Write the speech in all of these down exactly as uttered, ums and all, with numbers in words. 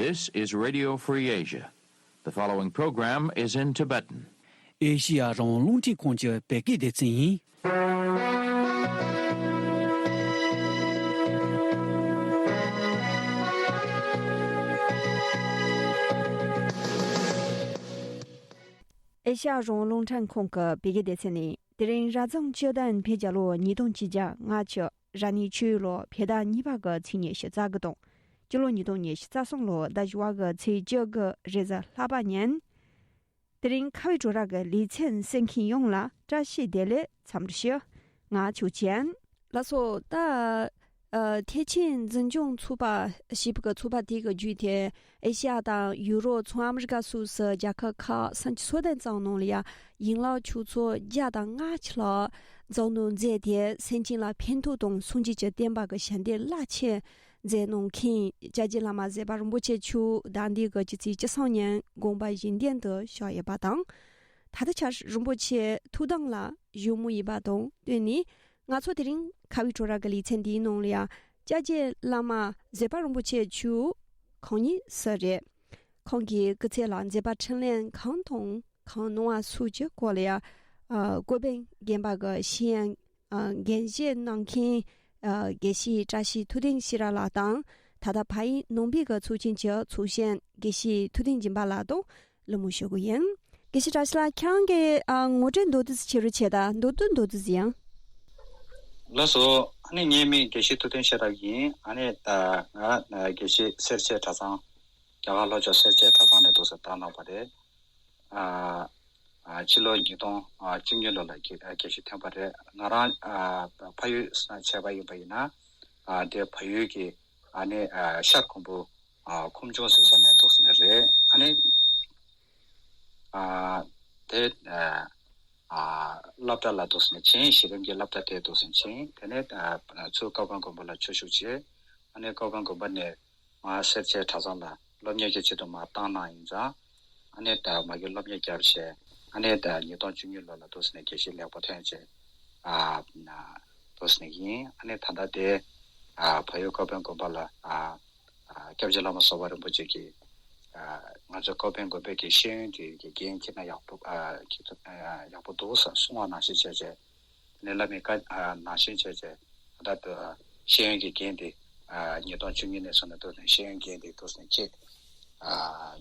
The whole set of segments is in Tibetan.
This is Radio Free Asia. The following program is in Tibetan. ཨེ་ཤི་ཡ་རང་དབང་རླུང་འཕྲིན་ཁང་གི་བོད་སྐད་སྡེ་ཚན་ཡིན། ཨེ་ཤ་ཡ་རང་དབང་རླུང་འཕྲིན་ཁང་གི་བོད་སྐད་སྡེ་ཚན་ནས། དེ་རིང་རབ་བྱུང་སྤྱི་ཟླ་བཞི་བརྒྱ་ལོ་ཉིས་སྟོང་ཆིག་བརྒྱ་ལྔ་བཅུ་ར་ནི་ཆུ་ཡོས་ལོ་བོད་ཟླ་གཉིས་པ་གི་ཚེས་ཉི་ཤུ་རྩ་དགུ་དང་། སྤྱི་ལོ་ཉིས་སྟོང་ཉི་ཤུ་རྩ་གསུམ་ལོ་ཟླ་བཞི་བ་གི་ཚེས་བཅུ་དགུ་རེས་གཟའ་ལྷག་པ་ཉིན། དེ་རིང་ཁ་བའི་བྲོ་ར་གི་ལེ་ཚན་གསན་མཁན་ཡོངས་ལ་བཀྲ་ཤིས་བདེ་ལེགས་འཚམས་འདྲི་ཞུ། ང་ཆོས་ཅན། ལགས་སོ། ད་ཨ་ཐེག་ཆེན་འཛིན་སྐྱོང་ཚོགས་པ་ཞེས་པའི་ཚོགས་པ་དེ་གི་བརྒྱུད་དེ། ཨེ་ཤ་ཡ་དང་ཡུ་རོབ་བྱང་ཨ་མི་རི་ཀ་སོགས་སུ་རྒྱལ་ཁབ་ཁག་སུམ་ཅུ་སོ་བདུན་ཙམ་ནང་ལ་ཡ་ཡན་ལག་ཆོས་ཚོགས་བརྒྱ་དང་ལྔ་བཅུ་ལྷག་མཛངས་བླུ་མཛད་དེ། སེམས་ཅན་ལ་ཕན་ཐོགས་དང་སངས་རྒྱས་ཀྱི་བསྟན་པ་གི་ཞབས་འདེགས་རླབས་ཆེན་མཛད་གནང་མཁན་སྐྱབས་རྗེ་བླ་མ་ཟུར་པ་རིན་པོ་ཆེ་མཆོག་ཟླ་འདིའི་གི་སྤྱི་ཚེས་བཅུ་གསུམ་ཉིན་དགོངས་པ་བཞེས་གདན་དུ་བཞུགས་ཡོད་པ་དང་། ད་ལྟ་ཆར་རིན་པོ་ཆེ་ཐུགས་དམ་ལ་བཞུགས་མུས་ཡིན་པ་དང་བསྟུན་ནས། ང་ཚོ་དེ་རིང་ཁ་བའི་བྲོ་ར་གི་ལེ་ཚན་འདིའི་ནང་ལ་ཡ་སྐྱབས་རྗེ་བླ་མ་ཟུར་པ་རིན་པོ་ཆེ་མཆོག་གང་ཉིད་སུ་རེད། ཁོང་གི་སྐུ་ཚེ་ལ་མཛད་པ་འཕྲིན་ལས་གང་དང་གང་གནང་བ་སོགས་ཀྱི་སྐོར་ལ་ཡ། ཨ་ཀོ་པན་དགོན་པ་གི་ཤེས་ཡོན་ཨ་འགན་བཞེས་གནང་མཁན་ཨ་དགེ་བཤེས་བཀྲ་ཤིས་ཐུབ་བསྟན་ཤེས་རབ་ལགས་དང་། ད་ལྟ་ཕ་ཡུལ་ནང་པའི་གི་ཚོགས་ཆེན་གྱི་ཚོགས་གཞོན་དགེ་བཤེས་ཐུབ་བསྟན་སྦྱིན་པ་ལགས་དང་། གླེང་མོལ་ཞུ་གི་ཡིན། དགེ་བཤེས་བཀྲ་ཤིས་ལགས། ཁྱེད་རང་གིས་ཨ་ངོ་སྤྲོད་མདོར་བསྡུས་ཤིག་བྱེད་རོགས་བྱེད་དང་། མདོར་བསྡུས་མདོར་བསྡུས་ཡང་། ལགས་སོ། ཨ་ནི་ངའི་མིང་དགེ་བཤེས་ཐུབ་བསྟན་ཤེས་རབ་ཡིན། ཨ་ནི་ད་ང་དགེ་བཤེས་སེར་བྱེས་གྲྭ་ཚང་། རྒྱ་གར་ལྷོ་ཕྱོགས་སེར་བྱེས་གྲྭ་ཚང་ནས་འདུག་སེ་བཏང་གནང་བ་རེད། ཨ་ཨ་ཕྱི་ལོ་ཉིས་སྟོང་བཅུ་གཉིས་ལོ་ལ་དགེ་དགེ་བཤེས་ཐོན་པ་རེད། ང་རང་ཨ་ཕ་ཡུལ་ས་ཆ་བྱས་པ་ཡིན་པ་ཡིན་ན། ཨ་དེ་ཕ་ཡུལ་གྱི་ཨ་ནི་ཨ་ཤར་ཁུམ་བུ་ཨ་ཁུམ་ཆུང་ཟེར་ས་ནས་འདུག་སེ་ནས་རེད། ཨ་ནི་ཨ་དེ་ཨ་ཨ་སློབ་གྲྭ་ལ་འདུག་སེ་ནས་ཕྱིན། གཞི་རིམ་གྱི་སློབ་གྲྭ་དེ་འདུག་སེ་ཕྱིན། དེ་ནས་ཨ་ཚུར་ཀ་པན་དགོན་པ་ལ་ཆོས་ཞུགས་བྱས། ཨ་ནི་ཀ་པན་དགོན་པ་ནས། ང་སེར་བྱེས་གྲྭ་ཚང་ལ་སློབ་གཉེར་གྱི་ཆེད་དུ་མར་བཏང་གནང་ཡིན་ཙང་། ཨ་ནི་ད་མ་གི་སློབ་གཉེར་བརྒྱབ་བྱས། ཨ་ནི་ད་ཉིས་སྟོང་བཅུ་གཉིས་ལོ་ལ་འདུག་སེ་ནས་དགེ་བཤེས་ལེགས་པོ་ཐོན་བྱས། ཨ་ན་འདུག་སེ་ནས་ཡིན། ཨ་ནི་ད་ལྟ་དེ་ཨ་བལ་ཡུལ་ཀ་པན་དགོན་པ་ལ་ཨ་ཨ་སྐྱབས་རྗེ་བླ་མ་ཟུར་པ་རིན་པོ་ཆེ་གིས་ཨ་ང་ཚོ་ཀ་པན་དགོན་པའི་གི་ཤེས་ཡོན་གྱི་གི་འགན་འཁྱེར་ན་ཡག་པོ་ཨ་འཁྱེར་ཐུབ་ཨ་ཡག་པོ་འདུག་ཟེར་གསུང་བ་ནང་བཞིན་བྱས་བྱས། ནས་བླ་མའི་བཀའ་ཨ་ནང་བཞིན་བྱས་བྱས། ད་ལྟ་ཤེས་ཡོན་གྱི་འགན་དེ་ཨ་ཉིས་སྟོང་བཅུ་གཉིས་ནས་བཟུང་ནས་འདུག་ནས་ཤེས་ཡོན་འགན་དེ་འདུག་ནས་འཁྱེར་ཨ་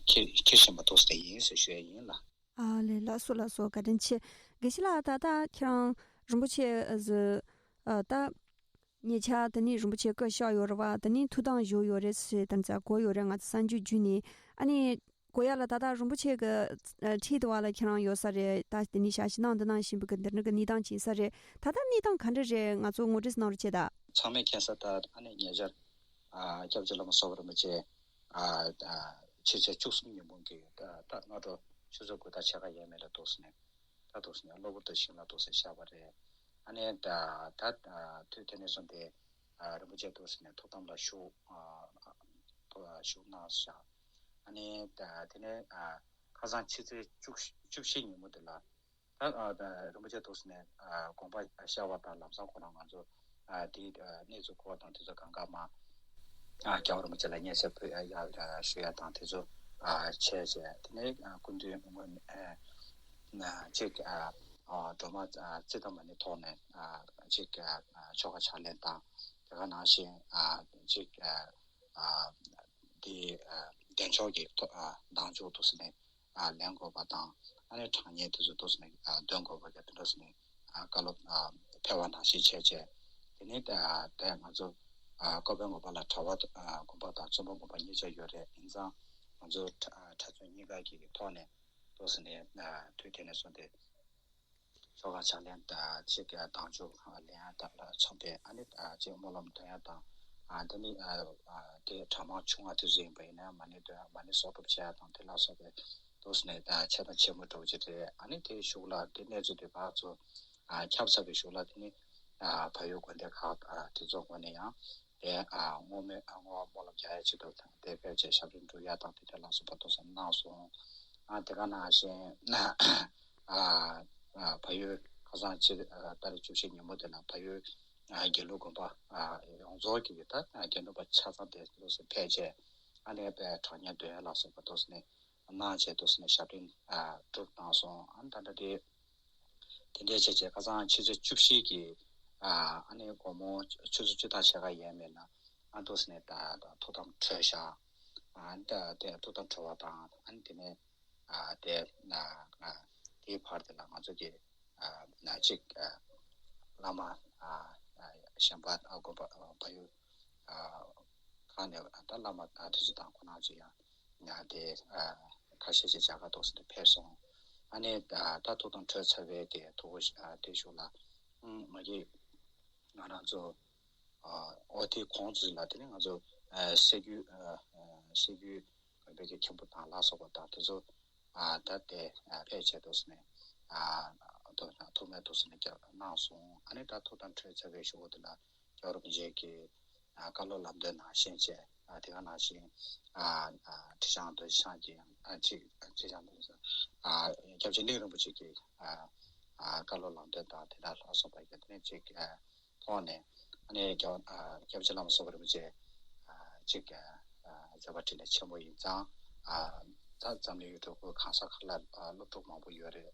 འཁྱེར་འཁྱེར་བཞིན་པ་འདུག་ནས་ཡིན་ཟེར་ཞུ་ཡ་ཡིན་ལ། ཨ་ལས། ལགས་སོ་ལགས་སོ། བཀའ་དྲིན་ཆེ། དགེ་བཤེས་ལགས། ད་ལྟ་ཁྱེད་རང་རིན་པོ་ཆེ་ཨ་ཟུ་ཨ་ད་ཉེ་ཆར་དེ་ནས་རིན་པོ་ཆེ་སྐུ་གཤེགས་ཡོད་རེད་བ། དེ་ནས་ཐུགས་དམ་བཞུགས་ཡོད་རེད་ཟེར་དེ་ཚོ་གོ་ཡོད་རེད། ང་ཚོ་གསར་འགྱུར་བརྒྱུད་ནས་ཨ་ནི། གོ་ཡ་ལ་ད་ལྟ་རིན་པོ་ཆེ་གི་ཨ་འཁྲིས་དེ་བ་ལ་ཁྱེད་རང་ཡོད་ས་རེད། ད་དེ་ནས་ཞལ་བཞེས་གནང་འདི་གནང་བཞིན་པའི་གི་འདི་འདྲ་གི་གནས་སྟངས་ཅིག་ཡིན་ས་རེད། ད་ལྟ་གནས་སྟངས་ག་འདྲ་རེད། ང་ཚོ་ངོ་སྤྲོད་གནང་རོགས་བྱེད་དང་། ཚང་མས་མཁྱེན་གསལ་ལྟར་ཨ་ནི་ཉེ་ཆར་ཨ་སྐྱབས་རྗེ་བླ་མ་ཟུར་པ་རིན་པོ་ཆེ་ཨ་ཨ་ཕྱི་ཚེས་བཅུ་གསུམ་ཉིན་མོ་གི་ད་ད་སྔ་དྲོ་ཆུ་ཚོད་དགུ་དང་ཕྱེད་ཀ་ཡས་མས་ལ་འདུག་སེ་ནས་ད་འདུག་སེ་ནས་གློ་བུར་དུ་ཞིང་ལ་འདུག་སེ་གཤེགས་པ་རེད། ཨ་ནི་ད་ད་དུས་དེ་ནས་བཟུང་སྟེ་ཨ་རིན་པོ་ཆེ་འདུག་སེ་ནས་ཐུགས་དམ་ལ་བཞུགས་ཨ་ཐུགས་བཞུགས་གནང་བཞག་ཨ་ནི་ད་དེ་ནས་ཨ་ཁ་སང་ཕྱི་ཚེས་བཅུ་བཅུ་བཞི་ཉིན་མོ་དེ་ལ་ད་ཨ་ད་རིན་པོ་ཆེ་འདུག་སེ་ནས་ཨ་དགོངས་པ་གཤེགས་པ་དང་ལམ་སང་ཁོ་རང་ང་ཚོ་ཨ་དེའི་ཨ་གནས་ཚུལ་གོ་བ་དང་དེ་ཚོ་གང་ག་མ་ཨ་རྒྱལ་བ་རིན་པོ་ཆེ་ལ་སྙན་སེང་ཕུལ་ཡ་ཡ་ཞུ་ཡ་དང་དེ་ཚོ་ཨ་བྱས་བྱས། དེ་ནས་ཨ་སྐུ་མདུན་ཨ་ཅིག་ཨ་ཨ་སྒྲོལ་མ་ཨ་ཙི་ཏ་མ་ཎི་ཐོག་ནས་ཨ་ཅིག་ཨ་ཆོ་ག་ཕྱག་ལེན་དང་དེ་ག་ནང་བཞིན་ཨ་ཅིག་ཨ་ཨ་དེ་ཨ་བདེ་མཆོག་གི་ཐོག་ཨ་མདང་ཆོག་འདུག་སེ་ནས་ཨ་ལེན་དགོས་པ་དང་། ཨ་ནི་གྲངས་བསྙེན་དེ་ཚོ་འདུག་སེ་ནས་ཨ་འདོན་དགོས་པ་ག་དེ་འདྲ་སེ་ནས་ཨ་བཀའ་སློབ་ཨ་ཕེབས་པ་ནང་བཞིན་བྱས་བྱས། དེ་ནས་ཨ་དེ་ང་ཚོ་ཨ་ཀོ་པན་དགོན་པ་ལ་གྲྭ་པ་ཨ་དགོན་པ་དང་བཙུན་པ་དགོན་པ་གཉིས་ཆ་ཡོད་རེད། ཡིན་ཙང་ང་ཚོ་གྲྭ་ཨ་གྲྭ་བཙུན་གཉིས་ཀ་གི་ཐོག་ནས་འདུག་སེ་ནས་ཨ་དུས་དེ་ནས་བཟུང་སྟེ་ཆོ་ག་ཕྱག་ལེན་དང་ཅིག་གི་མདང་ཆོག་ལེན་ཡ་དང་ལ་མཚམས་པས་ཨ་ནི་ཨ་ཅིག་སྨོན་ལམ་འདོན་ཡ་དང་། ཨ་དེ་ནི་ཨ་ཨ་དེ་གྲྭ་མང་ཆུང་བ་དེ་ཚོ་ཡིན་པ་ཡིན་ན་མ་ཎི་འདོན་ཡ་མ་ཎི་གསོག་སྒྲུབ་བྱེད་ཡ་དང་དེ་ལ་སོགས་པའི་འདུག་སེ་ནས་ཨ་ཆེ་དང་ཆེན་མོ་འདྲ་བོ་ཅིག་རེད། ཨ་ནི་དེའི་གཞུག་ལ་དེ་གནས་ཚུལ་དེ་ཕར་ཚུར་ཨ་ཁྱབ་ཚར་བའི་གཞུག་ལ་དེ་ནི་ཨ་བལ་ཡུལ་དགོན་སྡེ་ཁག་ཨ་དེ་ཚོ་ངོས་ནས་ཡང་དེ་ཨ་བསྔོ་སྨོན་ཨ་བསྔོ་བ་སྨོན་ལམ་རྒྱག་ཡ་ཆེད་དུ་དེ་ཕལ་ཆེར་ཞབས་རིམ་སྒྲུབ་ཡ་དང་དེ་འདྲ་ལ་སོགས་པ་འདུག་སེ་གནང་སོང་། ཨ་དེ་ག་ནང་བཞིན་ཨ་ཨ་བལ་ཡུལ་ཁ་སང་ཕྱི་ཨ་ཏ་རིག་བཅུ་བཞི་ཉིན་མོ་དེ་ལ་བལ་ཡུལ་ཨ་དགེ་ལུགས་དགོན་པ་ཨ་ཡོངས་རྫོགས་ཀྱི་ད་ཨ་དགེ་འདུན་པ་ཆ་ཚང་དེ་འདུག་སེ་ཕལ་ཆེར་ ཨ་ནི་དཔེ་གྲགས་སྙན་འདོན་ཡ་ལ་སོགས་པ་འདུག་སེ་ནས་གནང་བྱས་འདུག་སེ་ནས་ཞབས་བརྟན་ཨ་གྲུབ་གནང་སོང་། ཨ་ནི་ད་ལྟ་དེ་དེ་འདྲའི་བྱས་བྱས་ཁ་སང་ཕྱི་ཚེས་བཅུ་བཞི་གི་ཨ་ཨ་ནི་དགོང་མོ་ཆུ་ཚོད་བཅུ་དང་ཕྱེད་ཀ་ཡས་མས་ན་ཨ་འདུག་སེ་ནས་ད་ད་ཐུགས་དམ་གྲོལ་བཞག་ཨ་ནི་ད་དེ་ཐུགས་དམ་གྲོལ་བ་དང་ཨ་ནི་དེ་ནས་ཨ་དེ་ཨ་ཨ་དེའི་བར་དེ་ལ་ང་ཚོ་གི་ཨ་ན་གཅིག་ཨ་བླ་མ་ཨ་ཨ་གཞན་པ་ཨ་དགོན་པ་ཨ་བལ་ཡུལ་ཨ་ཁག་ནས་ད་བླ་མ་ཨ་དེ་ཚོ་དང་ཁོ་རང་ཚོ་ཡང་ཨ་དེ་ཨ་ཁ་ཤས་ཤིག་མཇལ་ཁ་འདུག་སེ་དེ་ཕེབས་སོང་། ཨ་ནི་ཨ་ད་ཐུགས་དམ་གྲོལ་ཚར་བའི་དེ་ཐུགས་ཨ་དེ་ཞུ་ལ་ཨང་མ་གི་ང་རང་ཚོ་ཨ་ཨོ་དེ་གོང་ཚོ་ལ་དེ་ནི་ང་ཚོ་ཨ་སེ་རྒྱུད་ཨ་ཨ་སེ་རྒྱུད་དགོན་པའི་གི་མཁན་པོ་དང་ལ་སོགས་པ་དང་དེ་ཚོ་ཨ་ད་དེ་ཨ་ཕེབས་བྱས་འདུག་སེ་ནས་ཨ་ཐུགས་ཐུགས་སྨོན་འདུག་སེ་ནས་བསྐྱབ་གནང་སོང་། ཨ་ནི་ད་ཐུགས་དམ་གྲོལ་ཚར་བའི་གཞུག་གུ་དེ་ལ་རྒྱལ་བ་རིན་པོ་ཆེ་གི་ཨ་བཀའ་སློབ་ལམ་སྟོན་ནང་བཞིན་བྱས་ཨ་དེ་ག་ནང་བཞིན་ཨ་ཨ་ཁྲི་བྱང་རྡོ་རྗེ་འཆང་གི་ཨ་ཁྲི་ཁྲི་བྱང་རྡོ་རྗེ་ཨ་སྐྱབས་རྗེ་གླིང་རིན་པོ་ཆེ་གི་ཨ་ཨ་བཀའ་སློབ་ལམ་སྟོན་དང་དེ་དག་ལ་སོགས་པ་ཡོད་དེ་ནས་ཅིག་ཨ་ཐོག་ནས་ཨ་ནི་རྒྱལ་བ་ཨ་སྐྱབས་རྗེ་བླ་མ་བསོད་བདེ་རིན་པོ་ཆེ་ཨ་ཅིག་ཨ་ཨ་མཛད་པ་འཕྲིན་ལས་ཆེན་པོ་ཡིན་ཙང་ཨ་ད་འཛམ་གླིང་ཡུལ་གྲུ་ཁག་གང་ས་གང་ལ་ཨ་སློབ་ཕྲུག་མང་པོ་ཡོད་རེད།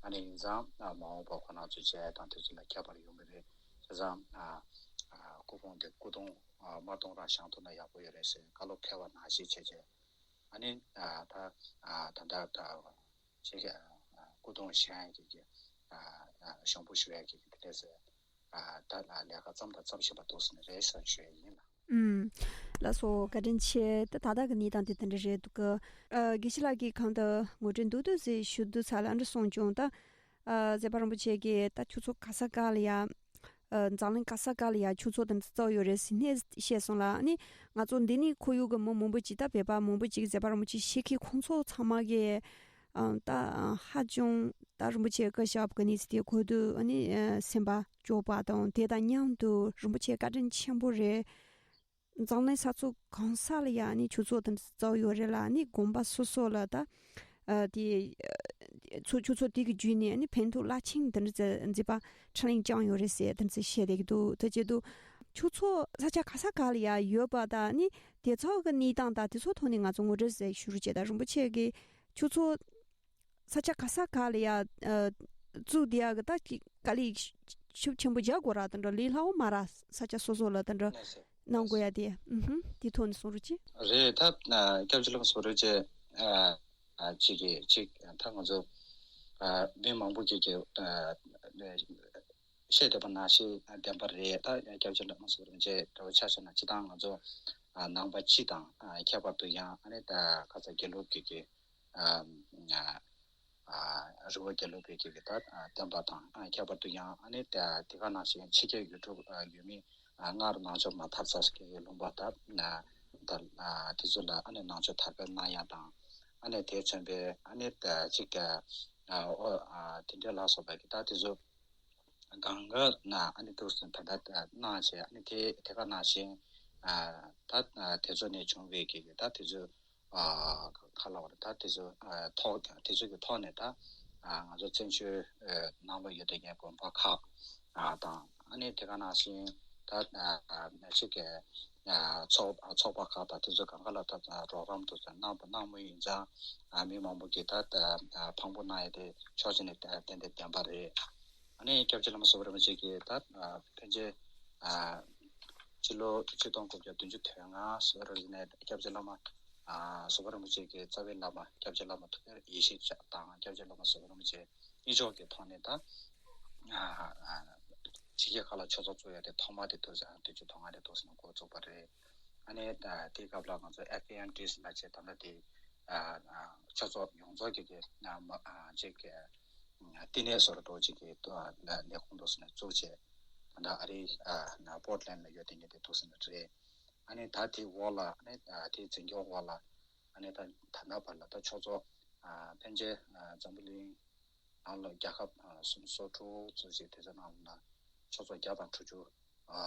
ཨ་ནི་ཡིན་ཙང་ཨ་མ་འོངས་པ་ཁོ་རང་ཚོའི་མཇལ་ཡ་དང་དེ་ཚོ་ལ་ཁྱད་པར་ཡོང་གི་རེད། བྱས་ཙང་ཨ་ཨ་སྐུ་ཕུང་དེ་སྐུ་གདུང་ཨ་དམར་གདུང་རང་བཞེངས་ཐུབ་ན་ཡག་པོ་ཡོད་རེད་ཟེར་བཀའ་སློབ་ཕེབས་པ་ནང་བཞིན་བྱས་བྱས་ཨ་ནི་ཨ་ད་ཨ་ད་ལྟ་ད་ཅིག་ཨ་སྐུ་གདུང་བཞེངས་ཡ་གི་གི་ཨ་ཨ་བཞེངས་པོ་ཞུ་ཡ་གི་གི་དེ་འདྲས་ཟེར། ཨ་ད་ལ་ལས་ཀ་བརྩམས་དང་བརྩམ་བཞིན་པ་འདུག་ཟེར་ནས་རེད་ཟེར་ཞུ་ཡ་ཡིན་ལ། ཨུམ། ལགས་སོ་བཀའ་དྲིན་ཆེ། ད་ད་ལྟ་གི་གནས་སྟངས་དེ་དེ་འདྲ་རེད་འདུག་གི། ཨ་དགེ་བཤེས་ལགས་ཀྱིས་གང་ལྟར་ངོ་སྤྲོད་མདོར་བསྡུས་ཟིག་ཞུ་དུས་ཚར་ལ་ཨ་འདྲ་གསུངས་བྱུང་། ད་ཨ་མཛད་པ་རིན་པོ་ཆེ་གིས་ད་ཆོས་ཚོགས་ག་ས་ག་ལ་ཡ་ཨ་འཛམ་གླིང་ག་ས་ག་ལ་ཡ་ཆོས་ཚོགས་དེ་འདྲ་བཙུགས་ཡོད་རེད་ཟེར་ནས་བཤད་སོང་ལ། ཨ་ནི་ང་ཚོ་འདི་ནས་ཁོར་ཡུག་གི་མི་མང་པོ་ཅིག་ད་བོད་པ་མང་པོ་ཅིག་མཛད་པ་རིན་པོ་ཆེ་ཤེས་མཁན་ཁོང་ཚོ་ཚང་མ་གིས་ཨ་ད་ཧ་ཅང་ད་རིན་པོ་ཆེ་བཀའ་ཞབས་ཀྱི་གནས་ཚུལ་དེ་གོ་དུས་ཨ་ནི་ཨ་སེམས་པ་སྐྱོ་བ་དང་དེ་དང་མཉམ་དུ་རིན་པོ་ཆེ་བཀའ་དྲིན་ཆེན་པོ་རེད། འཛམ་གླིང་ས་ཕྱོགས་གང་ས་ལ་ཡ་ཨ་ནི་ཆོས་ཚོགས་དེ་འདྲ་བཙུགས་ཡོད་རེད་ལ། ཨ་ནི་དགོན་པ་སོ་སོ་ལ་ད་ཨ་དེ་ཨ་ཚོ་ཆོས་ཚོགས་དེ་གི་བརྒྱུད་ནས་ཨ་ནི་ཕན་ཐོགས་རླབས་ཆེན་དེ་འདྲ་མཛད་པ་འཕྲིན་ལས་བསྐྱངས་ཡོད་རེད་ཟེར་དེ་འདྲ་བཤད་བསྡད་ཀྱི་འདུག་དེ་བྱེད་དུས་ཆོས་ཚོགས་ས་ཆ་ག་ས་ག་ལ་ཡ་ཡོད་པ་དང་ཨ་ནི་དེ་ཚོ་གི་གནས་སྟངས་དང་དེ་ཚོ་ཐོག་ནས་ང་ཚོ་ངོ་སྤྲོད་ཟིག་ཞུ་རོགས་བྱེད་དང་། རིན་པོ་ཆེ་གི་ཆོས་ཚོགས་ས་ཆ་ག་ས་ག་ལ་ཡ་ཨ་བཙུགས་བསྡད་ཡག་གི་ད་ཀི་དཀའ་ལས་ཤུགས་ཆེན་པོ་རྒྱག་དགོས་ར་དེ་འདྲ་ལས་སླ་བོ་མ་ར། ས་ཆ་སོ་སོ་ལ་དེ་འདྲ་ལགས་སོ། གནང་དགོས་ཡ་དེ། ཨུ་ཧུམ། དེ་ཐོག་ནས་གསུང་རོགས་གྱིས། རེད། ད་ཨ་སྐྱབས་རྗེ་བླ་མ་བསོད་བདེ་རིན་པོ་ཆེ་ཨ་ཨ་ཅིག་གིས་ཅིག་ད་ང་ཚོ་ཨ་མི་མང་པོ་གིས་ཀྱི་ཨ་བཤད་བསྡད་པ་ནང་བཞིན་བདེན་པ་རེད། ད་སྐྱབས་རྗེ་བླ་མ་བསོད་བདེ་རིན་པོ་ཆེ་འདྲ་བོ་ཆ་བཞག་ན་སྤྱིར་བཏང་ང་ཚོ་ཨ་ནང་པ་སྤྱི་དང་ཨ་ཁྱད་པར་དུ་ཡང་ཨ་ནི་ད་ཁ་ཚ་དགེ་ལུགས་ཀྱི་གི་ཨ་ཨ་རི་བོ་དགེ་ལུགས་པའི་གི་གི་ད་ཨ་བསྟན་པ་དང་ཨ་ཁྱད་པར་དུ་ཡང་ཨ་ནི་ད་དེ་ག་ནང་བཞིན་ཕྱི་རྒྱལ་ཡུལ་གྲུ་ཨ་ཡོད་མི་ཨ་སྔར་ནང་ཆོས་མ་དར་ཚར་གི་གི་ལུང་པ་ད་ཨ་ད་ཨ་དེ་ཚོ་ལ་ཨ་ནི་ནང་ཆོས་དར་སྤེལ་གནང་ཡ་དང་ཨ་ནི་དེ་མཚོན་པའི་ཨ་ནི་ད་ཅིག་ཨ་ཨོ་ཨ་དེ་འདྲ་ལ་སོགས་པའི་གི་ད་དེ་ཚོ་གང་ག་ན་ཨ་ནི་འདུག་སེ་ད་ལྟ་གནང་བྱས་ཨ་ནི་དེ་དེ་ག་ནང་བཞིན་ཨ་ད་ཨ་དེ་ཚོ་ནས་བྱུང་བའི་གི་གི་ད་དེ་ཚོ་ཨ་ག་ལ་བ་རེད། ད་དེ་ཚོ་ཨ་ཐོག་དེ་ཚོ་གི་ཐོག་ནས་ད་ཨ་ང་ཚོ་བཙན་བྱོལ་ཨ་ནང་ལ་ཡོད་དེ་ངའི་དགོན་པ་ཁག་ཨ་དང་ཨ་ནི་དེ་ག་ནང་བཞིན་ད་ཨ་ཨ་ཅིག་གི་ཚོགས་ཚོགས་པ་ཁག་དང་དེ་ཚོ་གང་ག་ལ་ད་རོགས་རམ་དུ་གནང་དང་གནང་མུས་ཡིན་ཙང་། མི་མང་པོ་གིས་ད་ཕངས་པོ་གནང་ཡས་དེ་ཕྱོགས་གཅིག་ནས་ཏན་ཏན་བདེན་པ་རེད། ཨ་ནི་སྐྱབས་རྗེ་བླ་མ་བསོད་བདེ་རིན་པོ་ཆེ་གིས་ད་ཕན་ཆད་ཕྱི་ལོ་ཆིག་སྟོང་དགུ་བརྒྱ་བདུན་ཅུ་དོན་ལྔ་ཟེར་བ་རེད་ནས་སྐྱབས་རྗེ་བླ་མ་བསོད་བདེ་རིན་པོ་ཆེ་གི་རྩ་བའི་བླ་མ་སྐྱབས་རྗེ་བླ་མ་ཐུབ་པའི་ཡེ་ཤེས་མཆོག་དང་སྐྱབས་རྗེ་བླ་མ་བསོད་བདེ་རིན་པོ་ཆེ་གཉིས་མཆོག་གི་ཐོག་ནས་ད་ཕྱི་རྒྱལ་ཁག་ལ་ཆོས་ཚོགས་བཙུགས་ཡ་དེ་ཐོག་མ་དེ་དུས་བདུན་ཅུ་དོན་ལྔ་དེ་དུས་ནས་འགོ་བཙུགས་པ་རེད། ཨ་ནི་དེའི་སྐབས་ལ་ང་ཚོ་ཨེཕ་ཨེན་ཌི་ཟེར་ལ་བྱས་ད་ལྟ་དེ་ཆོས་ཚོགས་ཡོངས་རྫོགས་ཀྱི་གི་ཅིག་གི་བསྟི་གནས་ཟེར་འདྲ་ཅིག་གི་ལས་ཁུངས་དུ་ཟིན་ནས་བཙུགས་བྱས། ད་ལྟ་ཨ་རིའི་པོར་ཊི་ལན་ལ་ཡོད་དེ་ངས་དེ་ཐུག་ཟིན་ནས་རེད། ཨ་ནི་ད་དེའི་འོག་ལ་ཨ་ནི་དེའི་འཛིན་སྐྱོང་འོག་ལ་ཨ་ནི་ད་ད་ལྟ་བར་ལ་ད་ཆོས་ཚོགས་ཕན་ཆད་འཛམ་བུ་གླིང་ནང་ལ་རྒྱལ་ཁབ་སུམ་ཅུ་སོ་དྲུག་ཙམ་ཞིག་དེ་ཚོ་ནང་ལ་ཆོས་ཚོགས་བརྒྱ་དང་དྲུག་ཅུ་ཨ་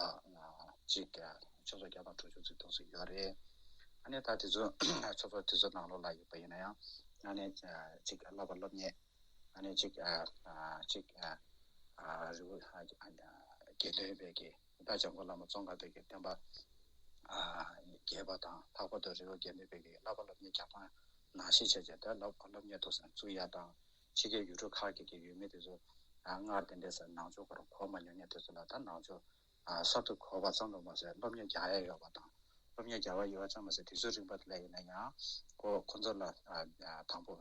ཅིག་ཆོས་ཚོགས་བརྒྱ་དང་དྲུག་ཅུ་ཙམ་དེ་ཚོ་ཡོད་རེད། ཨ་ནི་ད་དེ་ཚོ་ཆོས་ཚོགས་དེ་ཚོ་ནང་ལོགས་ལ་ཡོད་པ་ཡིན་ན་ཡང་ཨ་ནི་ཅིག་བསླབ་པ་སློབ་གཉེར་ཨ་ནི་ཅིག་ཨ་ཅིག་ཨ་རི་བོ་དགེ་ལྡན་པའི་གི་ད་འཇམ་མགོན་བླ་མ་ཙོང་ཁ་པའི་གི་བསྟན་པ་ རྒྱས་པ་དང་ལྷག་པར་དུ་རི་བོ་དགེ་ལྡན་པའི་གི་བསླབ་པ་སློབ་གཉེར་རྒྱག་སྟངས་ནང་བཞིན་བྱས་བྱས་ཏེ་སློབ་སློབ་གཉེར་ཐོག་བཙུགས་ཡ་དང་། ཕྱི་རྒྱལ་ཡུལ་གྲུ་ཁག་གི་གི་ཡུལ་མི་དེ་ཚོ་སྔར་དེ་འདྲའི་སར་ནང་ཆོས་ཁོ་རང་གོ་མ་མྱོང་མཁན་དེ་ཚོ་ལ་ད་ནང་ཆོས་གསར་དུ་གོ་བ་ཙམ་དུ་མ་ཟད་སློབ་གཉེར་རྒྱག་ཡ་ཡོད་པ་དང་། སློབ་གཉེར་རྒྱག་པ་ཡོད་པ་ཙམ་མ་ཟད་དུས་ཚོད་རིང་པོ་དེ་ལ་ཡིན་ན་ཡང་ཁོ་ཁོ་ཚོ་ལ་དང་པོ་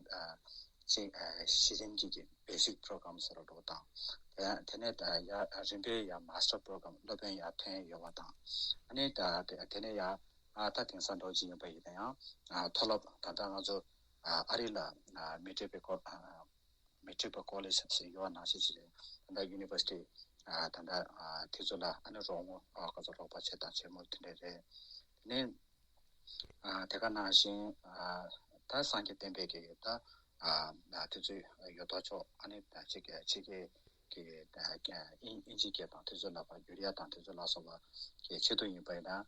ཅིག་གཞི་རིམ་གྱི་གི་basic program ཟེར་བ་འདྲ་དང་། དེ་དེ་ནས་ཡ་རིམ་པས་ཡ་master program སློབ་དཔོན་ཡ་ཐོན་ཡོད་པ་དང་། ཨ་ནི་དེ་ནས་ཡ་ད་དེང་སང་འདྲ་ཅིག་ཡིན་པ་ཡིན་ན་ཡང་མཐོ་སློབ་ད་ལྟ་ང་ཚོ་ཨ་རི་ལ་matric college matric college ཟེར་ཡོད་པ་ནང་བཞིན་ཅིག་རེད། ད་ལྟ་university ད་ལྟ་དེ་ཚོ་ལ་ཨ་ནི་རོགས་ངོ་ག་ཚོད་རོགས་པ་བྱེད་དང་བྱེད་མོ་དེ་འདྲ་རེད། དེ་ནས་དེ་ག་ནང་བཞིན་ད་སངས་རྒྱས་བསྟན་པའི་གི་ད་དེ་ཚོའི་ཡོད་དོ་ཅོག་ཨ་ནི་ཅིག་ཕྱི་རྒྱལ་གི་དབྱིན་ཨིན་ཇི་སྐད་དང་དེ་ཚོ་ལ་ཕར་བསྒྱུར་ཡ་དང་དེ་ཚོ་ལ་སོགས་པ་གི་ཆེད་དུ་ཡིན་པ་ཡིན་ན།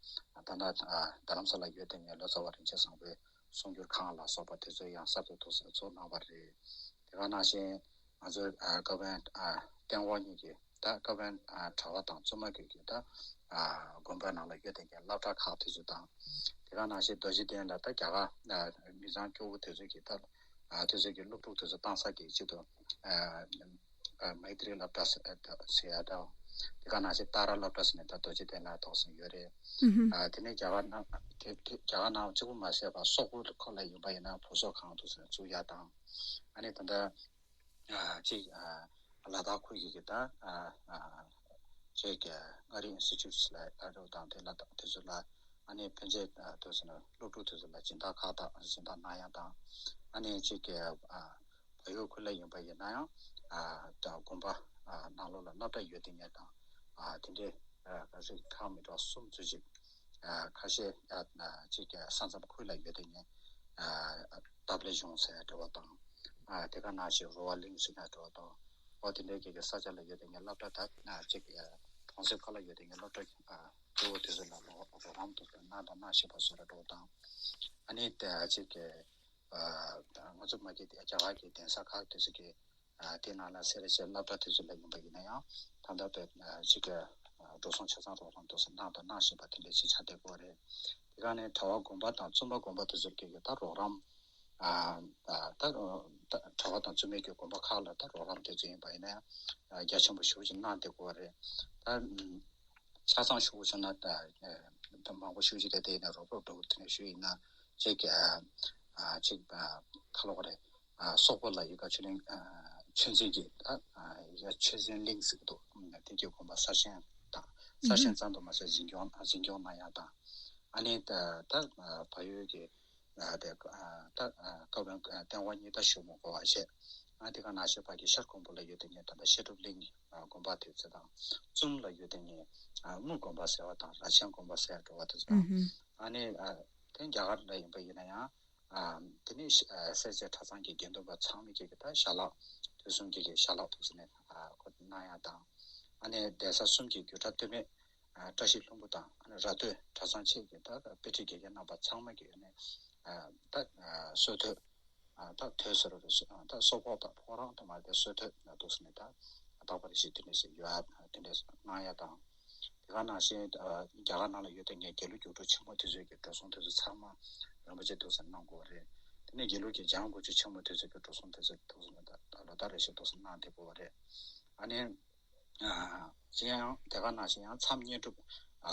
ད་ལྟ་རྡ་རམ་ས་ལ་ཡོད་དེ་ངས་ལོ་ཙཱ་བ་རིན་ཆེན་བཟང་པོའི་གསུང་སྒྱུར་ཁང་ལ་སོགས་པ་དེ་ཚོ་ཡང་གསར་དུ་ཐོག་ཚུགས་གནང་བ་རེད། དེ་ག་ནང་བཞིན་ང་ཚོའི་ཀ་བན་ལྟེང་བ་གཉིས་ཀྱི་ད་ཀ་བན་གྲྭ་པ་དང་བཙུན་མ་ཀྱི་ད་དགོན་པ་ནང་ལ་ཡོད་དེ་ངས་སློབ་གྲྭ་ཁག་དེ་ཚོ་དང་། དེ་ག་ནང་བཞིན་རྡོ་རྗེ་གདན་ལ་ད་རྒྱ་གར་མི་ཚང་སྐྱོ་བོ་དེ་ཚོ་གི་ད་དེ་ཚོ་གི་སློབ་ཕྲུག་དེ་ཚོ་བཏང་ས་གི་ཆེད་དུ་མའི་ཏྲི་སློབ་གྲྭ་ཟེར་ཡ་དང་། དེ་ག་ནང་བཞིན་ཏཱ་ར་སློབ་གྲྭ་ཟེར་ནས་ད་རྡོ་རྗེ་གདན་ལ་ཐོག་སོང་ཡོད་རེད། དེ་ནས་རྒྱ་གར་ནང་དེ་དེ་རྒྱ་གར་ནང་གཅིག་པུ་མ་ཟད་པ་སོག་པོ་ཁོ་ལ་ཡིན་པ་ཡིན་ན་བུ་གསོ་ཁང་དུ་བཙུགས་ཡ་དང་། ཨ་ནི་ད་ལྟ་གཅིག་ལ་དྭགས་ཁུལ་གྱི་གི་ད་གཅིག་མངའ་རིས་institute ལ་ཨ་རོ་དང་དེ་ལ་དང་དེ་ཚོ་ལ་ཨ་ནི་ཕན་ཆད་དུ་ཟེར་ན་སློབ་ཕྲུག་དེ་ཚོ་ལ་སྦྱིན་བདག་ཁག་དང་སྦྱིན་བདག་གནང་ཡ་དང་། ཨ་ནི་གཅིག་གི་བལ་ཡུལ་ཁུལ་ལ་ཡིན་པ་ཡིན་ན་ཡང་དགོན་པ་ནང་ལོགས་ལ་སློབ་གྲྭ་ཡོད་དེ་ངས་དང་དེ་འདྲའི་རིགས་ཁག་མི་འདྲ་གསུམ་ཚོ་ཅིག་ཁ་ཤས་ཅིག་ས་མཚམས་ཁུལ་ལ་ཡོད་དེ་ངས་སྟབས་ལེགས་བྱུང་ཟེར་འདྲ་བ་དང་། དེ་ག་ནང་བཞིན་རོ་བ་གླིང་ཟེར་ཡ་འདྲ་བ་དང་། འོ་དེ་འདྲའི་གི་གི་ས་ཆ་ལ་ཡོད་དེ་ངས་སློབ་གྲྭ་ད་ཅིག་གྲོང་གསེབ་ཁག་ལ་ཡོད་དེ་ངས་སློབ་གྲྭ་གཙོ་བོ་དེ་ཚོ་ལ་རོགས་རམ་དུ་གནང་དང་གནང་བཞིན་པ་བཟོ་འདྲ་བ་དང་། ཨ་ནི་ཅིག་གི་ང་ཚོ་མ་གི་རྒྱ་གར་གྱི་གདན་ས་ཁག་དེ་ཚོ་གི་དེ་ནང་ལ་སེ་ར་བྱེས་སློབ་གྲྭ་དེ་ཚོ་ལ་ཡིན་པ་ཡིན་ན་ཡང་ད་ལྟ་བས་ཅིག་གི་འགྲོ་སོང་ཆ་ཚང་རོགས་རམ་དུ་གནང་དང་གནང་བཞིན་པ་དེ་འདྲའི་ཅིག་ཆགས་བསྡད་ཀྱི་ཡོད་རེད། དེ་ག་ནས་གྲྭ་པ་དགོན་པ་དང་བཙུན་མ་དགོན་པ་དེ་ཚོ་གི་གི་ད་རོགས་རམ་ད་གྲྭ་པ་དང་བཙུན་མའི་གི་དགོན་པ་ཁག་ལ་ད་རོགས་རམ་དེ་ཚོ་ཡིན་པ་ཡིན་ན་ཡང་རྒྱ་ཆེན་པོ་ཞེ་པོ་ཅིག་གནང་བསྡད་ཀྱི་ཡོད་རེད། ད་ཆ་ཚང་ཞུ་དགོས་བྱུང་ན་ད་མང་པོ་ཞུ་ཅིག་རེད། དེ་ཡིན་ན་རོབ་རོབ་འགྲོ་གི་དེ་ནས་ཞུ་ཡིན་ན་ཅིག་ཅིག་ཁ་ལོ་ག་རེད། སོག་པོ་ལ་ཡི་ག་ཆོས་གླིང་ཆོས་འཛིན་གྱི་ཡ་ཆོས་འཛིན་གླིང་ཟེར་གྱི་འདུག་དེ་གི་དགོན་པ་གསར་བཞེངས་དང་གསར་བཞེངས་ཙམ་དུ་མ་ཟད་འཛིན་སྐྱོང་འཛིན་སྐྱོང་གནང་ཡ་དང་། ཨ་ནི་ད་ད་བལ་ཡུལ་གྱི་དེ་ད་ཀ་བན་ལྟེང་བ་གཉིས་ད་ཞུ་མི་དགོས་པ་བྱས། ཨ་དེ་ག་ནང་བཞིན་བར་གྱི་ཤར་ཁུམ་བུ་ལ་ཡོད་དེ་ངས་ད་ལྟ་བཤད་སྒྲུབ་གླིང་དགོན་པ་དེ་ཚོ་དང་། ཙུམ་ལ་ཡོད་དེ་ངས་དམུ་དགོན་པ་ཟེར་བ་དང་ར་ཆེན་དགོན་པ་ཟེར་འགྲོ་བ་དེ་ཚོ་དང་། ཨ་ནི་དེ་རྒྱ་གར་ལ་ཡིན་པ་ཡིན་ན་ཡང་དེ་ནི་སེར་བྱེས་གྲྭ་ཚང་གི་དགེ་འདུན་པ་ཚང་མས་ཀྱི་ད་ཞལ་ལག་དུས་གསུམ་གྱི་ཞལ་ལག་ཐུགས་སུ་ནས་གནང་ཡ་དང་། ཨ་ནི་གདན་ས་གསུམ་གྱི་རྒྱུད་གྲྭ་སྟོད་སྨད་བཀྲ་ཤིས་ལྷུན་པོ་དང་ཨ་ནི་ར་སྟོད་གྲྭ་ཚང་ཆེད་ཀྱི་ད་དཔེ་ཁྲིད་དགེ་རྒན་རྣམ་པ་ཚང་མ་གི་ནས་ད་གསོལ་ཐོས། ད་ཐོས་ཟེར་བ་ད་སོག་པོ་དང་ཕོ་བྲང་དུ་མ་དེ་གསོལ་ཐོས་ན་འདུག་ཟེར་ནས་ད་དག་པ་རེ་ཞིག་དེ་འདྲས་ཟེར་ཡོད་ཨ་དེ་འདྲས་གནང་ཡ་དང་། དེ་ག་ནང་བཞིན་རྒྱ་གར་ནང་ལ་ཡོད་དེ་ངས་དགེ་ལུགས་རྒྱུགས་སྤྲོད་ཆེན་མོ་དེ་ཚོའི་གི་འགྲོ་སོང་དེ་ཚོ་ཚང་མ་རིན་པོ་ཆེ་འདུག་ཟེར་གནང་དགོས་རེད། དེ་ནས་དགེ་ལུགས་ཀྱི་འཇང་དགུ་ཆུ་ཆེན་མོ་དེ་ཚོའི་གི་འགྲོ་སོང་དེ་ཚོ་འདུག་ཟེར་ནས་ད་ལོ་ལྟར་རེ་ཞིག་འདུག་ཟེར་གནང་བསྡད་དགོས་རེད། ཨ་ནི། གཞན་ཡང་དེ་ག་ནང་བཞིན་ཡང་མཚམས་བསྙེན་སྒྲུབ་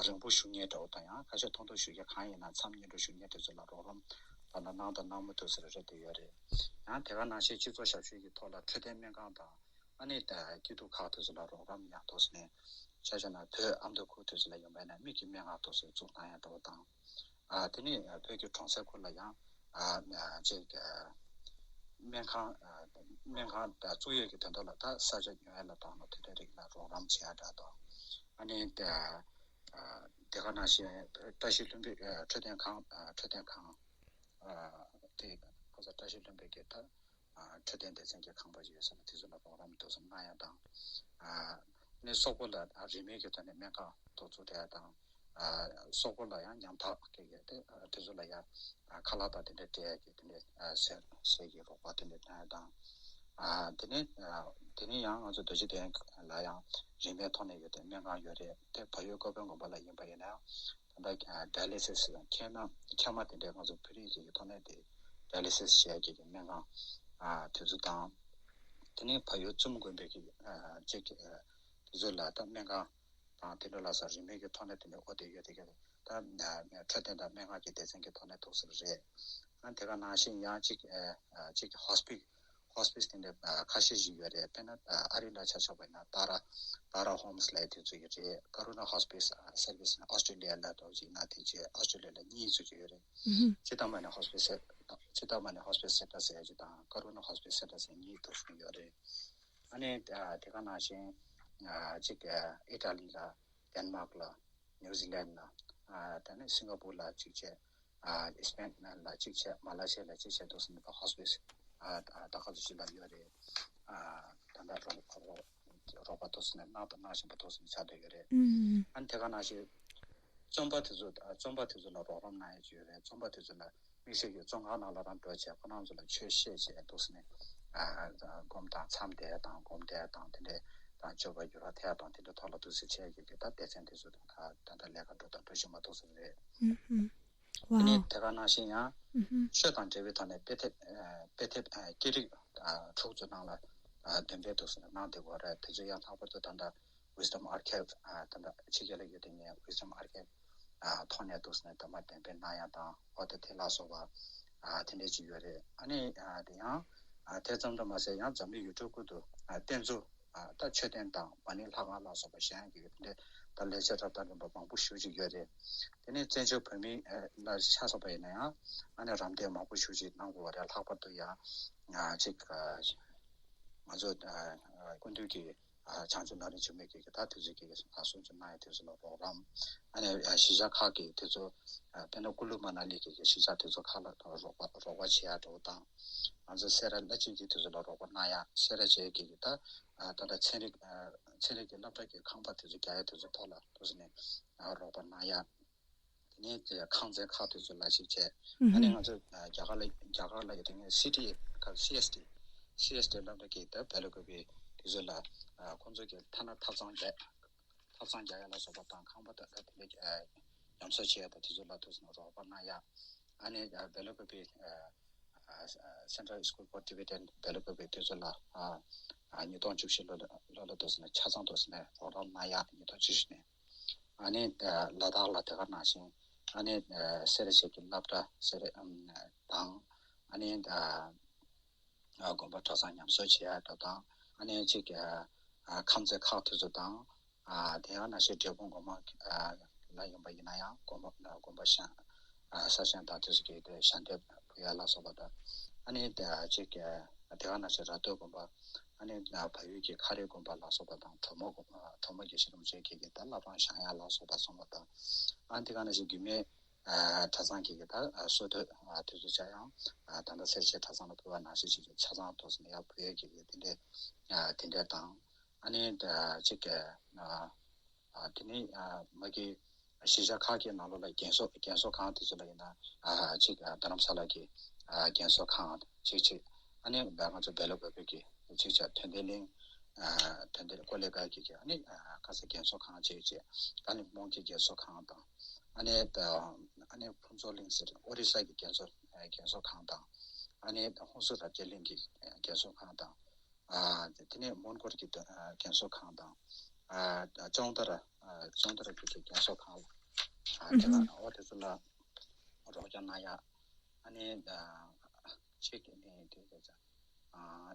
རིང་པོ་ཞུ་མཁན་འདྲ་བོ་དང་ཡང་ཁ་ཤས་ཐུང་ཐུང་ཞུ་མཁན་གང་ཡིན་ན་མཚམས་བསྙེན་སྒྲུབ་ཞུ་མཁན་དེ་ཚོ་ལ་རོགས་རམ་ད་ལྟ་གནང་དང་གནང་མུ་མཐུད་ཟེར་རེ་དེ་ཡོད་རེད། ཡང་དེ་ག་ནང་བཞིན་སྤྱི་ཚོགས་ཞབས་ཞུའི་གི་ཐོག་ལ་འཕྲོད་བསྟེན་སྨན་ཁང་དང་ཨ་ནི་སྐྱིད་སྡུག་ཁག་དེ་ཚོ་ལ་རོགས་རམ་ཡང་ཐོག་ནས་ཆ་བཞག་ན་བོད་ཨ་མདོ་ཁུལ་དེ་ཚོ་ལ་ཡོང་པ་ཡིན་ན་མིག་གི་སྨན་ཁང་དེ་ཚོ་བཙུགས་གནང་ཡ་འདྲ་བོ་དང་། ཨ་དེ་ནས་བོད་ཀྱི་གྲོང་གསེབ་ཁུལ་ལ་ཡང་ཨ་ཅིག་སྨན་ཁང་སྨན་ཁང་བཙུགས་ཡས་ཀྱི་དོན་དག་ལ་ད་ས་ཆ་ཉོ་ཡ་ལ་དང་ལོ་དེ་འདྲ་རིགས་ལ་རོགས་རམ་བྱེད་ཡ་འདྲ་དང་། ཨ་ནི་དེ་ག་ནང་བཞིན་བཀྲ་ཤིས་ལྷུན་པོའི་འཕྲོད་བསྟེན་ཁང་འཕྲོད་བསྟེན་ཁང་དེ་ཁོ་ཚོ་བཀྲ་ཤིས་ལྷུན་པོའི་གི་ད། འཕྲོད་བསྟེན་སྡེ་ཚན་གྱི་ཁང་པ་ཞིག་ཡོད་ས་ན་དེ་ཚོ་ལ་རོགས་རམ་དུ་སོང་གནང་ཡ་དང་། ནས་སོག་པོ་ལ་རིན་མེད་ཀྱི་ཐོག་ནས་སྨན་ཁང་དུ་བཙུགས་བསྡད་ཡ་དང་། སོག་པོ་ལ་ཡང་ཉམ་ཐག་གི་དེ་དེ་ཚོ་ལ་ཡ་ཁ་ལག་དང་དེ་འདྲ་སྤྲད་ཡ་གི་དེ་འདྲ་ཟས་ཀྱི་རོགས་པ་དེ་འདྲ་གནང་ཡ་དང་། དེ་ནས་དེ་ནས་ཡང་ང་ཚོ་རྡོ་རྗེ་གདན་ལ་ཡང་རིན་མེད་ཐོག་ནས་ཡོད་དེ་སྨན་ཁང་ཡོད་རེད། དེ་བལ་ཡུལ་ཀོ་པན་དགོན་པ་ལ་ཡིན་པ་ཡིན་ན་ཡང་ ད་ལྟ་ཌའི་ལི་སི་སི་དང་མཁལ་མ་མཁལ་མ་དེ་འདྲའི་ང་ཚོ་ཕུ་རིགས་ཀྱི་ཐོག་ནས་དེ་ཌའི་ལི་སི་སི་བྱས་ཀྱི་སྨན་ཁང་དེ་ཚོ་དང་། དེ་ནས་བལ་ཡུལ་ཙུམ་དགོན་པའི་གི་ཅིག་དེ་ཚོ་ལ་ད་སྨན་ཁང་དང་དེ་འདྲ་ལ་སོགས་རིན་མེད་ཀྱི་ཐོག་ནས་དེ་འདྲ་ཨོ་དེ་ཡོད་དེ་ག་ད་འཕྲོད་བསྟེན་དང་སྨན་ཁང་གི་སྡེ་ཚན་གྱི་ཐོག་ནས་འདུག་ཟེར་རེད། ཨ་དེ་ག་ནང་བཞིན་ཡང་ཅིག་ཅིག་ཧོ་སི་པིས་ཧོ་སི་པིས་དེ་འདྲ་ཁ་ཤས་ཤིག་ཡོད་རེད། དཔེར་ན་ཨ་རི་ལ་ཆ་བཞག་པ་ཡིན་ན་ཏཱ་ར་ཏཱ་ར་ཧོམ་སི་ལབ་དེ་ཚོ་ཡོད་རེད། ཀ་རུ་ན་ཧོ་སི་པིས་སར་བི་སི་ཨོ་སི་ཀྲི་ལི་ཡ་ལ་འདུག་ཅིག་ན་དེ་ཅིག་ཨོ་སི་ཀྲི་ལི་ཡ་ལ་གཉིས་ཚོ་ཅིག་ཡོད་རེད། ཅི་ཏ་མ་ནི་ཧོ་སི་པིས་ཅི་ཏ་མ་ནི་ཧོ་སི་པིས་སེན་ཊར་ཟེར་ཡ་ཅིག་དང་ཀ་རུ་ན་ཧོ་སི་པིས་སེན་ཊར་ཟེར་གཉིས་འདུག་ཟེར་ཡོད་རེད། ཨ་ནི་དེ་ག་ནང་བཞིན་ཅིག་ཨི་ཊ་ལི་ལ། ཌེན་མཱག་ལ། ནིའུ་ཛི་ལན་ལ། ཨ་ད་ནི་སིང་ག་པུར་ལ་གཅིག་བྱས། ཨ་ཨི་སི་པེན་ལ་གཅིག་བྱས། མ་ལེ་ཤི་ཡ་ལ་གཅིག་བྱས་འདུག་ཟེར་ནས་ད་ཧོ་སི་པིས་ཨ་ད་ག་ཚོད་ཅིག་ལ་ཡོད་རེད། ཨ་ད་ལྟ་རོགས་རོགས་རོགས་པ་འདུག་ཟེར་ནས་གནང་དང་གནང་བཞིན་པ་འདུག་ཟེར་ནས་ཆགས་བསྡད་ཡོད་རེད། ཨ་ནི་དེ་ག་ནང་བཞིན་རྩོམ་པ་དེ་ཚོ་རྩོམ་པ་དེ་ཚོ་ལ་རོགས་རམ་གནང་ཡ་ཅིག་ཡོད་རེད། རྩོམ་པ་དེ་ཚོ་ལ་དམིགས་བསལ་གྱི་བཙོན་ཁང་ནང་ལ་རང་འགྲོ་བྱས་ཁོ་རང་ཚོ་ལ་ཆོས་བཤད་བྱས་འདུག་ཟེར་ནས་ཨ་སྒོམ་དང་མཚམས་བསྡད་དང་སྒོམ་བསྡད་དང་དེ་འདྲས་དང་སྤྱོད་པ་འགྱུར་བ་ཐེབས་དང་དེ་འདྲ་ཐོག་ལ་འདུག་སེ་བྱས་ཡོད་ཀྱི་ད་སྡེ་ཚན་དེ་ཚོ་ད་ད་ལས་ཀ་འགྲོ་དང་འགྲོ་བཞིན་པ་འདུག་ཟེར་རེད། དེ་ནས་དེ་ག་ནང་བཞིན་ཡང་ཆོས་དང་འབྲེལ་བའི་ཐོག་ནས་དཔེ་དེབ་དཔེ་དེབ་སྐད་རིགས་དྲུག་ཚོ་ནང་ལ་འདོན་སྤེལ་འདུག་ཟེར་ནས་གནང་བསྡད་ཡོད་རེད། དེ་ཚོ་ཡང་ལྷག་པར་དུ་ད་ལྟ་Wisdom Archive ད་ལྟ་ཕྱི་རྒྱལ་ལ་ཡོད་དེ་ངས་Wisdom Archive ཐོག་ནས་འདུག་ཟེར་ནས་ད་མ་འདོན་སྤེལ་གནང་ཡ་དང་ཨོ་ད་དེ་ལ་སོགས་པ་དེ་འདྲས་ཅིག་ཡོད་རེད། ཨ་ནི་དེ་ཡང་དེ་ཙམ་དུ་མ་ཟད་ཡང་འཛམ་གླིང་ཡུལ་གྲུ་ཁུལ་དུ་རྟེན་གཙོ་ད་མཆོད་རྟེན་དང་མ་ཎི་ལྷ་ཁང་ལ་སོགས་པ་གཞན་གྱི་དེ་འདྲས་ད་ལས་བྱེད་རབ་དང་རིམ་པ་མང་པོ་ཞེ་ཅིག་ཡོད་རེད། དེ་ནས་བཙན་བྱོལ་བོད་མི་ལ་ཆ་བཞག་པ་ཡིན་ན་ཡང་ཨ་ནི་རམ་འདེགས་མང་པོ་ཞེ་ཅིག་གནང་དགོས་པ་རེད། ལྷག་པར་དུ་ཡང་ཅིག་ང་ཚོ་སྐུ་མདུན་གྱི་བྱང་ཆུབ་ནང་རིམ་ཆེན་མོའི་གི་ད་དུས་ཚོད་ཀྱི་གསུང་ཆོས་གནང་ཡ་དུས་ཚོད་ལ་རོགས་རམ། ཨ་ནི་གཞིས་ཆགས་ཁག་གི་དུས་ཚོད་དཔེར་ན་ཀུ་ལུ་མ་ན་ལི་གི་གི་གཞིས་ཆགས་དུས་ཚོད་ཁག་ལ་རོགས་པ་རོགས་པ་བྱེད་ཡ་འགྲོ་དང་། ང་ཚོ་སེ་ར་བླ་སྤྱི་གི་དུས་ཚོད་ལ་རོགས་པ་གནང་ཡ། སེ་ར་བྱེས་ཀྱི་གི་ད་ད་ལྟ་ཚན་རིག་ཚན་རིག་གི་སློབ་གྲྭ་གི་ཁང་པ་དུས་ཚོད་རྒྱག་ཡ་དུས་ཚོད་ཐོག་ལ་འདུག་ཟེར་ནས་རོགས་པ་གནང་ཡ། དེ་ནས་ཁང་ཚན་ཁག་དེ་ཚོ་ལ་ཞིབ་བྱས། ཨ་ནི་ང་ཚོ་རྒྱ་གར་ལ་རྒྱ་གར་ལ་ཡོད་དེ་ངས་སི་ཊི་ཨེ་ཁ་སི་ཨེས་ཊི་སི་ཨེས་ཊི་སློབ་གྲྭ་གི་ད་བེ་ལ་ཀོ་པི་དེ་ཚོ་ལ་ཁོང་ཚོ་གི་ཐ་ན་ཐབ་ཚང་རྒྱག་ཐབ་ཚང་རྒྱག་ཡ་ལ་སོགས་པ་དང་ཁང་པ་དང་ད་དེ་འདྲ་ཉམས་གསོ་བྱེད་ཡ་དང་དེ་ཚོ་ལ་དུས་སུ་རོགས་པ་གནང་ཡ། ཨ་ནི་བེ་ལ་ཀོ་པི་Central School for Tibetan བེ་ལ་ཀོ་པི་དེ་ཚོ་ལ་ཉིས་སྟོང་བཅུ་བཞི་ལོ་ལ་དུས་སུ་ཆ་ཚང་དུས་སུ་རོགས་རམ་གནང་ཡ་ཉིས་སྟོང་བཅུ་བཞི་ནས། ཨ་ནི་ལ་དྭགས་ལ་དེ་ག་ནང་བཞིན་ཨ་ནི་སེ་ར་བྱེས་ཀྱི་སློབ་གྲྭ་སེ་ར་དང་ཨ་ནི་དགོན་པ་གྲྭ་ཚང་ཉམས་གསོ་བྱེད་ཡ་འདྲ་དང་ཨ་ནི་གཅིག་ཁང་ཚན་ཁག་དེ་ཚོ་དང་དེ་ག་ནང་བཞིན་འབྲས་སྤུངས་དགོན་པ་ལ་ཡིན་པ་ཡིན་ན་ཡང་དགོན་པ་དགོན་པ་གཞན་གསར་བཞེངས་དང་དེ་ཚོ་གི་ཞལ་འདེབས་ཕུལ་ཡ་ལ་སོགས་པ་དང་ཨ་ནི་གཅིག་དེ་ག་ནང་བཞིན་ར་སྟོད་དགོན་པ། ཨ་ནི་བལ་ཡུལ་གྱི་མཁར་རི་དགོན་པ་ལ་སོགས་པ་དང་གྲོ་མོ་དགོན་གྲོ་མོ་དགེ་བཤེས་རིན་པོ་ཆེ་གིས་ཀྱི་ད་བླ་བྲང་བཞེངས་ཡ་ལ་སོགས་པ་གསུངས་པ་དང་། ཨ་ནི་དེ་ག་ནང་བཞིན་རྒྱུད་སྨད་གྲྭ་ཚང་གིས་ཀྱི་ད་སོ་ཐོད་དེ་ཚོ་བྱ་ཡང་ད་ལྟ་སེར་བྱེས་གྲྭ་ཚང་ལ་ཕུལ་བ་ནང་བཞིན་བྱས་ཀྱི་ཆ་ཚང་ཐོག་ཟིན་ཡ་ཕུལ་ཡ་གི་དེ་འདྲས་དེ་འདྲས་དང་། ཨ་ནི་གཅིག་གི་དེ་ནི་མ་གི་གཞིས་ཆགས་ཁག་གི་ནང་ལོགས་ལ་རྒན་གསོ་རྒན་གསོ་ཁང་དེ་ཚོ་ལ་ཡིན་ན་གཅིག་རྡ་རམ་ས་ལ་གི་རྒན་གསོ་ཁང་གཅིག་གཅིག་ཨ་ནི་ང་ཚོ་བེ་ལ་བོད་པའི་གི་གཅིག་བྱས་དོན་ལྡན་གླིང་དོན་ལྡན་ཀོ་ལེ་གྷལ་གྱི་གི་ཨ་ནི་ཁ་ས་རྒན་གསོ་ཁང་གཅིག་བྱས་ཀ་ལི་མོང་གི་རྒན་གསོ་ཁང་དང་ཨ་ནི་ཨ་ནི་ཕུན་ཚོགས་གླིང་ཟེར་ཨོ་རི་ས་གི་རྒན་གསོ་རྒན་གསོ་ཁང་དང་ཨ་ནི་ཧུན་སུར་རབ་རྒྱས་གླིང་གི་རྒན་གསོ་ཁང་དང་། དེ་ནས་མོན་གྷོ་གི་རྒན་གསོ་ཁང་དང་། ཅོང་ཏ་ར་ཅོང་ཏ་ར་གི་རྒན་གསོ་ཁང་ལ་དེ་ལ་ཨོ་དེ་ཚོ་ལ་རོགས་རམ་གནང་ཡ། ཨ་ནི་ཅིག་ནི་དེ་དེ་ཚོ་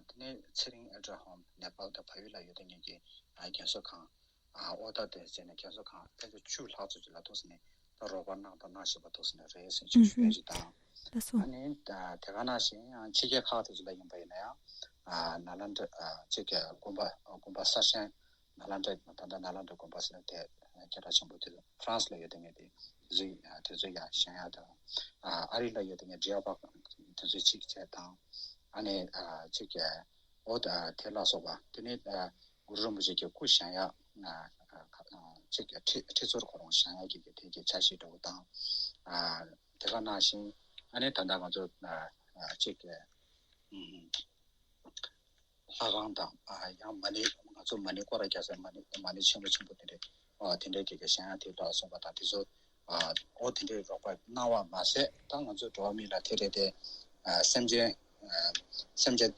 དེ་ནས་ཚེ་རིང་ཨེལ་ཌར་ཧོམ་ནེ་པཱལ་དང་བལ་ཡུལ་ལ་ཡོད་དེ་ངེད་ཀྱི་རྒན་གསོ་ཁང་ཨོ་ད་དེ་བྱས་ནས་རྒན་གསོ་ཁང་ཕལ་ཆེར་བཅུ་ལྷག་ཙམ་ཅིག་ལ་ཐུག་སོང་ནས་ད་རོགས་པ་གནང་དང་གནང་བཞིན་པ་ཐུག་སོང་ནས་རེད་ཟེར་ཅིག་ཞུ་ཡ་ཅིག་དང་། ད་སོ། ཨ་ནི་ད་དེ་ག་ནང་བཞིན་ཕྱི་རྒྱལ་ཁག་དེ་ཚོ་ལ་ཡིན་པ་ཡིན་ན་ཡང་ནཱ་ལེནྡྲ་ཅིག་གི་དགོན་པ་དགོན་པ་གསར་བཞེངས་ནཱ་ལེནྡྲ་ད་ལྟ་ནཱ་ལེནྡྲ་དགོན་པ་ཟེར་ནས་དེ་སྐད་གྲགས་ཆེན་པོ་དེ་ཚོ་ཧྥ་རན་སི་ལ་ཡོད་དེ་ངས་དེ་དེ་ཚོ་དེ་ཚོ་ཡང་བཞེངས་ཡ་དང་ཨ་རི་ལ་ཡོད་དེ་ངས་འབྲི་ཡ་པ་དེ་ཚོ་གཅིག་བྱས་དང་ཨ་ནི་ཅིག་གི་ཨོ་ད་དེ་ལ་སོགས་པ་དེ་ནི་གུ་རུ་རིན་པོ་ཆེ་གི་སྐུ་བཞེངས་ཡ་ཅིག་གི་ཁྲི་ཁྲི་ཚུར་ཁོ་རང་བཞེངས་ཡ་གི་གི་དེ་གི་འཆར་གཞི་འདྲ་བོ་དང་དེ་ག་ནང་བཞིན་ཨ་ནི་ད་ལྟ་ང་ཚོ་ཅིག་གི་ལྷ་ཁང་དང་ཡང་མ་ཎི་ང་ཚོ་མ་ཎི་སྐོར་ར་རྒྱག་ས་མ་ཎི་མ་ཎི་ཆེན་པོ་ཆེན་པོ་དེ་འདྲ་དེ་འདྲའི་གི་གི་བཞེངས་ཡ་དེ་ལ་སོགས་པ་དང་དེ་ཚོ་ འོ་དེ་འདྲའི་རོགས་པ་གནང་བ་མ་ཟད། ད་ང་ཚོ་འགྲོ་བ་མི་ལ་དེ་རེད་དེ། སེམས་ཅན་སེམས་ཅན་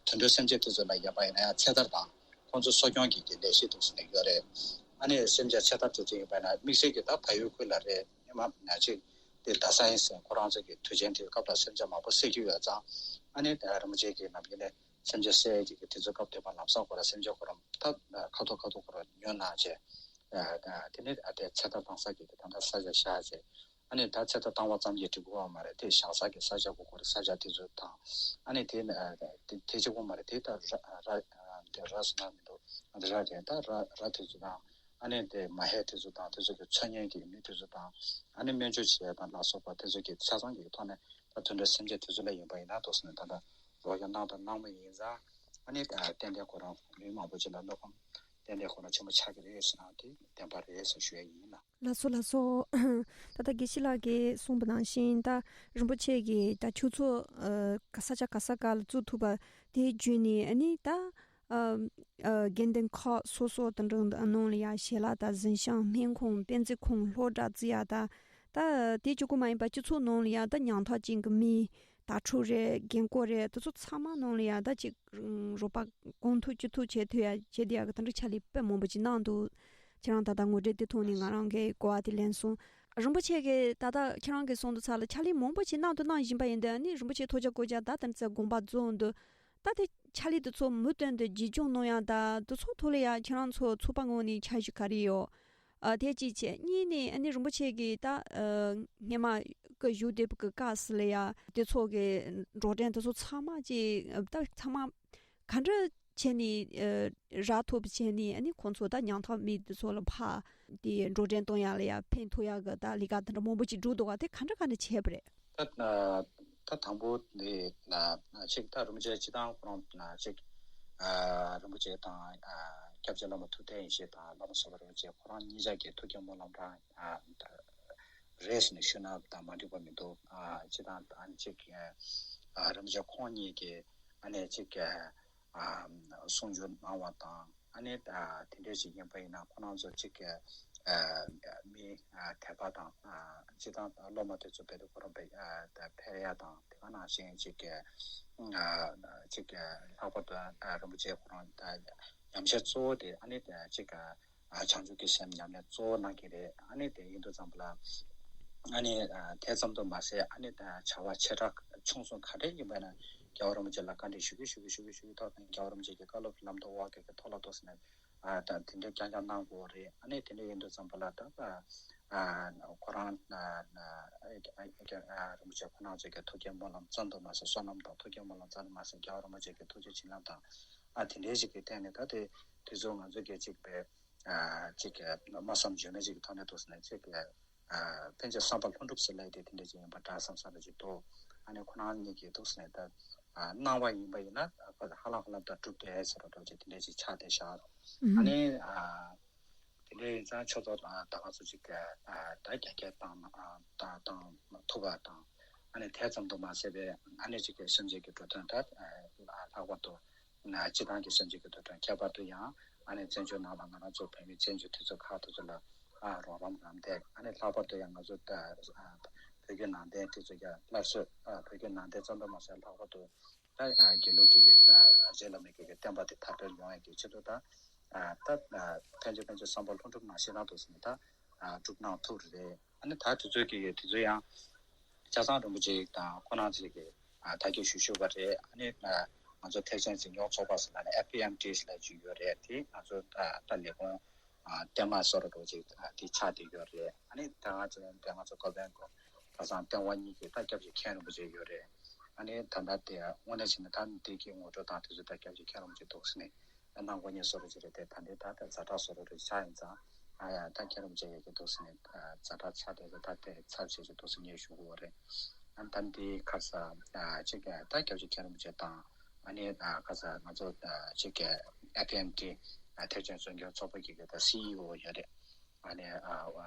དུད་འགྲོ་སེམས་ཅན་དེ་ཚོ་ལ་ཡོད་པ་ཡིན་ན་ཡང་ཚེ་ཐར་དང་ཁོང་ཚོ་གསོ་སྐྱོང་གི་གི་ལས་གཞི་འདུག་ཟེར་ནས་ཡོད་རེད། ཨ་ནི་སེམས་ཅན་ཚེ་ཐར་དེ་ཚོ་ཡིན་པ་ན་དམིགས་བསལ་གྱི་ད་བལ་ཡུལ་ཁུལ་ལ་རེད། ཉི་མ་ན་ཅིག་དེ་ད་ས་ཡིན་ཟེར་ཁོ་རང་ཚོ་གི་དུས་ཆེན་དེའི་སྐབས་ལ་སེམས་ཅན་མང་པོ་བསད་རྒྱུ་ཡོད་ཙང་། ཨ་ནི་རིན་པོ་ཆེ་གི་ནམ་རྒྱུན་ནས་སེམས་ཅན་བསད་ཀྱི་གི་དུས་ཚོད་སྐབས་དེ་པ་ལམ་སང་ཁོ་རང་སེམས་ཅན་ཁོ་རང་ད་ཁ་ཐོག་ཁ་ཐོག་ཁོ་རང་ཉོ་གནང་བྱས། དེ་ནས་དེ་ཚེ་ཐར་བཏང་ས་གི་གི་ད་ལྟ་ས་ཆ་བཞག་བྱས། ཨ་ནི་ད་ཚེ་ཐར་བཏང་བ་ཙམ་གྱིས་འགྲིག་གི་ཡོད་མ་རེད། དེ་བཞག་ས་གི་ས་ཆ་གི་སྐོར་ས་ཆ་དེ་ཚོ་དང་། ཨ་ནི་དེ་དེ་གཅིག་པོ་མ་རེད། དེ་ད་ར་ར་དེ་ར་ཟེར་ན་མི་འདུག་འདི་ར་རེད། ད་ར་ར་དེ་ཚོ་དང་། ཨ་ནི་དེ་མ་ཧེ་དེ་ཚོ་དང་དེ་ཚོ་གི་འཚོ་མཁན་གྱི་མི་དེ་ཚོ་དང་། ཨ་ནི་སྨན་བཅོས་བྱེད་ཡ་དང་ལ་སོགས་པ་དེ་ཚོ་གི་ཆ་ཚང་གི་ཐོག་ནས་ད་དུད་འགྲོ་སེམས་ཅན་དེ་ཚོ་ལ་ཡིན་པ་ཡིན་ན་འདུག་ཟེར་ནས་ད་ལྟ་རོགས་སྐྱོར་གནང་དང་གནང་མུས་ཡིན་ཙང་། ཨ་ནི་ཏན་ཏན་ཁོ་རང་མི་མང་པོ་ཅིག་ལ་བློ་ཕམ་ཏན་ཏན་ཁོ་རང་ཆེན་པོ་ཆགས་ཀྱི་རེད་ཟེར་ན་དེ་བདེན་པ་རེད་ཟེར་ཞུ་ཡ་ཡིན་ལ། ལགས་སོ་ལགས་སོ། ད་ལྟ་དགེ་བཤེས་ལགས་ཀྱིས་གསུངས་པ་ནང་བཞིན་ད་རིན་པོ་ཆེ་གིས་ད་ཆོས་ཚོགས་ཨ་ག་ས་ཆ་ག་ས་ག་ལ་བཙུགས་ཐུབ་པ་དེ་བརྒྱུད་ནས། ཨ་ནི་ད་ཨ་ཨ་དགེ་འདུན་ཁག་སོ་སོ་དང་འདྲ་ནང་ལ་ཡ་ཞལ་ལག་དང་གཟན་ཤམ་སྨན་ཁང་དཔེ་མཛོད་ཁང་སློབ་གྲྭ་བཙུགས་ཡ་ད། ད་དེ་གཅིག་པོ་མ་ཡིན་པ་སྤྱི་ཚོགས་ནང་ལ་ཡ་ད་ཉམ་ཐག་ཅན་གྱི་མི་དྭ་ཕྲུག་རེད། རྒན་གོག་རེད། དེ་ཚོ་ཚང་མ་ནང་ལ་ཡ་ད་ཅིག་རོགས་པ་གང་ཐུབ་ཅི་ཐུབ་བྱེད་ཐུབ་ཡ་བྱེད་དེ་ཡ་གི་དེ་འདྲ་ཕྱག་ལས་དཔེ་མང་པོ་ཅིག་གནང་འདུག་ཁྱེད་རང་ད་ལྟ་ངོ་སྤྲོད་དེ་ཐོག་ནས་ང་རང་གི་གོ་བ་དེ་ལེན་སོང་། རིན་པོ་ཆེ་གིས་ད་ལྟ་ཁྱེད་རང་གིས་གསུངས་དུས་ཙ་ལ་ཕྱག་ལས་མང་པོ་ཅིག་གནང་དུ་གནང་བཞིན་པ་ཡིན་དུས། ཨ་ནི་རིན་པོ་ཆེ་ཐུགས་རྗེ་སྐུ་ཕྱག་ད་དེ་ཚོ་དགོངས་པ་རྫོགས་འདུག་ད་དེ་ཕྱག་ལས་དེ་ཚོ་མུ་མཐུད་དུ་རྒྱུན་སྐྱོང་གནང་ཡ་ད་དེ་ཚོ་ཐོག་ལ་ཡ་ཁྱེད་རང་ཚོ་ཚོགས་པ་ངོས་ནས་འཆར་གཞི་ག་རེ་ཡོད། ཨ་དེ་གཅིག་བྱས། གཉིས་ནས་ཨ་ནི་རིན་པོ་ཆེ་གིས་ད་ཨ་སྔས་མ་ཀ་བཞུགས་བསྡད་པའི་སྐབས་སུ་ལ་ཡ་དེ་ཚོ་གི་འགྲོ་གྲོན་དེ་ཚོ་ཚང་མ་ཅིག་ད་ཚང་མ་ག་འདྲ་བྱས་ནས་ཨ་རག་ཐུབ་བྱས་ནས། ཨ་ནི་ཁོང་ཚོ་ད་ཉམ་ཐག་མི་དེ་ཚོ་ལ་ཕར་དེ་འགྲོ་གྲོན་གཏོང་ཡ་ལ་ཡ་ཕན་ཐོགས་ཡ་གི་ད་ལས་ཀ་དེ་འདྲ་མང་པོ་ཅིག་བསྒྲུབས་འདུག་ག་དེ་ག་འདྲ་ག་འདྲ་བྱས་པ་རེད། ད་ད་དང་པོ་དེ་ཅིག་ད་རིན་པོ་ཆེ་སྤྱི་བཏང་ཁོ་རང་ཅིག་རིན་པོ་ཆེ་དང་སྐྱབས་རྗེ་བླ་མ་ཐུབ་བསྟན་ཡེ་ཤེས་དང་བླ་མ་བཟང་པོ་རིན་པོ་ཆེ་ཁོ་རང་གཉིས་ཆ་གི་ཐུགས་བསྐྱེད་སྨོན་ལམ་རང་རེད་ཟེར་ནས་ཞུས་ན་ད་མ་འགྲིག་པ་མི་འདུག་སྤྱི་བཏང་ད་ཅིག་རིན་པོ་ཆེ་ཁོང་གཉིས་ཀྱིས་ཨ་ནི་ཅིག་གསུང་ཆོས་གནང་བ་དང་། ཨ་ནི་དེ་འདྲ་ཞིག་ཡིན་པ་ཡིན་ན་ཁོ་རང་ཚོ་གཅིག་གི་མི་དད་པ་དང་། སྤྱི་བཏང་སློབ་མ་དེ་ཚོ་བོད་དུ་ཁོ་རང་ཕེབས་ཡ་དང་། དེ་ག་ནང་བཞིན་གཅིག་གི་གཅིག་གི་ལྷག་པར་དུ་རིན་པོ་ཆེ་ཁོ་རང་ཉམས་ཞིབ་གཙོ་བོ་དེ་ཨ་ནི་གཅིག་གི་བྱང་ཆུབ་ཀྱི་སེམས་ཉམས་ལེན་གཙོ་བོ་གནང་གི་རེད། ཨ་ནི་དེ་ཡིན་དུས་ཙམ་པ་ལ་ཨ་ནི་དེ་ཙམ་དུ་མ་ཟད། ཨ་ནི་བྱ་བ་ཆེ་ཕྲ་ཆུང་གསུམ་ག་རེ་ཡིན་པ་ཡིན་ན་རྒྱལ་བ་རིན་པོ་ཆེ་ལ་བཀའ་འདྲི་ཞུ་གི་ཞུ་གི་ཞུ་གི་ཞུ་གི་ཐོག་ནས་རྒྱལ་བ་རིན་པོ་ཆེ་གི་བཀའ་སློབ་ཀྱི་ལམ་དུ་འོག་གི་གི་ཐོག་ལ་འདུག་ཟེར་ནས། ཨ་ད་དེ་འདྲའི་རྐྱང་རྐྱང་གནང་དགོས་རེད། ཨ་ནི་དེ་འདྲ་ཡིན་དུས་ཙམ་པ་ལ་ད་ཨ་ཁོ་རང་ཨ་ཨ་ཨ་རིན་པོ་ཆེ་ཁོ་རང་ཚོ་གི་ཐུགས་བསྐྱེད་སྨོན་ལམ་ཙམ་དུ་མ་ཟད། བསོད་ནམས་དང་ཐུགས་བསྐྱེད་སྨོན་ལམ་ཙམ་དུ་མ་ཟད། རྒྱལ་བ་རིན་པོ་ཆེ་གི་ཐུགས་རྗེ་བྱིན་རླབས་དང་། ཨ་དེ་འདྲའི་ཞིག་གི་སྟེང་ནས་ད་དེ་དུས་ཚོད་ང་ཚོ་གི་གཅིག་པའི་ཨ་གཅིག་གི་སྨྲ་བསམ་བརྗོད་མེད་ཅིག་གི་ཐོག་ནས་འདུག་ཟེར་ནས་གཅིག་གི་ཨ་ཕན་ཆད་བསམ་པ་ལྷུན་གྲུབ་ཟེར་ལབ་དེ་དེ་འདྲ་ཅིག་ཡིན་པ་འདྲ་བསམ་བསམ་པ་ཅིག་འདུག་ཨ་ནི་ཁོ་རང་གཉིས་ཀྱིས་འདུག་ཟེར་ནས་ད་ཨ་གནང་བ་ཡིན་པ་ཡིན་ན་ཧ་ལམ་ཧ་ལམ་ད་གྲུབ་བསྡད་ཟེར་བ་འདྲ་ཅིག་དེ་འདྲ་ཅིག་ཆགས་བསྡད་ཤག་ཨ་ནི་ཨ་དེ་འདྲ་ཡིན་ཙང་ཆུ་ཚོད་ཨ་ད་ང་ཚོ་ཅིག་ཨ་ད་རྒྱ་སྐྱེད་བཏང་ཨ་ད་བཏང་ཐུབ་པ་དང་། ཨ་ནི་དེ་ཙམ་དུ་མ་ཟད་པའི་ཨ་ནི་ཅིག་གི་སེམས་ཅན་གྱི་འགྲོ་དོན་ད་ཨ་ལྷག་པར་དུ་ན་སྤྱི་བཏང་གི་སེམས་ཅན་གྱི་འགྲོ་དོན། ཁྱད་པར་དུ་ཡང་ཨ་ནི་བཙན་བྱོལ་ནང་ལ་ང་རང་ཚོ་བོད་མི་བཙན་བྱོལ་དུས་ཚོད་ཁག་དེ་ཚོ་ལ་ཨ་རོགས་རམ་རམ་འདེགས། ཨ་ནི་ལྷག་པར་དུ་ཡང་ང་ཚོ་ད་ཨ་བོད་བརྒྱུད་ནང་བསྟན་དེ་ཚོ་ཡང་སླར་གསོ། ཨ་བོད་བརྒྱུད་ནང་བསྟན་ཙམ་དུ་མ་ཟད་ལྷག་པར་དུ་ད་ཨ་དགེ་ལུགས་ཀྱི་ཨ་རྗེ་བླ་མའི་གི་བསྟན་པ་དེ་དར་སྤེལ་ཡོང་ཡས་ཀྱི་ཆེད་དུ་ད་ཨ་ད་ཨ་ཕན་ཆད་ཕན་ཆད་བསམ་པ་ལྷུན་གྲུབ་ནང་བཞིན་རང་དུ་ཟིན་ད་ཨ་སྒྲུབ་གནང་ཐུབ་རེད། ཨ་ནི་ད་དུས་ཚོད་ཀྱི་དུས་ཚོད་ཡང་ཆ་ཚང་རིན་པོ་ཆེ་དང་ཁོ་རང་ཚོས་ཀྱི་ཨ་ཐག་གཅོད་ཞུ་ཞུ་བ་རེད། ཨ་ནི་ཨ་ང་ཚོ་ཐེག་ཆེན་འཛིན་སྐྱོང་ཚོགས་པ་ཟེར་ན་ནི་ཨེཕ་ཨེམ་ཊི་ཟེར་ཅིག་ཡོད་རེད། དེ་ང་ཚོ་ཨ་ད་ལས་ཁུངས་ཨ་བརྟན་མ་བཟོ་འདྲ་པོ་ཅིག་ཨ་དེ་ཆགས་བསྡད་ཡོད་རེད། ཨ་ནི་ད་ང་ཚོ་དེ་ང་ཚོ་ཀོ་བན་གོ་ཁ་སང་ལྟེ་བ་གཉིས་ཀྱི་ད་སྐྱབས་རྗེ་མཁན་རིན་པོ་ཆེ་ཡོད་རེད། ཨ་ནི་ད་ལྟ་དེ་དངོས་གནས་བྱས་ན་ད་འདི་གི་ངོ་སྤྲོད་དང་དེ་ཚོ་ད་སྐྱབས་རྗེ་མཁན་རིན་པོ་ཆེ་འདུག་ཟེར་ནས། གནང་སྒོ་ཉེ་བཟོ་འདྲ་ཅིག་རེད་དེ། ད་འདི་ད་ལྟ་ཛ་དྲག་བཟོ་འདྲ་ཅིག་ཆགས་ཡིན་ཙང་། ཨ་ཡ་ད་མཁན་རིན་པོ་ཆེ་ཡོད་ཀྱི་འདུག་ཟེར་ནས་ཛ་དྲག་ཆགས་བསྡད་ཙང་ད་དེ་ཚར་བྱེད་ཀྱི་འདུག་ཟེར་ངས་ཞུ་དགོས་པ་རེད། ཨ་ད་འདི་ཁ་ས་ཨ་གཅིག་གི་ད་སྐྱབས་རྗེ་མཁན་རིན་པོ་ཆེ་དང་། ཨ་ནི་ཨ་ཁ་ས་ང་ཚོ་ཨ་གཅིག་གི་ཨེཕ་ཨེམ་ཊི་ཨ་ཐེག་ཆེན་སྲུང་སྐྱོང་ཚོགས་པ་གི་གི་ད་སི་ཨི་ཨོ་ཡོད་རེད། ཨ་ནི་ཨ་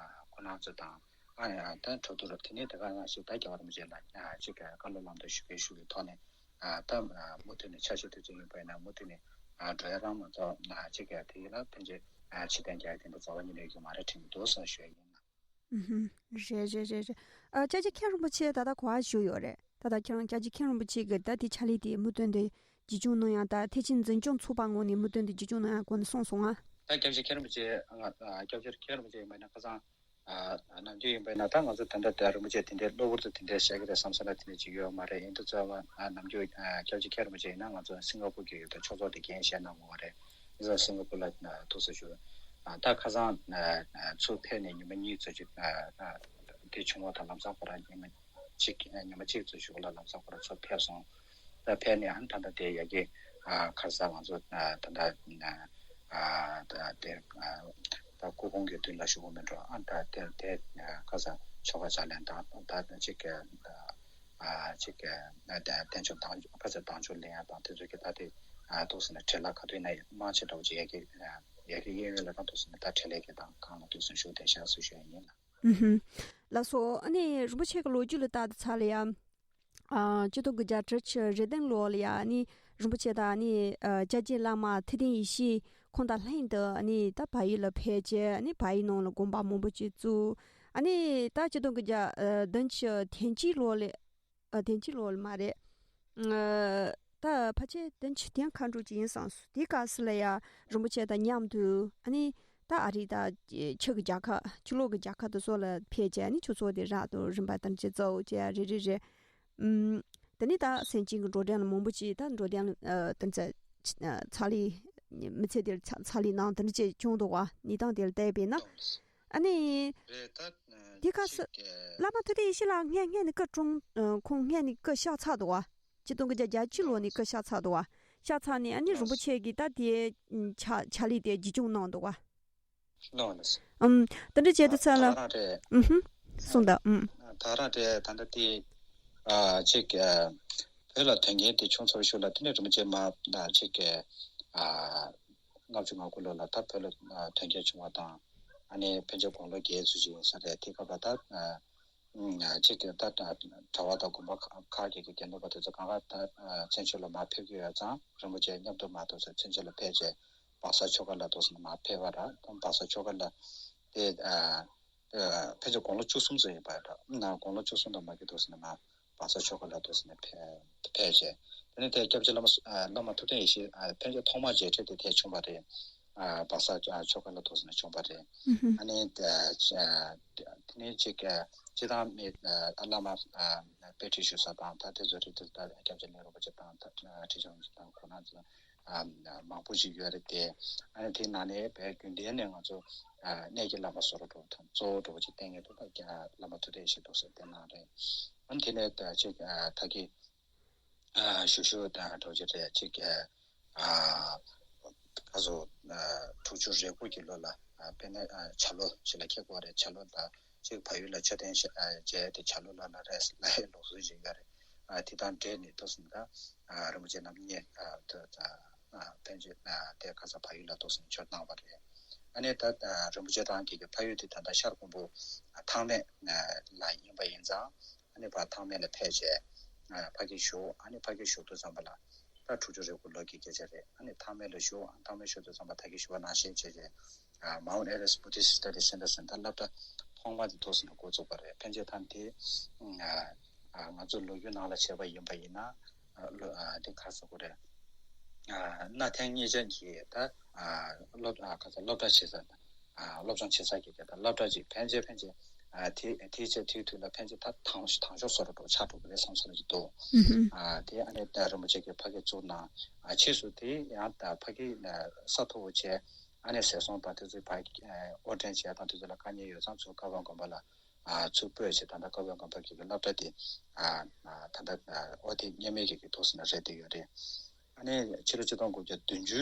ཁོ་རང་ཚོ་དང་ཨ་ཡ་ད་གྲོས་བསྡུར་དེ་ནས་དེ་ག་ང་ཞིག་ད་རྒྱལ་བ་རིན་པོ་ཆེ་ལ་ཨ་གཅིག་གི་བཀའ་སློབ་ལམ་སྟོན་ཞུ་གི་ཞུ་གི་ཐོག་ནས། ཨ་ད་ཨ་མུ་མཐུད་ནས་འཆར་གཞི་དེ་ཚོ་ཡིན་པ་ཡིན་ན་མུ་མཐུད་ནས་ཨ་འགྲོ་ཡ་རང་མ་གཏོགས་ཨ་གཅིག་ག་དེ་ཡིན་ན་ཕན་ཆད་ཨ་ཕྱི་གཏན་རྒྱག་ཡ་དེ་འདྲ་རྩ་བ་ཉིད་ནས་ཡོད་ཀྱི་མ་རེད་དྲན་གྱི་འདུག་ཟེར་ཞུ་ཡ་ཡིན། ཨུ་ཧུམ། རེད་རེད་རེད་རེད། ཨ། སྐྱབས་རྗེ་མཁན་རིན་པོ་ཆེ་ད་ལྟ་ག་པར་བཞུགས་ཡོད་རེད། ད་ལྟ་ཁྱེད་རང་སྐྱབས་རྗེ་མཁན་རིན་པོ་ཆེ་གི་ད་དེ་ཕྱག་ལས་དེ་མུ་མཐུད་དུ་རྒྱུན་སྐྱོང་གནང་ཡ། ད་ཐེག་ཆེན་འཛིན་སྐྱོང་ཚོགས་པ་ངོས་ནས་མུ་མཐུད་དུ་རྒྱུན་སྐྱོང་གནང་ཡ་སྐོར་ནས་གསུངས་སོང་ང་། ད་སྐྱབས་རྗེ་མཁན་རིན་པོ་ཆེ་ང་ཨ། སྐྱབས་རྗེ་མཁན་རིན་པོ་ཆེ་ཡིན་པ་ཡིན་ན་ཁ་སང་ཨ། ནམ་རྒྱུན་ཡིན་པ་ཡིན་ན་ད་ང་ཚོ་དེ་འདྲ་དེ་རིན་པོ་ཆེ་དེ་འདྲའི་གློ་བུར་དུ་དེ་འདྲའི་བཤད་ཀྱི་རེད་བསམ་ས་ལ་དེ་འདྲ་ཅིག་ཡོད་མ་རེད། ཡིན་དུས་ཙམ་པ་ཨ། ནམ་རྒྱུན་ཨ། སྐྱབས་རྗེ་མཁན་རིན་པོ་ཆེ་ཡིན་ན་ང་ཚོ་སིང་ག་པུར་གྱི་ཡོད་དོ་ཕྱོགས་ཚོགས་དེ་འགན་བཞེས་གནང་དགོས་པ་རེད། ཡིན་ཙང་སིང་ག་པུར་ལ་ཨ། ཐུགས་སུ་ཞུ། ཨ། ད་ཁ་སང་ཨ། ཚུར་ཕེབས་ནས་ཉི་མ་གཉིས་ཙམ་ཅིག་ཨ། ཨ། དེ་བྱུང་བ་དང་ལམ་སང་ཁོ་རང་ཉི་མ་གཅིག་ཉི་མ་གཅིག་ཙམ་ཞིག་ལ་ལམ་སང་ཁོ་རང་ཚུར་ཕེབས་སོང་། ད་ཕེབས་ནས་ཨ་ནི་ད་ལྟ་དེ་ཡ་གི་ཨ། ཁ་སང་ང་ཚོ་ཨ། ད་ལྟ་ཨ། ད་དེ་ཨ། ད་སྐུ་ཕུང་གི་མདུན་ལ་བཞུགས་པ་མིན་འགྲོ། ཨ། ད་དེ་དེ་ཨ། ཁ་སང་ཆོ་ག་ཕྱག་ལེན་དང་ད་གཅིག་ཨ། གཅིག་ཨ། བསྟན་བཅོས་དང་ཁ་སང་དང་ཆོས་ལེན་ཡ་དང་དེ་ཚོ་གི་ད་དེ་ཨ། ཐུགས་སུ་ནས་བྲེལ་ལ་ག་དུས་ན་མང་ཆེ་འདྲ་བོ་ཅིག་ཡ་གི་ཡ་གི་གཡས་གཡོན་ལ་ད་ཐུགས་སུ་ནས་ད་བྲེལ་ལས་ཀྱི་དང་གང་ལ་ཐུགས་སུ་ཞུགས་བསྡད་ཤག་ཟེར་ཞུ་ཡ་ཡིན། ཨུ་ཧུམ། ལགས་སོ། ཨ་ནི་རིན་པོ་ཆེ་གི་ལོ་རྒྱུས་ལ་བལྟ་དུས་ཙམ་ལ་ཡ། ཨ། ཆིག་སྟོང་དགུ་བརྒྱ་དྲུག་ཅུ་རེ་བདུན་ལོ་ལ་ཡ་ཨ་ནི་རིན་པོ་ཆེ་དང་ཨ་ནི་ཨ། སྐྱབས་རྗེ་བླ་མ་ཐུབ་བསྟན་ཡེ་ཤེས་ཁོང་དང་ལྷན་དུ་ཨ་ནི་ད་བལ་ཡུལ་ལ་ཕེབས་བྱས། ཨ་ནི་བལ་ཡུལ་ནང་ལ་དགོན་པ་མང་པོ་ཅིག་བཙུགས། ཨ་ནི་ད་ཆིག་སྟོང་དགུ་བརྒྱ་ཨ། བདུན་ཅུ་དོན་གཅིག་ལོ་ལ། ཨ། དོན་གཅིག་ལོ་ལ་མ་རེད། ཨ། ད་ཕལ་ཆེར་དོན་གཅིག་དོན་མཁའ་འགྲོ་ཅིག་ཡིན་བསམ་སོང་། དེའི་སྐབས་སུ་ལ་ཡ་རིན་པོ་ཆེ་དང་མཉམ་དུ་ཨ་ནི་ད་ཨ་རི་དང་ཕྱི་གི་རྒྱལ་ཁབ། ཕྱི་ལོགས་ཀྱི་རྒྱལ་ཁབ་དེ་ཚོ་ལ་ཕེབས་བྱས་ཨ་ནི་ཆོས་ཚོགས་དེ་རག་ཏུ་རིམ་པ་དང་ཅི་གཙོ་བོ་བྱས་རེ་རེ་རེ། ཨུམ། དེ་ནས་ད་སེམས་ཅན་གྱི་འགྲོ་གྲོན་ལ་མང་པོ་ཅིག་ད་འགྲོ་གྲོན་ལ་ཨ། དེ་ཚོ་ཕྱི་ཨ། ཕྱག་ལས་མི་ཚེ་དེར་ཕྱག་ཕྱག་ལས་གནང་དེ་འདྲ་ཅིག་བྱུང་འདུག་བ། གནས་སྟངས་དེ་ལ་བལྟས་པས་ན། ཨ་ནི། རེད་ད། དེ་སྐབས་སུ་ཅིག་བླ་མ་ཐུབ་བསྟན་ཡེ་ཤེས་ལགས་སྔོན་སྔོན་ནས་སྐུ་གྲོངས། ཁོང་སྔོན་ནས་སྐུ་གཤེགས་ཚར་འདུག་བ། ཆིག་སྟོང་དགུ་བརྒྱ་བརྒྱད་ཅུ་ལོ་ནས་སྐུ་གཤེགས་ཚར་འདུག་བ། གཤེགས་ཚར་ནས་ཨ་ནི་རིན་པོ་ཆེ་གིས་ད་དེའི་ཕྱག་ཕྱག་ལས་དེ་རྒྱུན་སྐྱོང་གནང་འདུག་བ། ལགས་ལགས། ཨུམ། དེ་འདྲ་བྱས་དུས་ཙམ་ལ། ད་རང་རེད། ཨུམ་ཧུམ། གསུངས་དང་། ཨུམ། ད་རང་རེད། ད་ལྟ་དེ་ཨ། ཅིག་ཨ། བོད་ལ་དོན་རྐྱེན་དེ་བྱུང་ཚར་ཞོར་ལ་དེ་ནས་རིན་པོ་ཆེ་མ་ཨ། ཅིག་ཨ། ལྔ་བཅུ་ང་དགུ་ལོ་ལ་ད་བོད་ལ་ཨ། དོན་རྐྱེན་བྱུང་བ་དང་། ཨ་ནི་ཕན་ཆད་དགུང་ལོ་བརྒྱད་ཙམ་ཞིག་ཡིན་ས་རེད། དེ་སྐབས་ལ་ད་ཨ། ཨུམ། ཅིག་ད་གྲྭ་པ་དང་དགོན་པ་ཁག་ཁག་གི་དགེ་འདུན་པ་དེ་ཚོ་གང་ག་ད་ཨ། བཙན་བྱོལ་ལ་མར་ཕེབས་ཀྱི་ཡོད་ཙང་རིན་པོ་ཆེ་མཉམ་དུ་མར་ཐུག་ས་བཙན་བྱོལ་ལ་ཕེབས་རྗེས་སྦག་ས་ཆོས་སྒར་ལ་འདུག་སེ་མར་ཕེབས་པ་ར། སྦག་ས་ཆོས་སྒར་ལ་དེ་ཨ། ཨ། ཕལ་ཆེར་དགུང་ལོ་བཅུ་གསུམ་ཙམ་ཡིན་པ་རེད། ན་དགུང་ལོ་བཅུ་གསུམ་དང་མ་གི་འདུག་སེ་མར་སྦག་ས་ཆོས་སྒར་ལ་འདུག་སེ་ཕེབས་ཕེབས་བྱས། དེ་ནས་དེ་སྐྱབས་རྗེ་བླ་མ་ཨ། བླ་མ་ཐུབ་བསྟན་ཡེ་ཤེས་ཨ། ཕལ་ཆེར་ཐོག་མ་མཇལ་འཕྲད་དེ་དེ་བྱུང་བ་རེད། ཨ། སྦག་ས་ཨ། ཆོས་སྒར་ལ་འདུག་སེ་བྱུང་བ་རེད། ཨུ་ཧུ། ཨ་ནི་ཨ། དེ་ནས་ཅིག་ཨ། སྤྱིར་བཏང་མི་ཨ། བླ་མ་ཨ། དཔེ་ཁྲིད་ཞུ་ས་དང་ད་དེ་ཚོ་རེད། དེ་ད་སྐྱབས་རྗེ་གླིང་རིན་པོ་ཆེ་དང་ད་ཁྲི་བྱང་ཆུབ་དང་ཁོང་རྣམ་ཚོ་ཨ། མང་པོ་ཞིག་ཡོད་རེད་དེ། ཨ་ནི་དེའི་ནང་ནས་བོད་རྒྱུན་ལྡན་ནས་ང་ཚོ་ཨ། གནས་ཀྱི་བླ་མ་བཟོ་འདྲ་བོ་དང་གཙོ་བོ་འདྲ་བོ་ཅིག་བསྟེན་མཁན་དེ་ད་བླ་མ་ཐུབ་བསྟན་ཡེ་ཤེས་འདུག་སེ་བསྟེན་གནང་རེད། ཨ་ནི་དེ་ནས་ད་ཅིག་ཨ། ད་གི་ཨ། ཞུ་ཞུ་དང་འདྲ་བོ་ཅིག་རེད། ཅིག་ཨ། ཁ་སོ་ཨ། དྲུག་ཅུ་རེ་དགུ་གི་ལོ་ལ་ཨ། དཔེར་ན་ཨ། བྱ་ལོ་ཅིག་ལ་འཁེལ་དགོས་རེད། བྱ་ལོ་ལ་ཅིག་བལ་ཡུལ་ལ་མཆོད་རྟེན་ཞིག་ཨ། མཇལ་ཏེ་བྱ་ལོ་ལ་ན་རེ་ལ་ཧེ་ལོག་སྲོལ་ཞིག་ཡོད་རེད། ཨ། དེ་དང་འབྲེལ་ནས་འདུག་སེ་ད་ཨ། རིན་པོ་ཆེ་རྣམ་གཉིས་ཨ། ད་ཨ། ཕན་ཆད་ཨ། དེ་ཁ་སང་བལ་ཡུལ་ལ་འདུག་སེ་མཆོད་གནང་བ་རེད། ཨ་ནི་ད་ཨ། རིན་པོ་ཆེ་རང་གི་གི་ཕ་ཡུལ་དེ་ད་ལྟ་ཤར་ཀོང་པོ་ཨ། ཐང་སྨད་ཨ། ལ་ཡིན་པ་ཡིན་ཙང་། ཨ་ནི་ཕར་ཐང་སྨད་ལ་ཕེབས་བྱས་ཨ། ཕ་གིར་བཞུགས། ཨ་ནི་ཕ་གིར་བཞུགས་དུས་ཙམ་པ་ལ་ད་དྲུག་ཅུ་རེ་དགུ་ལོ་གི་སྐད་ཆ་རེད། ཨ་ནི་ཐང་སྨད་ལ་བཞུགས། ཐང་སྨད་བཞུགས་དུས་ཙམ་པ་ད་གིར་བཞུགས་པ་ནང་བཞིན་བྱས་བྱས་ཨ། Mount Everest Buddhist Study Center ཟེར་ད་སློབ་གྲྭ་ཐོག་མ་དེ་འདུག་སེ་འགོ་བཙུགས་པ་རེད། ཕན་ཆད་ཐང་དེ་ཨ། ང་ཚོ་ལོ་རྒྱུས་ནང་ལ་བྱས་པ་ཡིན་པ་ཡིན་ན་ཨ། ལོ་ཨ། དེ་ག་ཟེར་དགོས་རེད། ཨ། གནའ་དེང་གཉིས་ཆ་གི་ད་ཨ། སློབ་ཨ། ག་ཚོད་སློབ་གྲྭ་ཆེ་ས་ཨ། སློབ་སྦྱོང་བྱེད་ས་གི་ག་ད་སློབ་གྲྭ་ཅིག་ཕན་ཆད་ཕན་ཆད་ཨ། དེ་དེའི་ཆེད་དེའི་དུས་ལ་ཕན་ཆད་ད་དང་དང་ཤོག་བཟོ་འདྲ་བོ་ཆགས་འགྲོ་གི་རེད་བསམ་ས་རེ་ཅིག་འདུག་ཨུ་ཧུ། ཨ། དེ་ཨ་ནི་ད་རིན་པོ་ཆེ་གིས་ཕ་གིར་བཙུགས་གནང་། ཨ། ཕྱིས་སུ་དེ་ཡང་ད་ཕ་གིར་ས་མཐོ་བོ་བྱས། ཨ་ནི་ཟས་སོང་དང་དེ་ཚོའི་ཕ་གི་ཨ། དབོར་འདྲེན་བྱས་དང་དེ་ཚོ་ལ་དཀའ་ངལ་ཡོད་ཙང་ཚུར་ཀ་བ་དགོན་པ་ལ་ཨ། ཚུར་སྤོས་བྱས། ད་ལྟ་ཀ་བ་དགོན་པ་གི་སློབ་གྲྭ་དེ་ཨ། ད་ལྟ་ཨ། འོ་དེ་རྙེད་མེད་ཀྱི་གི་འདུག་སེ་ན་རེད་དེ་ཡོད་རེད། ཨ་ནི་ཕྱི་ལོ་ཆིག་སྟོང་དགུ་བརྒྱ་བདུན་ཅུ་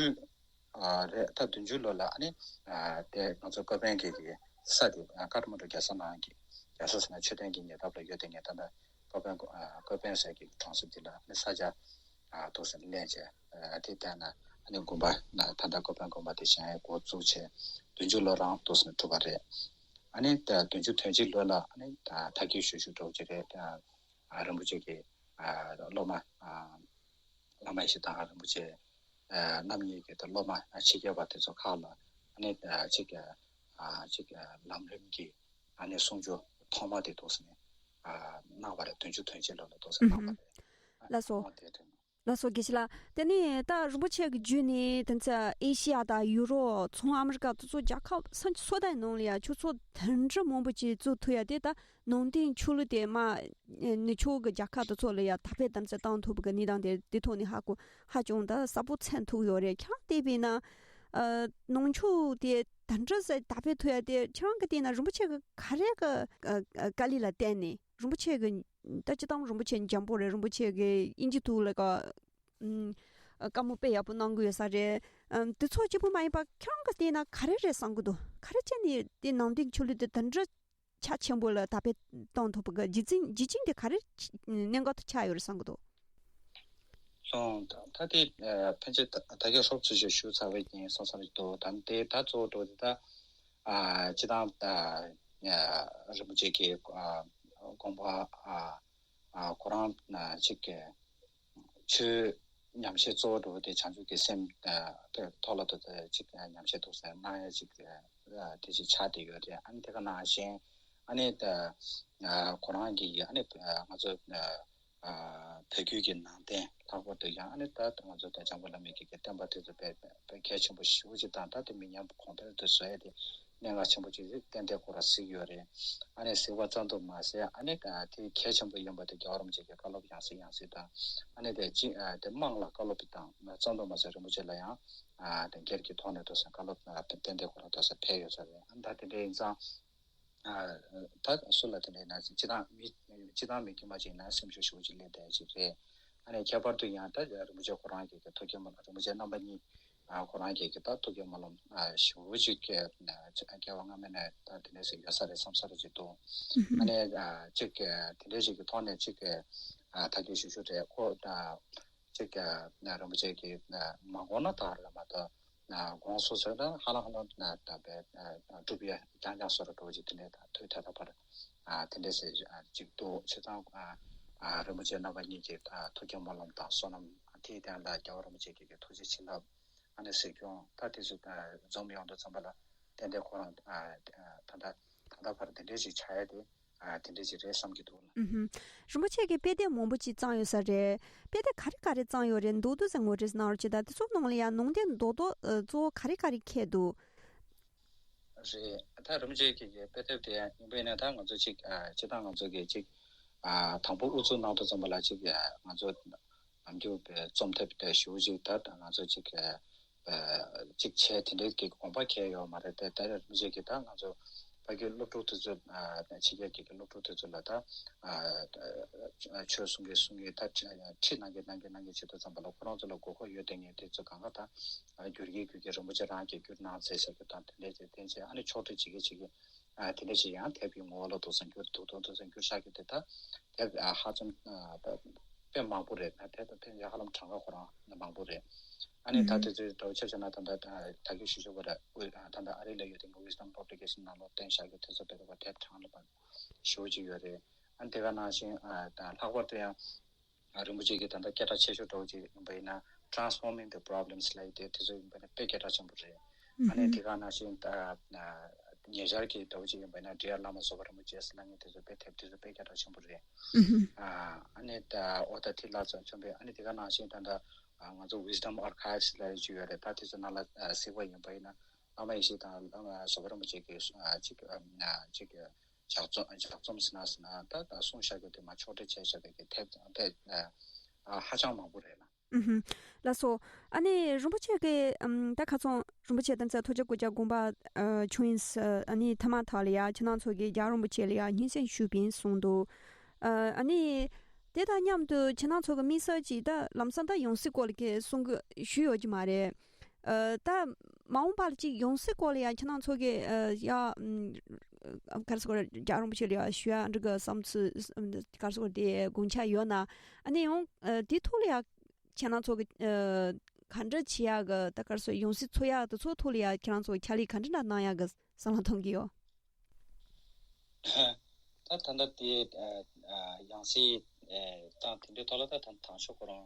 ཨ། རེད། ད་བདུན་ཅུ་ལོ་ལ་ཨ་ནི་ཨ། དེ་ང་ཚོ་ཀ་བན་གྱི་གི་ས་དེ་ཀ་ཐ་མན་ཌུ་རྒྱལ་ས་ནང་གི་རྒྱལ་ས་ཟེར་ན་མཆོད་རྟེན་གྱི་ཉེ་འདབས་ལ་ཡོད་དེ། ངས་ད་ལྟ་ཀ་བན་ཨ། ཀ་བན་ཟེར་གྱི་གྲོང་གསེབ་དེ་ལ་ཨ་ནི་ས་ཆ་ཨ། འདུག་སེ་ལེན་བྱས། ཨ། དེ་ལྟར་ན་ཨ་ནི་དགོན་པ་ན་ད་ལྟ་ཀ་བན་དགོན་པ་དེ་བཞེངས་ཡས་འགོ་བཙུགས་བྱས་བདུན་ཅུ་ལོ་རང་འདུག་སེ་གྲུབ་པ་རེད། ཨ་ནི་ད་བདུན་ཅུ་དོན་གཅིག་ལོ་ལ་ཨ་ནི་ད་ད་གིན་ཞུ་ཞུ་འདྲ་བོ་ཅིག་རེད། ཨ། རིན་པོ་ཆེ་གི་ཨ། སློབ་མ་ཨ། བླ་མ་ཡེ་ཤེས་ཐང་རིན་པོ་ཆེ་ཨ། རྣམ་གཉིས་ཀྱི་ད་སློབ་མ་ཨ། ཕྱི་རྒྱལ་བ་དེ་ཚོ་ཁག་ལ་ཨ་ནི་ཨ། ཅིག་ཨ། ཅིག་ཨ། ལམ་རིམ་གྱི་ ཨ་ནི་གསུང་ཆོས་ཐོག་མ་དེ་འདུག་སེ་ནས་ཨ་གནང་བ་རེད། བདུན་ཅུ་དོན་གཅིག་ལོ་ལ་འདུག་སེ་གནང་བ་རེད། ལགས་སོ། ཨ་དེ་དོན། ལགས་སོ། དགེ་བཤེས་ལགས། དེ་ནས་ད་རིན་པོ་ཆེ་གི་བརྒྱུད་ནས་དེ་ཚོ་ཨེ་ཤི་ཡ་དང་ཡུ་རོབ། ཚོང་ཨ་མི་རི་ཀ་དེ་ཚོ་རྒྱལ་ཁབ་ས་ཆ་སོ་དའི་ནང་ལ་ཡ་ཆུ་ཚོད་དེ་འདྲ་མང་པོ་ཅིག་བཙུགས་ཐུབ་ཡ་དེ། ད་ནང་བསྟན་ཆོས་ལུགས་དེ་མ་ནུབ་ཕྱོགས་ཀྱི་རྒྱལ་ཁབ་དེ་ཚོ་ལ་ཡ་དར་སྤེལ་དམ་བཅའ་བཏང་ཐུབ་པའི་གནས་སྟངས་དེ་དེ་ཐོག་ནས་ཧ་གོ་ཧ་ཅང་ད་གསལ་པོ་མཚོན་ཐུབ་ཡོད་རེད། ཁྱེད་རང་བལྟས་པས་ན། ཨ་ནང་ཆོས་དེ་དེ་འདྲ་ཟེ་དར་སྤེལ་ཐུབ་ཡ་དེ་ཁྱེད་རང་གི་བལྟས་ན་རིན་པོ་ཆེ་གི་ག་རེ་གི་ཨ་ཨ་དཀའ་ལས་ལ་བརྟེན་ནས། རིན་པོ་ཆེ་གི་ད་སྤྱིར་བཏང་རིན་པོ་ཆེ་འཇམ་པོ་རེད། རིན་པོ་ཆེ་གི་དབྱིན་ཇི་ཐོག་ལ་ཀ་ཨམ། བཀའ་མོལ་དཔེ་ཡག་པོ་གནང་གི་ཡོད་ས་རེད། ཨམ། དེ་ཚོ་གཅིག་པུ་མ་ཡིན་པ་ཁྱེད་རང་གིས་བལྟས་ན་ག་རེ་རེད་བསམ་གི་འདུག་ག་རེ་བྱས་ནས་དེ་ནང་བསྟན་ཆོས་ལུགས་དེ་དེ་འདྲ་རྒྱ་ཆེན་པོ་ལ་དར་སྤེལ་གཏོང་ཐུབ་པ་གི་རྒྱུ་མཚན་རྒྱུ་རྐྱེན་དེ་ག་རེ་གནད་འགག་ཏུ་ཆགས་ཡོད་རེད་བསམ་གི་འདུག་སོང་། ད་ད་དེ་ཨ་ཕན་ཆད་ད་ད་ག་སོབ་ཚུལ་ཞིག་ཞུ་ཚར་བའི་རྐྱེན་སོང་ས་རེད་འདུག་ད་དེ་ད་གཙོ་བོ་འགྲོ་དེ་ད་ཨ་སྤྱིར་བཏང་ཨ་རིན་པོ་ཆེ་གི་ཨ་དགོངས་པ་ཨ་ཨ་ཁོ་རང་ཨ་ཅིག་གི་ཆོས་ཉམས་བཞེས་གཙོ་བོ་འགྲོ་དེ་བྱང་ཆུབ་ཀྱི་སེམས་ཨ་དེ་ཐོག་ལ་དུ་དེ་ཅིག་ཉམས་བཞེས་ཐུགས་སེམས་གནང་ཡ་ཅིག་ཨ་དེ་ཅིག་ཆགས་བསྡད་ཡོད་རེད། ཨ་ནི་དེ་ག་ནང་བཞིན་ཨ་ནི་ད་ཨ་ཁོ་རང་གི་ཨ་ནི་ཨ་ང་ཚོ་ཨ་ཨ་བོད་བརྒྱུད་ཀྱི་ནང་བསྟན་ལྷག་པར་དུ་ཡང་ཨ་ནི་ད་ང་ཚོ་ད་འཇམ་མགོན་བླ་མའི་གི་བསྟན་པ་དེ་ཚོ་དཔེ་དཔེ་གལ་ཆེན་པོ་ཞེ་པོ་ཅིག་དང་། ད་དེ་མི་ཉམས་གོང་འཕེལ་དུ་བཟོ་ཡ་དེ་གནད་འགག་ཆེན་པོ་ཅིག་རེད། ཏན་ཏན་ཁོ་རང་གཟིགས་ཡོད་རེད། ཨ་ནི་གཟིགས་པ་ཙམ་དུ་མ་ཟད་ཨ་ནི་ད་དེ་གལ་ཆེན་པོ་ཡིན་པ་དེ་རྒྱལ་བ་རིན་པོ་ཆེ་གི་བཀའ་སློབ་ཡང་སེ་ཡང་སེ་དང་། ཨ་ནི་དེ་ཅི་ཨ་དེ་དམངས་ལ་བཀའ་སློབ་དང་ཙམ་དུ་མ་ཟད་རིན་པོ་ཆེ་ལ་ཡང་ཨ་དེ་སྒེར་གྱི་ཐོག་ནས་དུ་སེ་བཀའ་སློབ་ཨ་ཏན་ཏན་ཁོ་རང་དུ་སེ་ཕེབས་ཡོད་ས་རེད། ཨ་ནི་ད་དེ་འདྲ་ཡིན་ཙང་། ཨ་ད་སུ་ལ་དེ་འདྲ་ཡིན་ན་སྤྱིར་བཏང་མི་སྤྱིར་བཏང་མི་དཀྱུས་མ་ཅིག་ཡིན་ན་སེམས་ཤུགས་ཞེ་པོ་ཅིག་སླེབས་བསྡད་ཅིག་རེད། ཨ་ནི་ཁྱད་པར་དུ་ཡང་ད་རིན་པོ་ཆེ་ཁོ་རང་གི་གི་ཐུགས་བསྐྱེད་སྨོན་ལམ། རིན་པོ་ཆེ་རྣམ་པ་གཉིས་ཨ་ཁོ་རང་གི་གི་ད་ཐུགས་བསྐྱེད་སྨོན་ལམ་ཨ་ཞེ་པོ་ཅིག་གི་ཨ་སྐྱེ་བ་སྔ་མ་ནས་ད་དེ་འདྲ་ཞིག་ཡོད་ས་རེད་བསམ་ས་རེད་ཅིག་འདུག་ཨ་ནི་ཨ་ཅིག་གི་དེ་འདྲ་ཞིག་གི་ཐོག་ནས་ཅིག་གི་ཨ་ཐག་གཅོད་ཞུ་ཞུ་རེད། ཁོ་ཨ་ཅིག་གི་ཨ་རིན་པོ་ཆེ་གི་ཨ་མ་དགོངས་ན་ད་ལ་མ་གཏོགས། དགོངས་སོ་སོ་ན་ཧ་ལམ་ཧ་ལམ་ད་བས་སྒྲུབ་ཡ་རྐྱང་རྐྱང་བཟོ་འདྲ་འགྲོ་གི་དེ་ནས་ད་དུས་ད་ལྟ་བར་དེ་འདྲས་ཟེར་ཅིག་འདུག་བྱས་ཙང་རིན་པོ་ཆེ་རྣམ་པ་གཉིས་ཀྱི་ཐུགས་བསྐྱེད་སྨོན་ལམ་དང་བསོད་ནམས། དེའི་སྟེང་ལ་རྒྱལ་བ་རིན་པོ་ཆེ་གི་ཐུགས་རྗེ་བྱིན་རླབས། ཨ་ནི་གཟིགས་སྐྱོང་ད་དེ་ཚོ་འཛོམས་ཡོང་དུས་ཙམ་པ་ལ་ཏན་ཏན་ཁོ་རང་ད་ལྟ་ད་ལྟ་བར་དེ་འདྲས་ཅིག་ཆགས་ཡ་དེ། ཨ་དེ་འདྲ་ཅིག་རེད་བསམ་གྱི་འདུག་ལ། ཨུ་ཧུམ། རིན་པོ་ཆེ་གིས་དཔེ་དེབ་མང་པོ་ཅིག་བརྩམས་ཡོད་ས་རེད། དཔེ་དེབ་ག་རེ་ག་རེ་བརྩམས་ཡོད་རེད། མདོར་བསྡུས་ཙམ་ངོ་སྤྲོད་གནང་རོགས་བྱེད་དང་། དེ་ཚོ་ནང་ལ་ཡང་ནང་དོན་རྡོག་རྡོག་ཨ་གཙོ་བོ་ག་རེ་ག་རེ་འཁྱེར་འདུག་རེད། ད་རིན་པོ་ཆེ་གིས་དཔེ་དེབ་དེ་ཡིན་པས་ན་ད་ང་ཚོ་ཅིག་ཨ་སྤྱིར་བཏང་ང་ཚོ་གིས་ཅིག་ཨ་དང་པོ་དབུ་འཛུགས་གནང་དུས་ཙམ་པ་ལ་ཅིག་ཨ་ང་ཚོ་ནམ་རྒྱུན་པའི་རྩོམ་དེབ་དེ་ཞེ་པོ་ཅིག་ད་ང་ཚོ་ཅིག་ཨ། ཅིག་བྱས་དེ་འདྲའི་གི་དགོངས་པ་འཁྱེར་ཡོད་མ་རེད་དེ། ད་རེས་མི་ཞིག་གིས་ད་ང་ཚོ་ཕ་གིའི་སློབ་ཕྲུག་དེ་ཚོ་ཕྱི་རྒྱལ་གྱི་སློབ་ཕྲུག་དེ་ཚོ་ལ་ད་ཆོས་གསུང་གི་གསུང་གི་ད་ཁྲིད་གནང་གི་གནང་གི་གནང་གི་བྱེད་དུས་ཙམ་པ་ལ་ཁོ་རང་ཚོ་ལ་དགོས་མཁོ་ཡོད་དེ་ངས་དེ་ཚོ་གང་ག་ད་བསྒྱུར་གི་བསྒྱུར་གི་རིན་པོ་ཆེ་རང་གིས་བསྒྱུར་གནང་མཛད་ཟེར་གི་ད་དེ་འདྲའི་དེ་བསྟན་བྱས་ཨ་ནི་ཕྱོགས་སྒྲིག་བྱེད་ཀྱི་བྱེད་ཀྱི། ཨ་དེ་འདྲ་ཞིག་ཡང་དེབ་ཀྱི་ངོ་བོ་ལ་འདུག་སེ་འགྱུར་འདུག་འདུག་འདུག་སེ་འགྱུར་བཞག་གི་དེ་ད་དེབ་ཨ་ཧ་ཅང་ཨ་དཔེ་མང་པོ་རེད། ད་དེབ་དཔེ་ཧ་ལམ་གྲངས་ཀ་ཁོ་རང་མང་པོ་རེད། ཨ་ནི་ད་ཨུ་དེ་ཚོའི་འདྲ་བོ་ཆ་བཞག་ན་ད་ལྟ་ད་གི་ཞུ་ཞུ་བ་རེད། ད་ལྟ་ཨ་རི་ལ་ཡོད་དེ་ངོ་ཝི་སི་ཌམ་པབ་ལི་ཀེ་ཤན་ནང་ལོགས་བསྟན་བཞག་གི་དེ་ཚོ་དཔེ་དེབ་དེབ་གྲངས་ལ་ཞེ་པོ་ཅིག་ཡོད་རེད། ཨ་ནི་དེ་ག་ནང་བཞིན་ཨ་ད་ལྷག་པར་དུ་ཡང་། རིན་པོ་ཆེ་གི་ད་ལྟ་སྐད་གྲགས་ཆེ་ཤོས་འདྲ་བོ་ཅིག་ཡིན་པ་ཡིན་ན་Transforming the Problems ལབ་ཡི་དེ་དེ་ཚོ་ཡིན་པ་ན་དཔེ་སྐད་གྲགས་ཆེན་པོ་རེད། ཨ་ནི་དེ་ག་ནང་བཞིན་ད་ཉེ་ཆར་གྱི་འདྲ་བོ་ཅིག་ཡིན་པ་ན་Dear Lama Soba Rinpoche ལབ་མཁན་དེ་ཚོ་དཔེ་དེབ་དེ་ཚོ་དཔེ་སྐད་གྲགས་ཆེན་པོ་རེད། ཨ་ནི་ད་ཨོ་ད་ཐི་ལ་ཚོ་མཚོན་པའི་ཨ་ནི་དེ་ག་ནང་བཞིན་ད་ད་ང་ཚོ་Wisdom Archives ལབ་ཡི་ཅིག་ཡོད་རེད། ད་དེ་ཚོ་ནང་ལ་གཟིགས་པ་ཡིན་པ་ཡིན་ན་བླ་མ་ཡེ་ཤེས་དང་བླ་མ་སོ་པ་རིན་པོ་ཆེ་གི་ཅིག་ཅིག་ལྗགས་རྩོམ་ལྗགས་རྩོམ་ཟེར་ན་ཟེར་ན་ད་ད་གསུངས་བཞག་གི་དེ་མ་ཕྱོགས་སྒྲིག་བྱས་བཞག་གི་དེ་དེབ་དེ་ཨ་ཧ་ཅང་མང་པོ་རེད་ལ། ཨུ་ཧུམ། ལགས་སོ། ཨ་ནི་རིན་པོ་ཆེ་གིས་ཨམ་ད་ཁ་སང་རིན་པོ་ཆེ་དེ་ཚོ་ཐོག་ཅག་སྐུ་ཞབས་དགོངས་པ་ཨ་ཆོས་དབྱིངས་ཨ་ནི་ཐ་མ་དག་ལ་ཡ་ཁྱེད་རང་ཚོ་གིས་རྒྱལ་བ་རིན་པོ་ཆེ་ལ་ཡ་སྙན་སེང་ཞུས་པིན་གསུངས་འདུག་ཨ་ནི་དེ་དང་མཉམ་དུ་ཁྱེད་རང་ཚོ་གི་དམིགས་བསལ་གྱིས་ད་ལམ་སང་ད་ཡང་སྲིད་སྐོར་ལ་གི་གསུང་གི་ཞུས་ཡོད་ཀྱི་མ་རེད། ཨ་ད་མ་འོངས་པ་ལ་ཅིག་ཡང་སྲིད་སྐོར་ལ་ཡང་ཁྱེད་རང་ཚོ་གི་ཨ་ཡ་ཨམ་ག་རེ་ཟེར་དགོས་རེད། རྒྱལ་བ་རིན་པོ་ཆེ་ལ་ཡ་ཞུ་ཡ་འདྲ་གི་བསམ་ཚུལ་ག་རེ་ཟེར་དགོས་རེད། དེ་དགོངས་འཆར་ཡོད་ན་ཨ་ནི་ཡང་ཨ་དེ་ཐོག་ལ་ཡ་ཁྱེད་རང་ཚོ་གི་ཨ་ག་འདྲ་བྱེད་ཡ་གི་ད་ག་རེ་ཟེར་ཡང་སྲིད་འཚོལ་ཡ་དེ་ཚོ་ཐོག་ལ་ཡ་ཁྱེད་རང་ཚོ་ཕྱག་ལས་ག་འདྲ་འདྲ་གནང་ཡ་གི་བསམ་བློ་གཏོང་གི་ཡོད། ད་ད་ལྟ་དེ་ཨ་ཨ་ཡང་སྲིད་ཨ་དང་དེ་འདྲའི་ཐོག་ལ་ད་ད་དང་ཤོག་ཁོ་རང་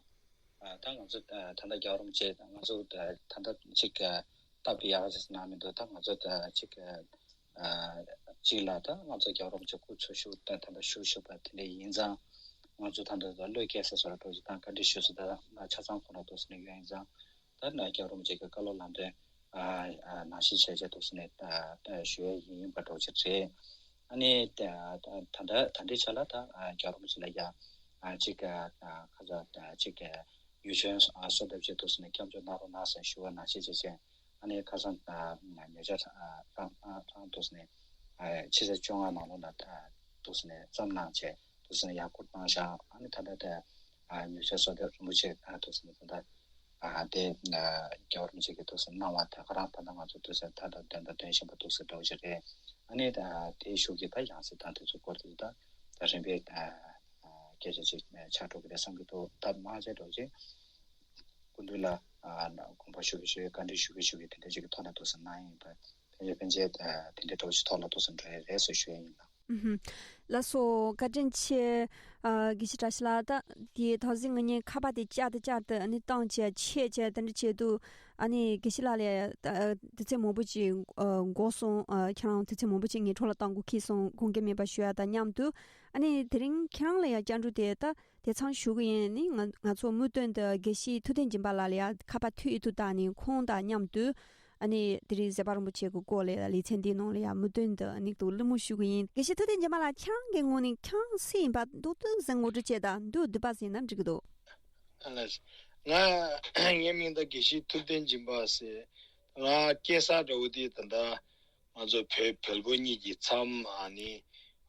ཨ་ད་ང་ཚོ་ཨ་ད་ལྟ་རྒྱལ་བ་རིན་པོ་ཆེ་ང་ཚོ་ད་ད་ལྟ་ཅིག་ཨ་སྟབས་བདེ་ཡག་ཟེར་ན་མི་འདུག་ད་ང་ཚོ་ད་ཅིག་ཨ་ཨ་ གཅིག་ལ་ད་ང་ཚོ་རྒྱལ་བ་རིན་པོ་ཆེ་སྐུ་འཚོ་བཞུགས་ད་ད་ལྟ་བཞུགས་བཞུགས་པ་དེ་འདྲ་ཡིན་ཙང་། ང་ཚོ་ད་ལྟ་བློས་འཁེལ་ས་སོགས་ལ་འགྲོ་རྒྱུ་དང་བཀའ་འདྲི་ཞུ་ས་ད་ཆ་ཚང་ཁོ་ན་འདུག་ཟེར་ནས་ཡོད་ཡིན་ཙང་། ད་ནི་རྒྱལ་བ་རིན་པོ་ཆེ་གི་བཀའ་སློབ་ལམ་སྟོན་ནང་བཞིན་བྱས་བྱས་འདུག་ཟེར་ནས་ཞུ་ཡ་ཡིན་པ་འདྲ་ཅིག་རེད། ཨ་ནི་ད་ད་ད་ལྟའི་ཆ་ལ་ད་རྒྱལ་བ་རིན་པོ་ཆེ་ལ་ཡ་གཅིག་ག་ཁ་ཚ་གཅིག་ག་ཡུལ་ཆེན་གསོལ་འདེབས་བྱས་འདུག་ཟེར་ནས་སྐྱབས་འཇུག་གནང་རོགས་གནང་ཟེར་ཞུ་བ་ནང་བཞིན་བྱས་བྱས། ཨ་ནི་ཁ་སང་ཉེ་ཆར་ཏང་ཏང་འདུག་ཟེར་ནས་ཕྱི་ཚེས་བཅོ་ལྔ་ནང་ལོགས་ལ་འདུག་ཟེར་ནས་བརྩམས་གནང་བྱས་འདུག་ཟེར་ནས་ཡར་བསྐུར་གནང་བཞག་ཨ་ནི་ད་ལྟ་དེ་ཉེ་ཆར་གསོལ་འདེབས་རིན་པོ་ཆེ་འདུག་ཟེར་ནས་ད་ལྟ་དེ་རྒྱལ་བ་རིན་པོ་ཆེ་གིས་འདུག་ཟེར་གནང་བ་དེ་ག་རང་ད་ལྟ་ང་ཚོ་འདུག་ཟེར་ད་ལྟ་འདོན་དང་འདོན་བཞིན་པ་འདུག་ཟེར་འདྲ་བོ་ཞིག་རེད། ཨ་ནི་ད་དེའི་གཞུག་གི་ད་ཡང་སྲིད་དང་དེ་ཚོའི་སྐོར་དེ་ད་ད་རིམ་པས་སྐད་ཆ་ཅིག་ཆགས་འགྲོ་གི་རེད་བསམ་གྱི་འདུག་ད་མང་ཆེ་འདྲ་བོ་ཅིག་སྐུ་མདུན་ལ་ཨ་དགོངས་པ་ཞུ་གི་ཞུ་གི་བཀའ་འདྲི་ཞུ་གི་ཞུ་གི་དེ་འདྲ་ཅིག་གི་ཐོག་ནས་འདུག་ཟེར་གནང་ཡིན་པ། ཕན་ཆད་ཕན་ཆད་དེ་འདྲའི་འདྲ་བོ་ཞིག་ཐོག་ལ་འདུག་ཟེར་འགྲོ་ཡི་རེད་ཟེར་ཞུ་ཡ་ཡིན་ལགས། ཨུ་ཧུམ། ལགས་སོ། བཀའ་དྲིན་ཆེ། ཨ་དགེ་བཤེས་བཀྲ་ཤིས་ལགས། ད་དེ་ཐོག་ཟིན་ང་གཉིས་ཁ་པར་དེ་བཅར་དུ་བཅར་དུ་ཨ་ནི་བཏང་བྱས་ཆད་བྱས་དེ་འདྲ་བྱས་དུས་ཨ་ནི་དགེ་བཤེས་ལགས་ལ་ད་དུས་ཚོད་མང་པོ་ཅིག་ཨ་འགོར་སོང་། ཨ་ཁྱེད་རང་དུས་ཚོད་མང་པོ་ཅིག་ངའི་འཕྲོ་ལ་བཏང་དགོས་ཁེལ་སོང་། དགོངས་འགལ་མེད་པ་ཞུ་ཡ་དང་མཉམ་དུ་ཨ་ནི་དེ་རིང་ཁྱེད་རང་ལ་ཡང་བཅར་འདྲི་དེ་ད་དེ་ཚང་ཞུ་གི་ཡིན། ནི་ང་ང་ཚོ་མུ་མཐུད་དུ་དགེ་བཤེས་ཐུབ་བསྟན་སྦྱིན་པ་ལགས་ལ་ཡང་ཁ་པར་མཐུད་ཡོད་དུས་ད་ནི་ཁོང་དང་མཉམ་དུ་ཨ་ནི་དེ་རིང་ཟབ་པ་རིན་པོ་ཆེ་གི་སྐོར་ལ་ལེ་ཚན་འདིའི་ནང་ལ་ཡང་མུ་མཐུད་དུ་ཨ་ནི་འདུག་གླེང་མོལ་ཞུ་གི་ཡིན། དགེ་བཤེས་ཐུབ་བསྟན་སྦྱིན་པ་ལགས། ཁྱེད་རང་གི་ངོས་ནས་ཁྱེད་རང་སུ་ཡིན་པ་མདོར་བསྡུས་ཟིན་ངོ་སྤྲོད་བྱས་དང་མདོར་བསྡུས་པ་ཟིན་ན་འགྲིག་གི་འདུག་ཨ་ལགས། ང་ངའི་མིང་ད་དགེ་བཤེས་ཐུབ་བསྟན་སྦྱིན་པ་ཟེར། ང་སྐྱེས་ས་འདྲ་བོ་དེ་ད་ལྟ་ང་ཚོ་བལ་བལ་པོ་གཉིས་ཀྱི་མཚམས་ཨ་ནི་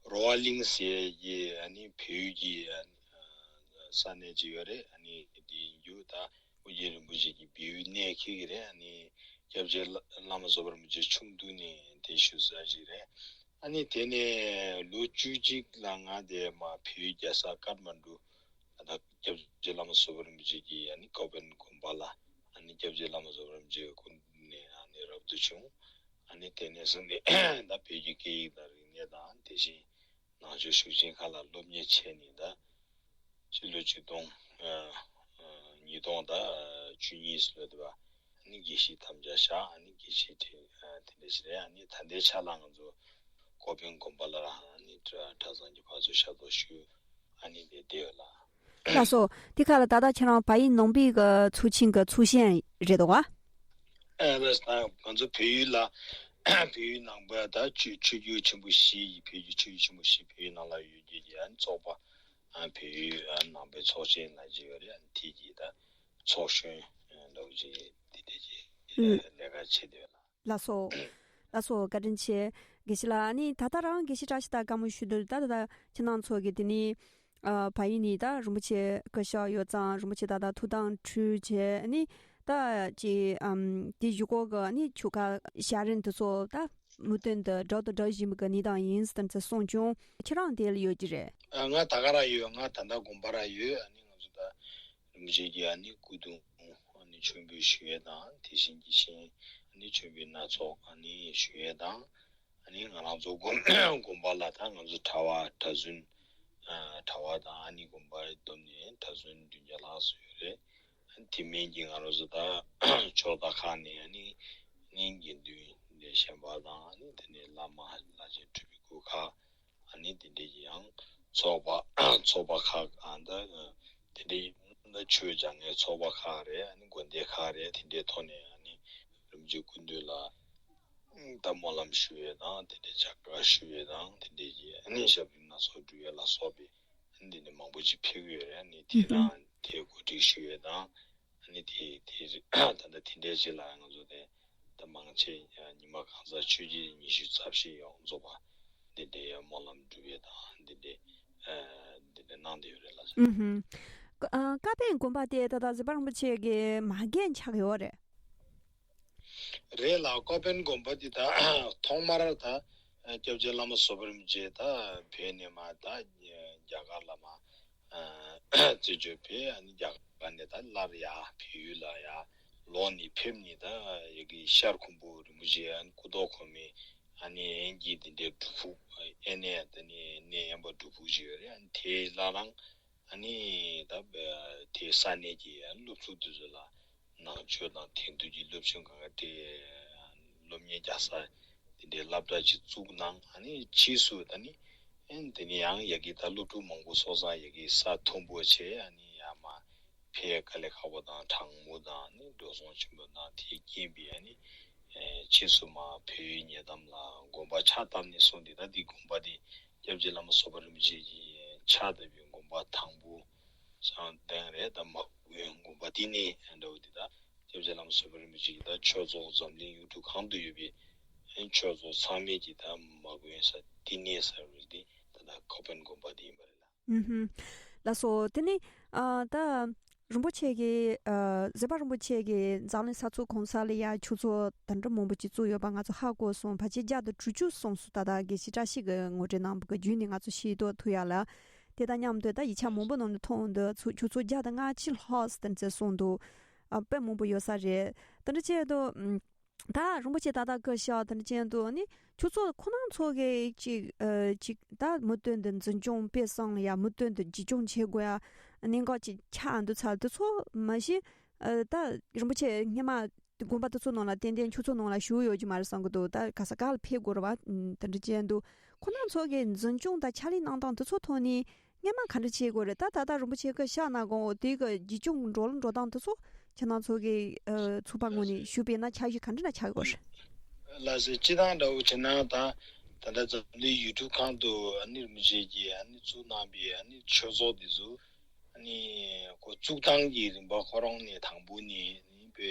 རོ་ཨ་གླིང་ཟེར་གྱི་ཨ་ནི་བལ་ཡུལ་གྱི་ཨ་ནི་ས་གནས་ཅིག་ཡོད་རེད། ཨ་ནི་དེ་ཡིན་རྒྱུ་ད་ཨོ་རྒྱན་རིན་པོ་ཆེ་གི་བལ་ཡུལ་གནས་འཁེལ་གྱི་རེད། ཨ་ནི་སྐྱབས་རྗེ་བླ་མ་བཟོད་པ་རིན་པོ་ཆེ་ཆུང་དུས་ནས་དེ་བཞུགས་ས་ཞིག་རེད། ཨ་ནི་དེ་ནས་ལོ་བཅུ་གཅིག་ལ་ང་དེ་མ་བལ་ཡུལ་རྒྱལ་ས་ཀཏ་མན་ཌུ་ད་སྐྱབས་རྗེ་བླ་མ་བཟོད་པ་རིན་པོ་ཆེ་གི་ཨ་ནི་ཀོ་པན་དགོན་པ་ལ་ཨ་ནི་སྐྱབས་རྗེ་བླ་མ་བཟོད་པ་རིན་པོ་ཆེ་གི་སྐུ་མདུན་ནས་ཨ་ནི་རབ་ཏུ་བྱུང་། ཨ་ནི་དེ་ནས་བཟུང་སྟེ་ད་བོད་ཀྱི་སྐད་ཡིག་དང་རིག་གནས་དང་དེ་བཞིན་ནང་ཆོས་ཤུགས་ཆེན་ཁག་ལ་སློབ་གཉེར་བྱས་ནས་ད་ཕྱི་ལོ་ཆིག་སྟོང་ཉིས་སྟོང་ད་བཅུ་གཉིས་ལོ་དེ་བ་ཨ་ནི་དགེ་བཤེས་དམ་བཅའ་བཞག་ཨ་ནི་དགེ་བཤེས་དེ་དེ་འདྲ་ཞིག་རེད། ཨ་ནི་ད་ལྟའི་ཆ་ལ་ང་ཚོ་ཀོ་པན་དགོན་པ་ལ་ར་ཨ་ནི་གྲྭ་གྲྭ་ཚང་གི་ཕར་ཚུར་ཞབས་ཏོག་ཞུ། ཨ་ནི་དེ་བསྡད་ཡོད་ལ། ལགས་སོ། དེ་ཁ་ལ་ད་ལྟ་ཁྱེད་རང་བལ་ཡུལ་ནང་པའི་གི་ཚོགས་ཆེན་གི་ཚོགས་གཞོན་རེད་དོ་ག་ཨ་ལགས་སོ། ང་ཚོ་བལ་ཡུལ་ལ་བལ་ཡུལ་ནང་པ་ད་ཆོས་ཆོས་བརྒྱུད་ཆེན་པོ་བཞི་ཡི་བལ་ཡུལ་ཆོས་བརྒྱུད་ཆེན་པོ་བཞི་བལ་ཡུལ་ནང་ལ་ཡོད་རྒྱུ་ཡི་ཨ་ནི་ཚོགས་པ་ཨ་བལ་ཡུལ་ཨ་ནང་པའི་ཚོགས་ཆེན་ལ་བརྗེ་ཡོད་རེད། ཨ་ནི་དེ་གི་ད་ཚོགས་གཞོན་འདྲ་བོ་ཅིག་དེ་དེ་གི་ཨུ། ལས་ཀ་བྱེད་བསྡད་ཡོད་ལ། ལགས་སོ། ལགས་སོ། བཀའ་དྲིན་ཆེ། དགེ་བཤེས་ལགས། ཨ་ནི་ད་ལྟ་རང་དགེ་བཤེས་བཀྲ་ཤིས་དང་བཀའ་མོལ་ཞུ་དུས་ད་ད་ད་ཁྱེད་རང་ཚོ་གི་དེ་ནི་ཨ་བལ་ཡུལ་ནས་ད་རིན་པོ་ཆེ་སྐུ་ཞབས་ཡོད་ཙང་རིན་པོ་ཆེ་ད་ད་ཐུགས་དམ་ཁྲུས་བྱས་ཨ་ནི་ད་ཅི་ཨམ་དེ་གཞུག་གུ་གི་ཨ་ནི་ཆོ་ག་ཞལ་རས་དེ་ཚོ་ད་མུ་མཐུད་དུ་སྒྲུབ་དང་སྒྲུབ་བཞིན་པའི་གནས་སྟངས་ཡིན་ཟེར་ཙམ་གསུངས་བྱུང་། ཁྱེད་རང་དེ་ལ་ཡོད་ཀྱི་རེད། ཨ་ང་ད་ག་རང་ཡོད། ང་ད་ལྟ་དགོན་པ་རང་ཡོད། ཨ་ནི་ང་ཚོ་ད་རིན་པོ་ཆེ་གི་ཨ་ནི་སྐུ་གདུང་ཨ་ནི་མཆོད་འབུལ་ཞུ་ཡས་དང་དེ་བཞིན་གྱི་ཤིང་ཨ་ནི་མཆོད་འབུལ་སྣ་ཚོགས་ཨ་ནི་ཞུ་ཡས་དང་། ཨ་ནི་ང་རང་ཚོ་དགོན་དགོན་པ་ལ་ད་ང་ཚོ་གྲྭ་པ་གྲྭ་བཙུན་ཨ་གྲྭ་པ་དང་ཨ་ནི་དགོན་པ་བསྡོམས་ནས་གྲྭ་བཙུན་བདུན་བརྒྱ་ལྷག་ཙམ་ཡོད་རེད། ཨ་ནི་དེ་མིན་གྱི་ང་རང་ཚོ་ད་ཕྱོགས་མཐའ་ཁག་ནས་ཨ་ནི་ཨ་ནི་དགེ་འདུན་གཞན་པ་དང་ཨ་ནི་དེ་ནས་བླ་མ་བླ་ཆེན་སྤྲུལ་པའི་སྐུ་ཁག་ཨ་ནི་དེ་འདྲས་ཀྱི་ཡང་ཚོགས་པ་ཚོགས་པ་ཁག་ཨ་ད་དེ་འདྲས་ཆོས་སྦྱང་མཁན་ཚོགས་པ་ཁག་རེད། ཨ་ནི་དགོན་སྡེ་ཁག་རེད། དེ་འདྲས་ཐོག་ནས་ཨ་ནི་རིན་པོ་ཆེ་སྐུ་མདུན་ལ་ད་སྨོན་ལམ་ཞུ་ཡས་དང་དེ་འདྲས་ཕྱག་ཞུ་ཡས་དང་དེ་འདྲས་ཀྱི་ཨ་ནི་ཞབས་བརྟན་སྣ་ཚོགས་སྒྲུབ་ཡས་ལ་སོགས་པའི་ཨ་ནི་དེ་འདྲས་མང་པོ་ཅིག་ཕེབས་ཀྱི་ཡོད་རེད། ཨ་ནི་དེ་རང་དེ་གོ་སྒྲིག་ཞུ་ཡས་དང་། ཨ་ནི་དེ་དེ་ད་ལྟ་དེ་འདྲའི་ཅིག་ལ་ང་ཚོ་དེ་ད་མང་ཆེ་ཉི་མ་གང་ཟག་ཆོས་རྗེ་ཉི་ཤུ་རྩ་བཞི་ཡོངས་རྫོགས་པ་འདི་འདྲའི་སྨོན་ལམ་སྒྲུབ་ཡས་དང་འདི་འདྲའི་འདི་འདྲའི་གནང་བསྡད་ཡོད་རེད་ལགས་སོ། ཨུ་ཧུམ། ཀ་ཨ་ཀ་པན་དགོན་པ་དེ་ད་ལྟ་ཟབ་པ་རིན་པོ་ཆེ་གི་མ་རྒན་ཆགས་ཡོད་རེད། རེད་ལགས། ཀ་པན་དགོན་པ་འདི་ད་ཐོག་མར་ད་སྐྱབས་རྗེ་བླ་མ་བཟོད་པ་རིན་པོ་ཆེ་ད་བོད་ནས་མར་ད་རྒྱ་གར་ལ་མར་རྩེ་སྤྱོད་ཕེབས། ཨ་ནི་རྒྱ་གར་ནས་ད་སླར་ཡར་བལ་ཡུལ་ལ་ཡར་ལོག་ནས་ཕེབས་ནས་ད་ཡ་གི་ཤར་ཁུམ་བུ་རིན་པོ་ཆེ་ཨ་ནི་སྐུ་ཐོག་གོང་མའི་ཨ་ནི་དབེན་གྱི་དེ་འདྲའི་སྒྲུབ་ཕུག་ཨེ་ནས་དེ་ནས་གནས་དབེན་པ་སྒྲུབ་ཕུག་ཅིག་ཡོད་རེད། ཨ་ནི་དེ་སླར་ཡང་ཨ་ནི་ད་དེ་ས་གནས་ཀྱི་སློབ་ཕྲུག་དེ་ཚོ་ལ་ནང་ཆོས་དང་དེང་དུས་ཀྱི་སློབ་སྦྱོང་གང་ག་དེ་སློབ་གཉེར་རྒྱག་ས་ དེ་འདྲའི་སློབ་གྲྭ་ཅིག་བཙུགས་གནང་། ཨ་ནི་ཕྱིས་སུ་ད་ནི་ཨེ་དེ་ནི་ཡང་ཡ་གི་ད་སློབ་ཕྲུག་མང་པོ་སོ་སོ་ཡ་གི་ས་མཐོན་པོ་བྱས། ཨ་ནི་ཡ་མ་ཕེ་དཀའ་ལས་ཁག་པོ་དང་གྲང་མོ་དང་ནི་འགྲོ་སོང་ཆེན་པོ་དང་དེའི་རྐྱེན་པས་ཨ་ནི་ཨེ་ཕྱིས་སུ་མ་བོད་ཡུལ་ཉེ་འགྲམ་ལ་དགོན་པ་ཕྱག་བཏབ་ནས་སོང་། དེ་ད་དེ་དགོན་པ་དེ་སྐྱབས་རྗེ་བླ་མ་བཟོད་པ་རིན་པོ་ཆེ་གི་ཕྱག་བཏབ་པའི་དགོན་པ་དང་པོ་བྱང་སྟེང་རེད། ད་མ་དགོན་དགོན་པ་དེ་ནས་འདྲ་བོ་དེ་ད་སྐྱབས་རྗེ་བླ་མ་བཟོད་པ་རིན་པོ་ཆེ་གི་ད་ཆོས་ཚོགས་འཛམ་གླིང་ཡུལ་གྲུ་གང་དུ་ཡོད་པའི་ཨེ་ཆོས་ཚོགས་ཚང་མས་ཀྱི་ད་མ་དགོན་ས་བསྟི་གནས་ས་རུ་དེ་ད་ད་ཀོ་པན་དགོན་པ་དེ་ཡིན་པ་རེད་ལ། ཨུ་ཧུམ། ལགས་སོ། དེ་ནས་ཨ་ད་རིན་པོ་ཆེ་གིས་ཨ་བཟོད་པ་རིན་པོ་ཆེ་གིས་འཛམ་གླིང་ས་ཕྱོགས་གང་ས་ལ་ཡ་ཆོས་ཚོགས་ད་འདྲ་མང་པོ་ཅིག་བཙུགས་ཡོད་པ་ང་ཚོ་ཧ་གོ་སོང་། ཕལ་ཆེར་བརྒྱ་དང་དྲུག་ཅུ་སོང་སོང་། ད་ལྟ་དགེ་བཤེས་བཀྲ་ཤིས་ཀྱིས་ངོ་སྤྲོད་གནང་བ་གི་བརྒྱུད་ནས་ང་ཚོ་ཤེས་རྟོགས་ཐུབ་ཡ་ལ། དེ་དང་མཉམ་དུ་ད་ཡིག་ཆ་མང་པོ་ནང་ནས་མཐོང་འདུག་ཆོས་ཆོས་ཚོགས་བརྒྱ་དང་ལྔ་བཅུ་ལྷག་ཙམ་ཙམ་གསུངས་འདུག་ཨ་དཔེ་མང་པོ་ཡོད་ས་རེད། དེ་འདྲ་བྱས་དུས་ཨམ་ད་རིན་པོ་ཆེ་ད་ལྟ་སྐུ་ཞབས་དེ་འདྲ་ཅན་དུ་ནི་ཁྱོད་ཚོ་ཁོ་རང་ཚོ་གི་ཅིག་ཨ་ཅིག་ད་མུ་མཐུད་དུ་འཛིན་སྐྱོང་སྤེལ་གསུམ་ལ་ཡ་མུ་མཐུད་དུ་བརྒྱུད་སྐྱོང་བྱེད་དགོས་ཡ་གནད་འགག་ཅིག་ཆགས་འདུག་ཚར་དུས་ཚོ་མ་གཞི་ཨ་ད་རིན་པོ་ཆེ་སྔས་མ་དགོན་པ་དེ་ཚོ་ནང་ལ་ཏན་ཏན་ཁྱོད་ཚོ་ནང་ལ་བཞུགས་ཡོད་ཀྱི་མ་རེད་བསམ་གི་འདུག་ད་ག་ས་ག་ལ་ཕེབས་དགོས་རེད་བ། དེ་འདྲ་ཅན་དུ་ཁོ་རང་ཚོ་གི་འཛིན་སྐྱོང་དང་ཕྱག་ལས་གནང་སྟངས་དེ་ཚོ་ཐོག་ནས་སྔས་མ་ག་འདྲ་བྱེད་དགོས་རེད། ད་ད་ལྟ་རིན་པོ་ཆེ་སྐུ་ཞབས་ནང་དགོངས་འོག་དེ་གི་བརྒྱུད་སྐྱོང་འགྲོ་ལ་འགྲོ་སྟངས་དེ་ཚོ་ཁྱེད་རང་ཚོ་གི་ཨ་ཚོགས་པ་ངོས་ནས་ཞུས་པས་ན་ཆ་ཤས་ག་འདྲ་ན་ཆགས་ཡོད་རེད། ལགས་སེ། སྤྱི་བཏང་འདྲ་བོ་བྱས་ན་ད་ད་ལྟ་འཛམ་གླིང་ཡུལ་གྲུ་གང་དུ་ཨ་ནི་རིན་པོ་ཆེ་གིས་ཨ་ནི་བཙུགས་གནང་པའི་ཨ་ནི་ཆོས་ཚོགས་འདི་ཚོ་ཨ་ནི་ཁོ་བཙུགས་སྟངས་ཀྱི་རིམ་པ་ཁོ་རང་ནས་དང་པོ་ནས་ཨ་ནི་དཔེ་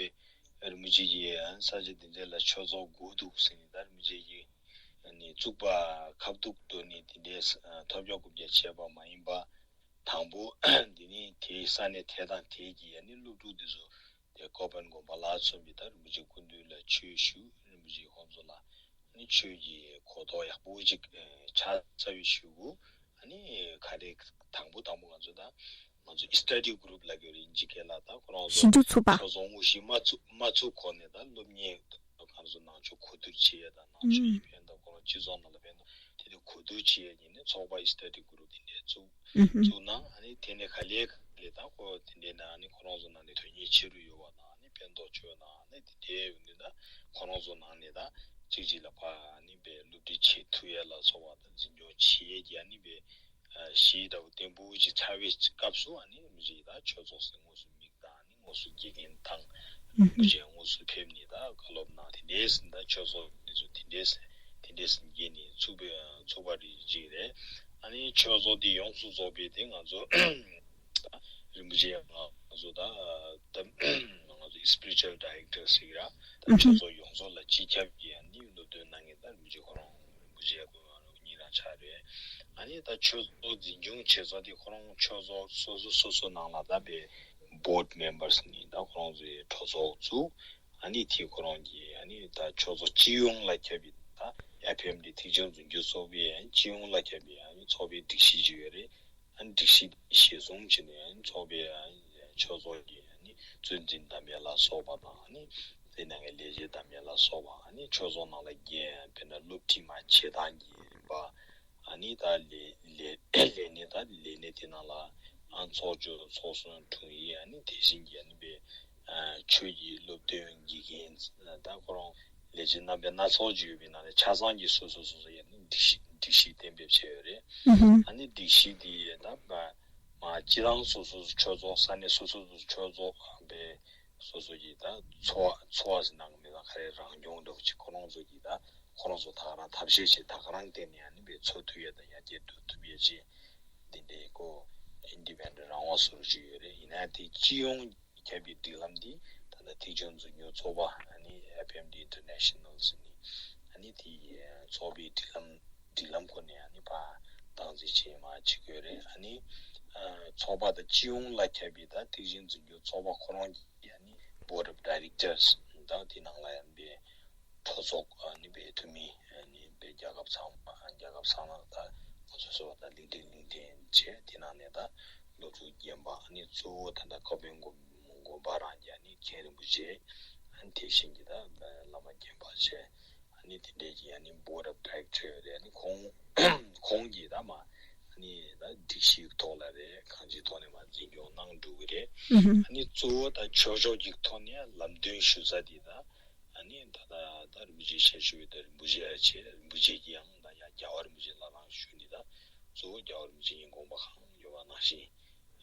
རིན་པོ་ཆེ་གིས་ས་ཆ་འདི་འདྲ་ལ་ཆོས་ཚོགས་དགོས་འདུག་ཟེར་ནས་ད་རིན་པོ་ཆེ་གིས་ནས་བཙུགས་པ་ཁ་ཐུག་ཏུ་ནས་དེ་འདྲའི་ཐོབ་རྒྱག་རྐུབ་རྒྱག་བྱས་པ་མ་ཡིན་པ། དང་པོ་འདི་ནི་དེའི་ས་གནས་དེ་དང་དེའི་གི་ཡ་ནི་སློབ་ཕྲུག་འདི་ཚོ་དེ་ཀོ་པན་དགོན་པ་ལ་མཚོན་པའི་ད་རིན་པོ་ཆེ་སྐུ་མདུན་ལ་ཆོས་ཞུ། རིན་པོ་ཆེ་ཁོང་ཚོ་ལ་ནི་ཆོས་ཀྱི་གོ་རྟོགས་ཡག་པོ་ཅིག་ཆ་ཚ་བའི་ཞུ་དགོས། ཨ་ནི་ག་རེ་དང་པོ་དང་པོ་ང་ཚོ་ད་ང་ཚོ་study group ལབ་ཀྱི་རེད་དབྱིན་ཇི་སྐད་ལ། ད་ཁོ་རང་ཚོ་ཞིབ་འཇུག་ཚོགས་པ། ཆོས་ཚོགས་དངོས་གཞི་མ་བཙུགས་མ་བཙུགས་གོང་ནས་ད་སློབ་གཉེར་གང་ཚོ་ནང་ཆོས་གོ་བསྡུར་བྱེད་ཡས་དང་ནང་ཆོས་ཨུམ་ཡིན་ཕན་དང་ཁོ་རང་སྤྱི་ཚོགས་ནང་ལ་ཕན་དང་དེ་དུས་གོ་བསྡུར་བྱེད་ཡས་ཀྱི་ནི་ཚོགས་པ་study group དེ་འདྲས་བཙུགས་ཨུམ་བཙུགས་ན་ཨ་ནི་དེ་ནས་ག་ལེ་ག་ལེ་ད་ཁོ་དེ་འདྲས་ན་ཨ་ནི་ཁོ་རང་ཚོ་ནང་ནས་དོན་གཉེར་ཆེ་རུ་ཡོད་པ་དང་ཨ་ནི་ཕན་ཐོགས་ཆེ་བ་དང་ཨ་ནི་དེ་འདྲས་ཡོང་དུས་ད་ཁོ་རང་ཚོ་ནང་ནས་ད་གཅིག་གཅིག་ལ་ཕ་ཨ་ནི་བས་སློབ་ཁྲིད་བྱེད་ཐུབ་ཡས་ལ་སོགས་པ་དང་འཛིན་སྐྱོང་བྱེད་ཡས་ཀྱི་ཨ་ནི་བས་གཞི་ལྟ་བུ་བརྟན་པོ་ཅིག་ཚར་བའི་སྐབས་སུ་ཨ་ནི་མི་རིགས་ད་ཆོས་ཚོགས་ཟེར་དངོས་སུ་མིང་དང་ཨ་ནི་དངོས་སུ་དགེ་རྒན་དང་ཨུ་ཧུམ། རིན་པོ་ཆེ་དངོས་སུ་ཕེབས་ནས་ད་བཀའ་སློབ་གནང་། དེ་འདྲས་ཟིན་ད་ཆོས་ཚོགས་འདི་ཚོ་དེ་འདྲས་དེ་འདྲས་ཟིན་རྒྱས་ནས་ཚུགས་པའི་ཚུགས་པ་རེད་ཅིག་རེད། ཨ་ནི་ཆོས་ཚོགས་འདི་ཡོངས་སུ་རྫོགས་པའི་དེ་ང་ཚོ་རིན་པོ་ཆེ་ང་ཚོ་ད་ད་ང་ཚོ་spiritual director ཟེར་གྱི་ར་ད་ཨུ་ཧུམ། ཆོས་ཚོགས་ཡོངས་རྫོགས་ལ་སྤྱི་ཁྱབ་ཀྱི་ཨ་ནི་སློབ་སྟོན་གནང་མཁན་ད་རིན་པོ་ཆེ་ཁོ་རང་རིན་པོ་ཆེ་ཁོ་རང་གཉིས་རང་ཆགས་རེད། ཨ་ནི་ད་ཆོས་ཚོགས་འཛིན་སྐྱོང་བྱེད་ས་དེ་ཁོ་རང་ཆོས་ཚོགས་སོ་སོ་སོ་སོ་ནང་ལ་ད་པའི་board members ནི་ད་ཁོ་རང་ཚོའི་གྲོས་ཚོགས་བཙུགས། ཨ་ནི་དེ་ཁོ་རང་གི་ཨ་ནི་ད་ཆོས་ཚོགས་སྤྱི་ཡོངས་ལ་ཁྱབ་པའི་ད་ཨེཕ་ཨེམ་ཌི་ཐེག་ཆེན་འཛིན་སྐྱོང་ཚོགས་པའི་སྤྱི་ཡོངས་ལ་ཁྱབ་པའི་ཨ་ནི་ཚོགས་པའི་སྒྲིག་གཞི་ཅིག་ཡོད་རེད། ཨ་ནི་སྒྲིག་གཞི་དེ་གཞིར་བཟུང་བྱས་ནས་ཨ་ནི་ཚོགས་པའི་ཨ་ནི་ཆོས་ཚོགས་ཀྱི་ཨ་ནི་གཙོ་འཛིན་དམ་པ་ལ་སོགས་པ་དང་ཨ་ནི་དེ་ནང་གི་ལས་བྱེད་དམ་པ་ལ་སོགས་པ་ཨ་ནི་ཆོས་ཚོགས་ནང་ལ་འགན་དཔེར་ན་སློབ་ཁྲིད་མ་བྱེད་སྟངས་ཀྱི་རིམ་པ། ཨ་ནི་ད་ལས་ལས་ལས་གནས་ད་ལས་གནས་དེ་ནང་ལ་ཨ་ཚོགས་གཙོ་ཚོགས་གཙོ་དྲུང་ཡིག་ཨ་ནི་དེ་བཞིན་གྱི་ཨ་ནི་པའི་ཆོས་ཀྱི་སློབ་སྟོན་དགེ་རྒན་ད་ཁོ་རང་ལས་བྱེད་རྣམ་པ་སྣ་ཚོགས་ཅིག་ཡོད་པའི་ནང་ནས་ཆ་ཚང་གི་སོ་སོ་སོ་སོ་ཡ་ནི་སྒྲིག་གཞི་སྒྲིག་གཞི་གཏན་འབེབས་བྱས་ཡོད་རེད། ཨ་ནི་སྒྲིག་གཞི་དེ་ད་མ་སྤྱི་བཏང་སོ་སོ་ཆོས་ཚོགས་ས་གནས་སོ་སོ་སོ་ཆོས་ཚོགས་པའི་སོ་སོ་གི་ད་ཚོ་བ་ཚོ་བ་ཟེར་ནའང་མི་ལ་ག་རེ་རང་སྐྱོང་འདྲ་བོ་ཅིག་ཁོ་རང་ཚོ་གི་ད་ཁོ་རང་ཚོ་ད་ག་རང་ཐབས་ཤེས་བྱེད་ད་ག་རང་བརྟེན་ནས་ཡང་ནི་པའི་འཚོ་ཐུབ་ཡས་དང་ཡར་རྒྱས་གཏོང་ཐུབ་ཡས་ཅིག་འདི་འདྲའི་ཀོ་ཨིན་ཌི་པེན་ཌེན་རང་དབང་སོར་ཞུ་ཡོད་རེད། ཡིན་ན་དེ་སྤྱི་ཡོངས་ཁྱབ་པའི་སྒྲིག་ལམ་འདི་ད་ལྟ་ཐེག་ཆེན་འཛིན་སྐྱོང་ཚོགས་པ་ཨ་ནི་ཨེཕ་ཨེམ་ཌི་ཨིན་ཊར་ནེ་ཤ་ནལ་ཟེར་ནི་ཨ་ནི་དེ་ཚོགས་པའི་སྒྲིག་ལམ་སྒྲིག་ལམ་ཁོ་ནས་ཨ་ནི་ཕར་སྟངས་འཛིན་བྱེད་མ་བྱེད་དགོས་རེད། ཨ་ནི་ཚོགས་པ་དང་སྤྱི་ཡོངས་ལ་ཁྱབ་པའི་ད་ཐེག་ཆེན་འཛིན་སྐྱོང་ཚོགས་པ་ཁོ་རང་གི་ཡ་ནི་board of directors ད་དེ་ནང་ལ་ཡང་པའི་གྲོས་ཚོགས་ཨ་ནི་པའི་འཐུས་མི་ཨ་ནི་པའི་རྒྱལ་ཁབ་ཚང་མ་རྒྱལ་ཁབ་ཚང་མ་ད་ང་ཚོ་ཚོ་ད་གླིང་ཕྲན་གླིང་ཕྲན་བྱས་དེ་ནང་ནས་ད་སློབ་ཕྲུག་རྒན་པ་ཨ་ནི་གཙོ་བོ་ད་ད་ཀོ་པན་དགོན་དགོན་པ་རང་གི་ཨ་ནི་མཁན་རིན་པོ་ཆེ་ཨ་ནི་དེ་བཞིན་གྱི་ད་བླ་མ་རྒན་པ་བྱས་ཨ་ནི་དེ་འདྲས་ཀྱི་ཨ་ནི་board of director ཡོད་རེད། ཨ་ནི་ཁོང་ཁོང་གིས་ད་མ་ཨ་ནི་ད་སྒྲིག་གཞིའི་ཐོག་ལ་རེད་གང་ཅིའི་ཐོག་ནས་མ་འཛིན་སྐྱོང་གནང་འགྲོ་གི་རེད། ཨ་ནི་གཙོ་བོ་ད་ཆོས་ཕྱོགས་ཀྱི་ཐོག་ནས་ལམ་སྟོན་ཞུ་ས་དེ་ད་ ཨ་ནི་ད་ལྟ་ད་རིན་པོ་ཆེ་ཞལ་བཞུགས་ཡོད་དེ་རིན་པོ་ཆེ་ཡ་ཆེ་རིན་པོ་ཆེ་གིས་ཡང་ད་ཡ་རྒྱལ་བ་རིན་པོ་ཆེ་ལ་རང་ཞུ་ནི་ད་གཙོ་བོ་རྒྱལ་བ་རིན་པོ་ཆེ་ཡིན་དགོངས་པ་གང་ཡོད་པ་ནང་བཞིན།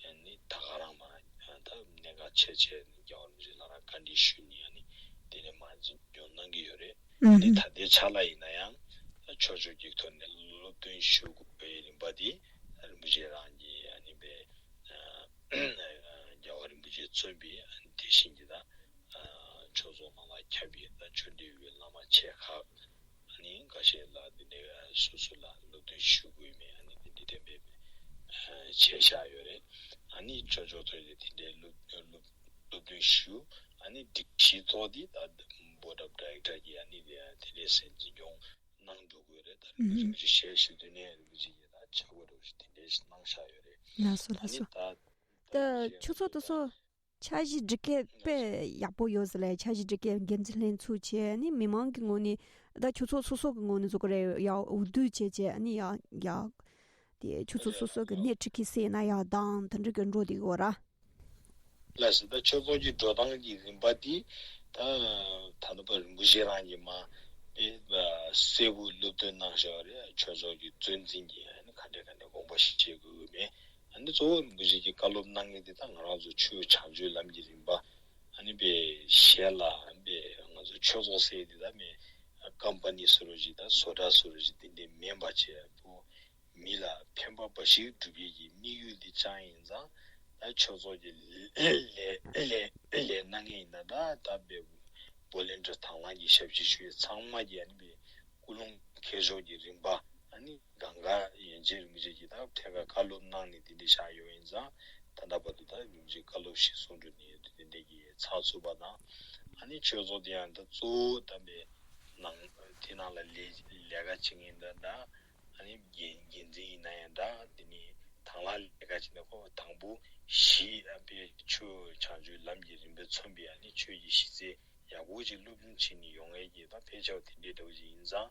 ཨ་ནི་ད་ག་རང་མ་ད་གནད་འགག་ཆེ་ཆེ་ནི་རྒྱལ་བ་རིན་པོ་ཆེ་ལ་རང་བཀའ་འདྲི་ཞུ་ནི་ཨ་ནི་དེ་ནས་མ་འཛིན་སྐྱོང་གནང་གི་ཡོད་རེད། ཨ་ནི་ད་ལྟའི་ཆ་ལ་ཡིན་ན་ཡང་ད་ཆོས་ཕྱོགས་ཀྱི་ཐོག་ནས་སློབ་སྟོན་ཞུ་དགོས་པའི་རིམ་པ་དེ་རིན་པོ་ཆེ་རང་གིས་ཨ་ནི་པའི་རྒྱལ་བ་རིན་པོ་ཆེ་གཙོས་པའི་ཨ་ནི་དེ་བཞིན་གྱི་ད་ཆོས་ཚོགས་ནང་ལ་ཁྱབ་པའི་ད་ཆོས་འབྲེལ་བའི་བླ་མ་ཆེ་ཁག་ཨ་ནི་འགའ་ཤས་ལ་དེ་འདྲའི་སོ་སོ་ལ་སློབ་སྟོན་ཞུ་དགོས་མེད་ཨ་ནི་དེ་འདྲའི་གཏན་འབེབས་བྱས་བཞག་ཡོད་རེད། ཨ་ནི་ཆོས་ཕྱོགས་ཐོག་ནས་དེ་འདྲའི་སློབ་སློབ་སློབ་སྟོན་ཞུ། ཨ་ནི་སྒྲིག་གཞི་ཐོག་དེ་ད་Board of Director གིས་ཨ་ནི་དེ་དེ་འདྲའི་སེམས་འཛིན་སྐྱོང་གནང་འགྲོ་དགོས་རེད། ད་རིན་པོ་ཆེ་ཞལ་བཞུགས་དུས་ནས་རིན་པོ་ཆེ་གིས་ད་ཕྱག་དཔེ་འདྲ་བོ་ཞིག་དེ་འདྲའི་ཞིག་གནང་བཞག་ཡོད་རེད། ལགས་སོ་ཨ་ལགས་ནི་སོ། ད་ད་ད་རིན་པོ་ཆེ་ཆུ་ཚོད་དུ་སོ། འཆར་གཞི་སྒྲིག་གལ་དཔེ་ཡག་པོ་ཡོད་ཟེར་ལས། འཆར་གཞི་སྒྲིག་གལ་འགན་འཛིན་ལྷན་ཚོགས་བྱས་ནི་མི་མང་གི་ངོས་ནས་ད་ཆུ་ཚོད་སོ་སོ་གི་ངོས་ནས་བཟོ་གི་རེད། ཡག་འོས་བསྡུ་བྱས་བྱས་ནི་ཡག་ཡག་དེ་ཆུ་ཚོད་སོ་སོ་གི་སྣེ་ཁྲིད་ཀྱི་སེ་ན་ཡག་དང་དེ་འདྲ་གི་འགྲོ་དེ་གི་བ་ར། ལགས་སོ། ད་ཆོས་ཚོགས་ཀྱི་འགྲོ་སྟངས་ཀྱི་རིམ་པ་འདི་ད་ད་ལྟ་བར་རིན་པོ་ཆེ་རང་གིས་མ་དཔེ་གསལ་པོ་སློབ་སྟོན་གནང་བཞག་རེད། ཆོས་ཚོགས་ཀྱི་གཙོ་འཛིན་གྱིས་ག་འདྲ་ག་འདྲ་དགོངས་པ་བཞེས་དགོས་ཀྱི་མེད། ཨ་ནི་གཙོ་བོ་རིན་པོ་ཆེ་གིས་བཀའ་སློབ་གནང་མཁན་དེ་ད་ང་རང་ཚོ་ཆོས་བྱང་ཆུབ་ལམ་གྱི་རིམ་པ་ཨ་ནི་པའི་ཞལ་ལ་པའི་ང་ཚོ་ཆོས་ཚོགས་ཟེར་དེ་ད་མི་ཀམ་པ་ནི་བཟོ་འདྲ་ཞིག་ད་བཟོ་གྲྭ་བཟོ་འདྲ་ཞིག་དེ་འདྲ་མིན་པ་བྱས་པོ། མི་ལ་ཕན་པ་འབའ་ཞིག་སྒྲུབ་ཡས་ཀྱི་དམིགས་ཡུལ་འདི་ཅང་ཡིན་ཙང་ད་ཆོས་ཚོགས་ཀྱི་ལས་ལས་ལས་གནང་མཁན་ཡིན་ན་ད་ད་པའི་བོ་ལན་ཊི་རི་དང་བླངས་ཀྱི་ཞབས་ཕྱི་ཞུ་ཡས་ཚང་མ་གྱིས་ཨ་ནི་པའི་ཀུན་སློང་མཁས་མཆོག་གི་རིམ་པ་ཨ་ནི་གང་ག་ཡན་ཆད་རིན་པོ་ཆེ་གིས་ད་ཐད་ཀར་བཀའ་སློབ་གནང་ནས་དེ་འདྲ་བཞག་ཡོད་ཡིན་ཙང་ད་ལྟ་བར་དུ་ད་རིན་པོ་ཆེ་བཀའ་སློབ་གཞིར་བཟུང་འགྲོ་ནས་ཡོད་དུས་དེ་འདྲ་གི་ཚགས་ཚུད་པ་དང་ཨ་ནི་ཆོས་ཚོགས་དེ་ཡང་ད་གཙོ་བོ་ད་པའི་ནང་དེ་ནང་ལ་ལས་ལས་ཀ་བྱེད་མཁན་འདྲ་འདྲ་ཨ་ནི་འགན་འགན་འཛིན་ཡིན་ན་ཡང་འདྲ་དེ་ནི་དང་བླངས་ལས་ཀ་བྱེད་ན་ཁོ་དང་པོ་གཞི་ཨ་པའི་ཆོས་བྱང་ཆུབ་ལམ་གྱི་རིམ་པས་མཚོན་པའི་ཨ་ནི་ཆོས་ཀྱི་གཞི་རྩའི་ཡག་པོ་ཅིག་སློབ་སྦྱོང་བྱེད་ནས་ཡོང་ཡས་ཀྱི་ད་དཔེ་ཆ་དེ་འདྲའི་འདྲ་བོ་ཅིག་ཡིན་ཙང་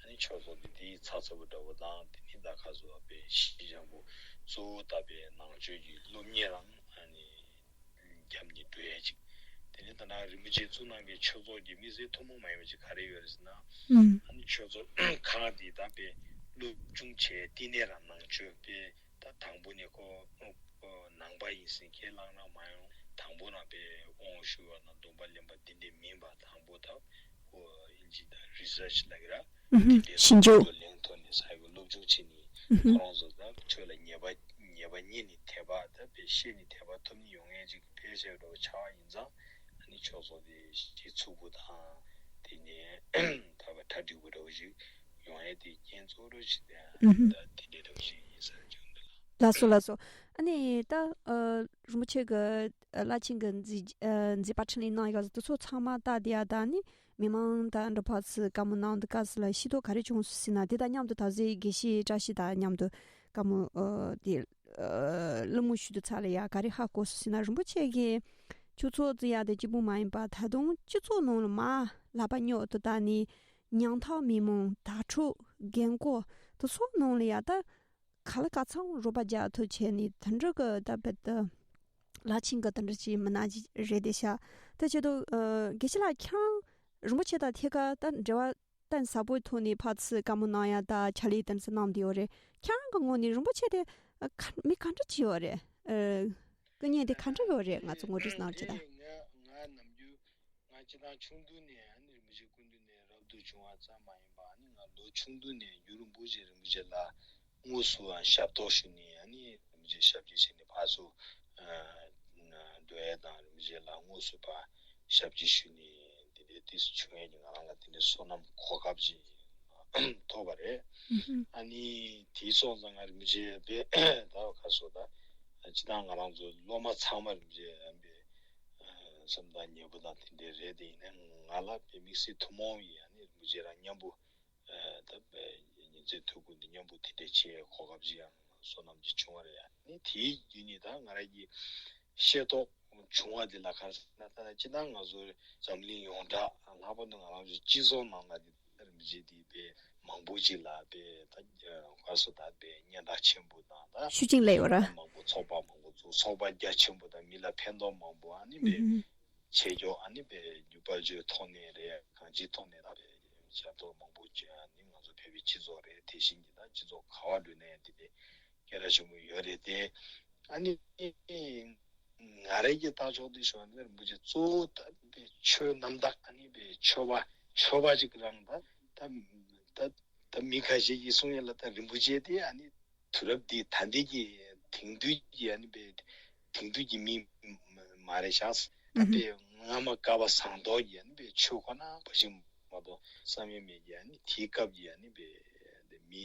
ཨ་ནི་ཆོས་ཚོགས་དེ་དེའི་ཚགས་ཚུད་པོ་འདྲ་བོ་དང་དེ་ནི་ད་ཁ་སོ་ཨ་པའི་གཞི་འཇམ་པོ་གཙོ་བོ་ད་པའི་ནང་ཆོས་ཀྱི་སློབ་གཉེར་རང་ཨ་ནི་རྒྱབ་ནས་འགྲོ་ཡས་ཅིག་དེ་ནས་ད་ནང་རིན་པོ་ཆེ་གཙུག་ན་རྒྱལ་ཆོས་ཚོགས་ཀྱི་དམིགས་བསལ་ཐུན་མོང་མ་ཡིན་པ་ཅིག་ག་རེ་ཡོད་རེད་ཟེར་ན། ཨ་ནི་ཆོས་ཚོགས་ཁག་འདི་ད་པའི་སློབ་སྦྱོང་བྱས་བསྟི་གནས་རང་ནང་ཆོས་པའི་ད་དང་པོ་ནས་ཁོ་ཁོ་ནང་པ་ཡིན་ཟེར་ཁས་བླངས་རང་མ་ཡོང་། དང་པོ་ན་པའི་དབང་ཞུ་བ་ན་སྡོམ་པ་ལེན་པ་འདི་འདྲས་མིན་པ་དང་པོ་ད་ཁོ་ཨིན་ཇི་ད་རི་སར་ཆི་ལབ་ཀྱི་ར། དེ་འདྲའི་ཞིབ་འཇུག་ལེན་ཐོག་ནས་ས་ཡི་གི་སློབ་སྦྱོང་བྱས་ནས་ཁོ་རང་ཚོ་ད་ཆོས་ལ་ཉེས་པ་ཉེས་པ་རྙེད་ནས་དད་པ་ད་པའི་ཤེས་ནས་དད་པ་ཐོབ་ནས་ཡོང་མཁན་ཅིག་ཕལ་ཆེར་འདྲ་བོ་ཆགས་པ་ཡིན་ཙང་ཨ་ནི་ཆོས་ཚོགས་དེ་གཞི་ཚུགས་པོ་དང་དེ་ནས་ད་པ་གྲ་སྒྲིག་པོ་འདྲ་བོ་ཞིག་ཡོང་ཡས་དེ་རྐྱེན་གཙོ་བོ་ཞིག་དེ་ཨ་ནི་ད་དེ་འདྲའི་འདྲ་བོ་ཞིག་ཡིན་ས་རེད་ཅུང་འདི་ལ། ལགས་སོ་ལགས་སོ། ཨ་ནི་ད་ཨ་རིན་པོ་ཆེ་གི་ཨ་བླ་ཆེན་གི་མཛད་ཨ་མཛད་པ་འཕྲིན་ལས་གནང་ཡག་དེ་ཚོ་ཚང་མ་ལྟ་དེ་ཡ་ད་ནི་མི་མང་ད་འདྲ་ཕར་ཚུར་བཀའ་མོལ་གནང་དུས་སྐབས་སུ་ལ་ཤེས་རྟོགས་ག་རེ་བྱུང་སོང་ཟེར་ན། དེ་དང་མཉམ་དུ་ད་གཟོད་དགེ་བཤེས་བཀྲ་ཤིས་དང་མཉམ་དུ་བཀའ་མོལ་ཨ་དེ་ཨ་གླེང་མོལ་ཞུ་དུས་ཚར་ལ་ཡ་ག་རེ་ཧ་གོ་སོང་ཟེར་ན། རིན་པོ་ཆེ་གིས་ཆོས་ཚོགས་ཟེར་ཡ་དེ་གཅིག་པུ་མ་ཡིན་པ་ད་དུང་སྤྱི་ཚོགས་ནང་ལ་མར་ལག་པ་སྙོབ་ཏུ་བཏང་ནས་ཉམ་ཐག་མི་མང་དྭ་ཕྲུག་རྒན་འཁོགས་དེ་ཚོ་ནང་ལ་ཡ་ད་ག་ལ་ག་ཚང་རོགས་པ་རྒྱག་ཐུབ་བྱས་ནས་དེ་འདྲ་གི་ད་བེད་དུ་བླ་ཆེན་གི་དེ་འདྲ་ཅིག་མི་སྣ་ཅིག་རེད་དེ་ཤག་དེ་བྱེད་དུས་ཨ་དགེ་བཤེས་ལགས་ཁྱེད་རང་རིན་པོ་ཆེ་དང་ཐད་ཀར་ད་འབྲེལ་བ་གཏན་ཟབ་པོའི་ཐོག་ནས་ཕར་ཚུར་བཀའ་མོལ་གནང་ཡ་ད་ཕྱག་ལས་དེ་འདྲ་གནང་བསྡད་ཡོད་རེད། ཁྱེད་རང་གི་ངོས་ནས་རིན་པོ་ཆེ་དེ་ཨ་ག་མི་ག་འདྲ་ཅིག་ཡོད་རེད། ཨ་སྐུ་ངལ་དེ་ག་འདྲ་ཡོད་རེད། ང་ཚོ་ངོ་སྤྲོད་གནང་རོགས་གྱིས་དང་། ང་ང་ནམ་རྒྱུན་ང་སྤྱིར་བཏང་ཆུང་དུས་ནས་ཨ་ནི་རིན་པོ་ཆེ་སྐུ་མདུན་ནས་རབ་ཏུ་བྱུང་བ་ཙམ་མ་ཡིན་པ་ཨ་ནི་ང་ལོ་ཆུང་དུས་ནས་རྒྱུ་རིན་པོ་ཆེ་རིན་པོ་ཆེ་ལ་དངོས་སུ་ཨ་ཞབས་ཏོག་ཞུས་ནས་ཨ་ནི་རིན་པོ་ཆེ་ཞབས་ཕྱི་བྱས་ནས་ཕར་ཚུར་ཨ་འགྲོ་ཡས་དང་རིན་པོ་ཆེ་ལ་དངོས་སུ་ཕར་ཞབས་ཕྱི་ཞུས་ནས་དེ་འདྲའི་དུས་སུ་བྱུང་ཡས་ཀྱི་ང་རང་ལ་དེ་འདྲའི་བསོད་ནམས་གོ་སྐབས་ཅིག་ཐོབ་པ་རེད། ཨ་ནི་དེའི་སོང་ཙང་ང་རིན་པོ་ཆེ་དཔེ་ད་ཁ་སོ་ད་སྤྱིར་བཏང་ང་རང་ཚོ་སློབ་མ་ཚང་མ་རིན་པོ་ཆེ་ཨ་ནི་དཔེ་བསམ་བཏང་ཉེ་པོ་དང་དེ་འདྲའི་རེད། དེ་ཡིན་ནའི་ང་ལ་དཔེ་དམིགས་བསལ་ཐུན་མོང་ཡིན། ཨ་ནི་རིན་པོ་ཆེ་རང་མཉམ་པོ་ད་དཔེ་ཉིན་མཚན་ཐུག་གུན་དུ་མཉམ་པོ་དེ་འདྲའི་བྱེད་གོ་སྐབས་ཅིག་ཡང་བསོད་ནམས་ཀྱི་བྱུང་བ་རེད། ཨ་ནི་དེའི་བརྒྱུད་ནས་ད་ང་རང་གི་ཤེས་རྟོགས་བྱུང་བ་དེ་ལ་ག་རེ་ཟེར་ན། ད་སྤྱིར་བཏང་ང་ཚོ་འཛམ་གླིང་ཡོངས་གྲགས་ལྷག་པར་དུ་ང་རང་ཚོའི་སྤྱི་ཚོགས་ནང་ལ་དེ་རིན་པོ་ཆེ་དེ་དཔེ་མང་པོ་ཅིག་ལ་དཔེ་ད་ག་རེ་ཟེར་ད་དཔེ་སྙན་གྲགས་ཆེན་པོ་དང་ད་ཤུགས་རྐྱེན་སླེབས་ཡོད་ར། མང་པོ་ཚོགས་པ་མང་པོ་བཙུགས། ཚོགས་པ་རྒྱ་ཆེན་པོ་དང་མི་ལ་ཕན་ཐོགས་མང་པོ་ཨ་ནི་དཔེ། བྱེད་ཀྱོག་ཨ་ནི་པའི་དཔལ་འབྱོར་ཐོག་ནས་རེད། གང་ཅིའི་ཐོག་ནས་ད་པའི་ཞབས་ཏོག་མང་པོ་བྱོས། ཨ་ནི་ང་ཚོ་བོད་པའི་སྤྱི་ཚོགས་རེད། དེ་བཞིན་གྱི་ད་སྤྱི་ཚོགས་ག་བ་འགྲོ་ནས་དེ་ནས་སྐད་གྲགས་ཆེན་པོ་ཡོད་རེད་དེ། ཨ་ནི་ང་རང་གི་ལྟ་ཕྱོགས་དེ་ཞུ་བ་ནི་རིན་པོ་ཆེ་གཙོ་བོ་ད་པའི་ཆོས་རྣམ་དག་ཨ་ནི་པའི་ཆོས་པ་ཆོས་པ་ཅིག་རང་ད་ད་ད་ད་མི་ཁ་ཤས་ཀྱིས་གསུང་ཡ་ལ་ད་རིན་པོ་ཆེ་དེ་ཨ་ནི་དུས་རབས་འདི་ད་ལྟའི་གི་དེང་དུས་ཀྱི་ཨ་ནི་པའི་དེང་དུས་ཀྱི་མི་མ་རེད་ཤག་ད་ཨུ་ཧུམ། པའི་སྔ་མ་བསྐལ་པ་ཟངས་མདོག་གི་ཨ་ནི་པའི་ཆོས་ཁོ་ན་བ་ཞིག་མ་གཏོགས་བསམ་ཡས་མེད་ཀྱི་ཨ་ནི་དེའི་སྐབས་ཀྱི་ཨ་ནི་པའི་དེ་མི་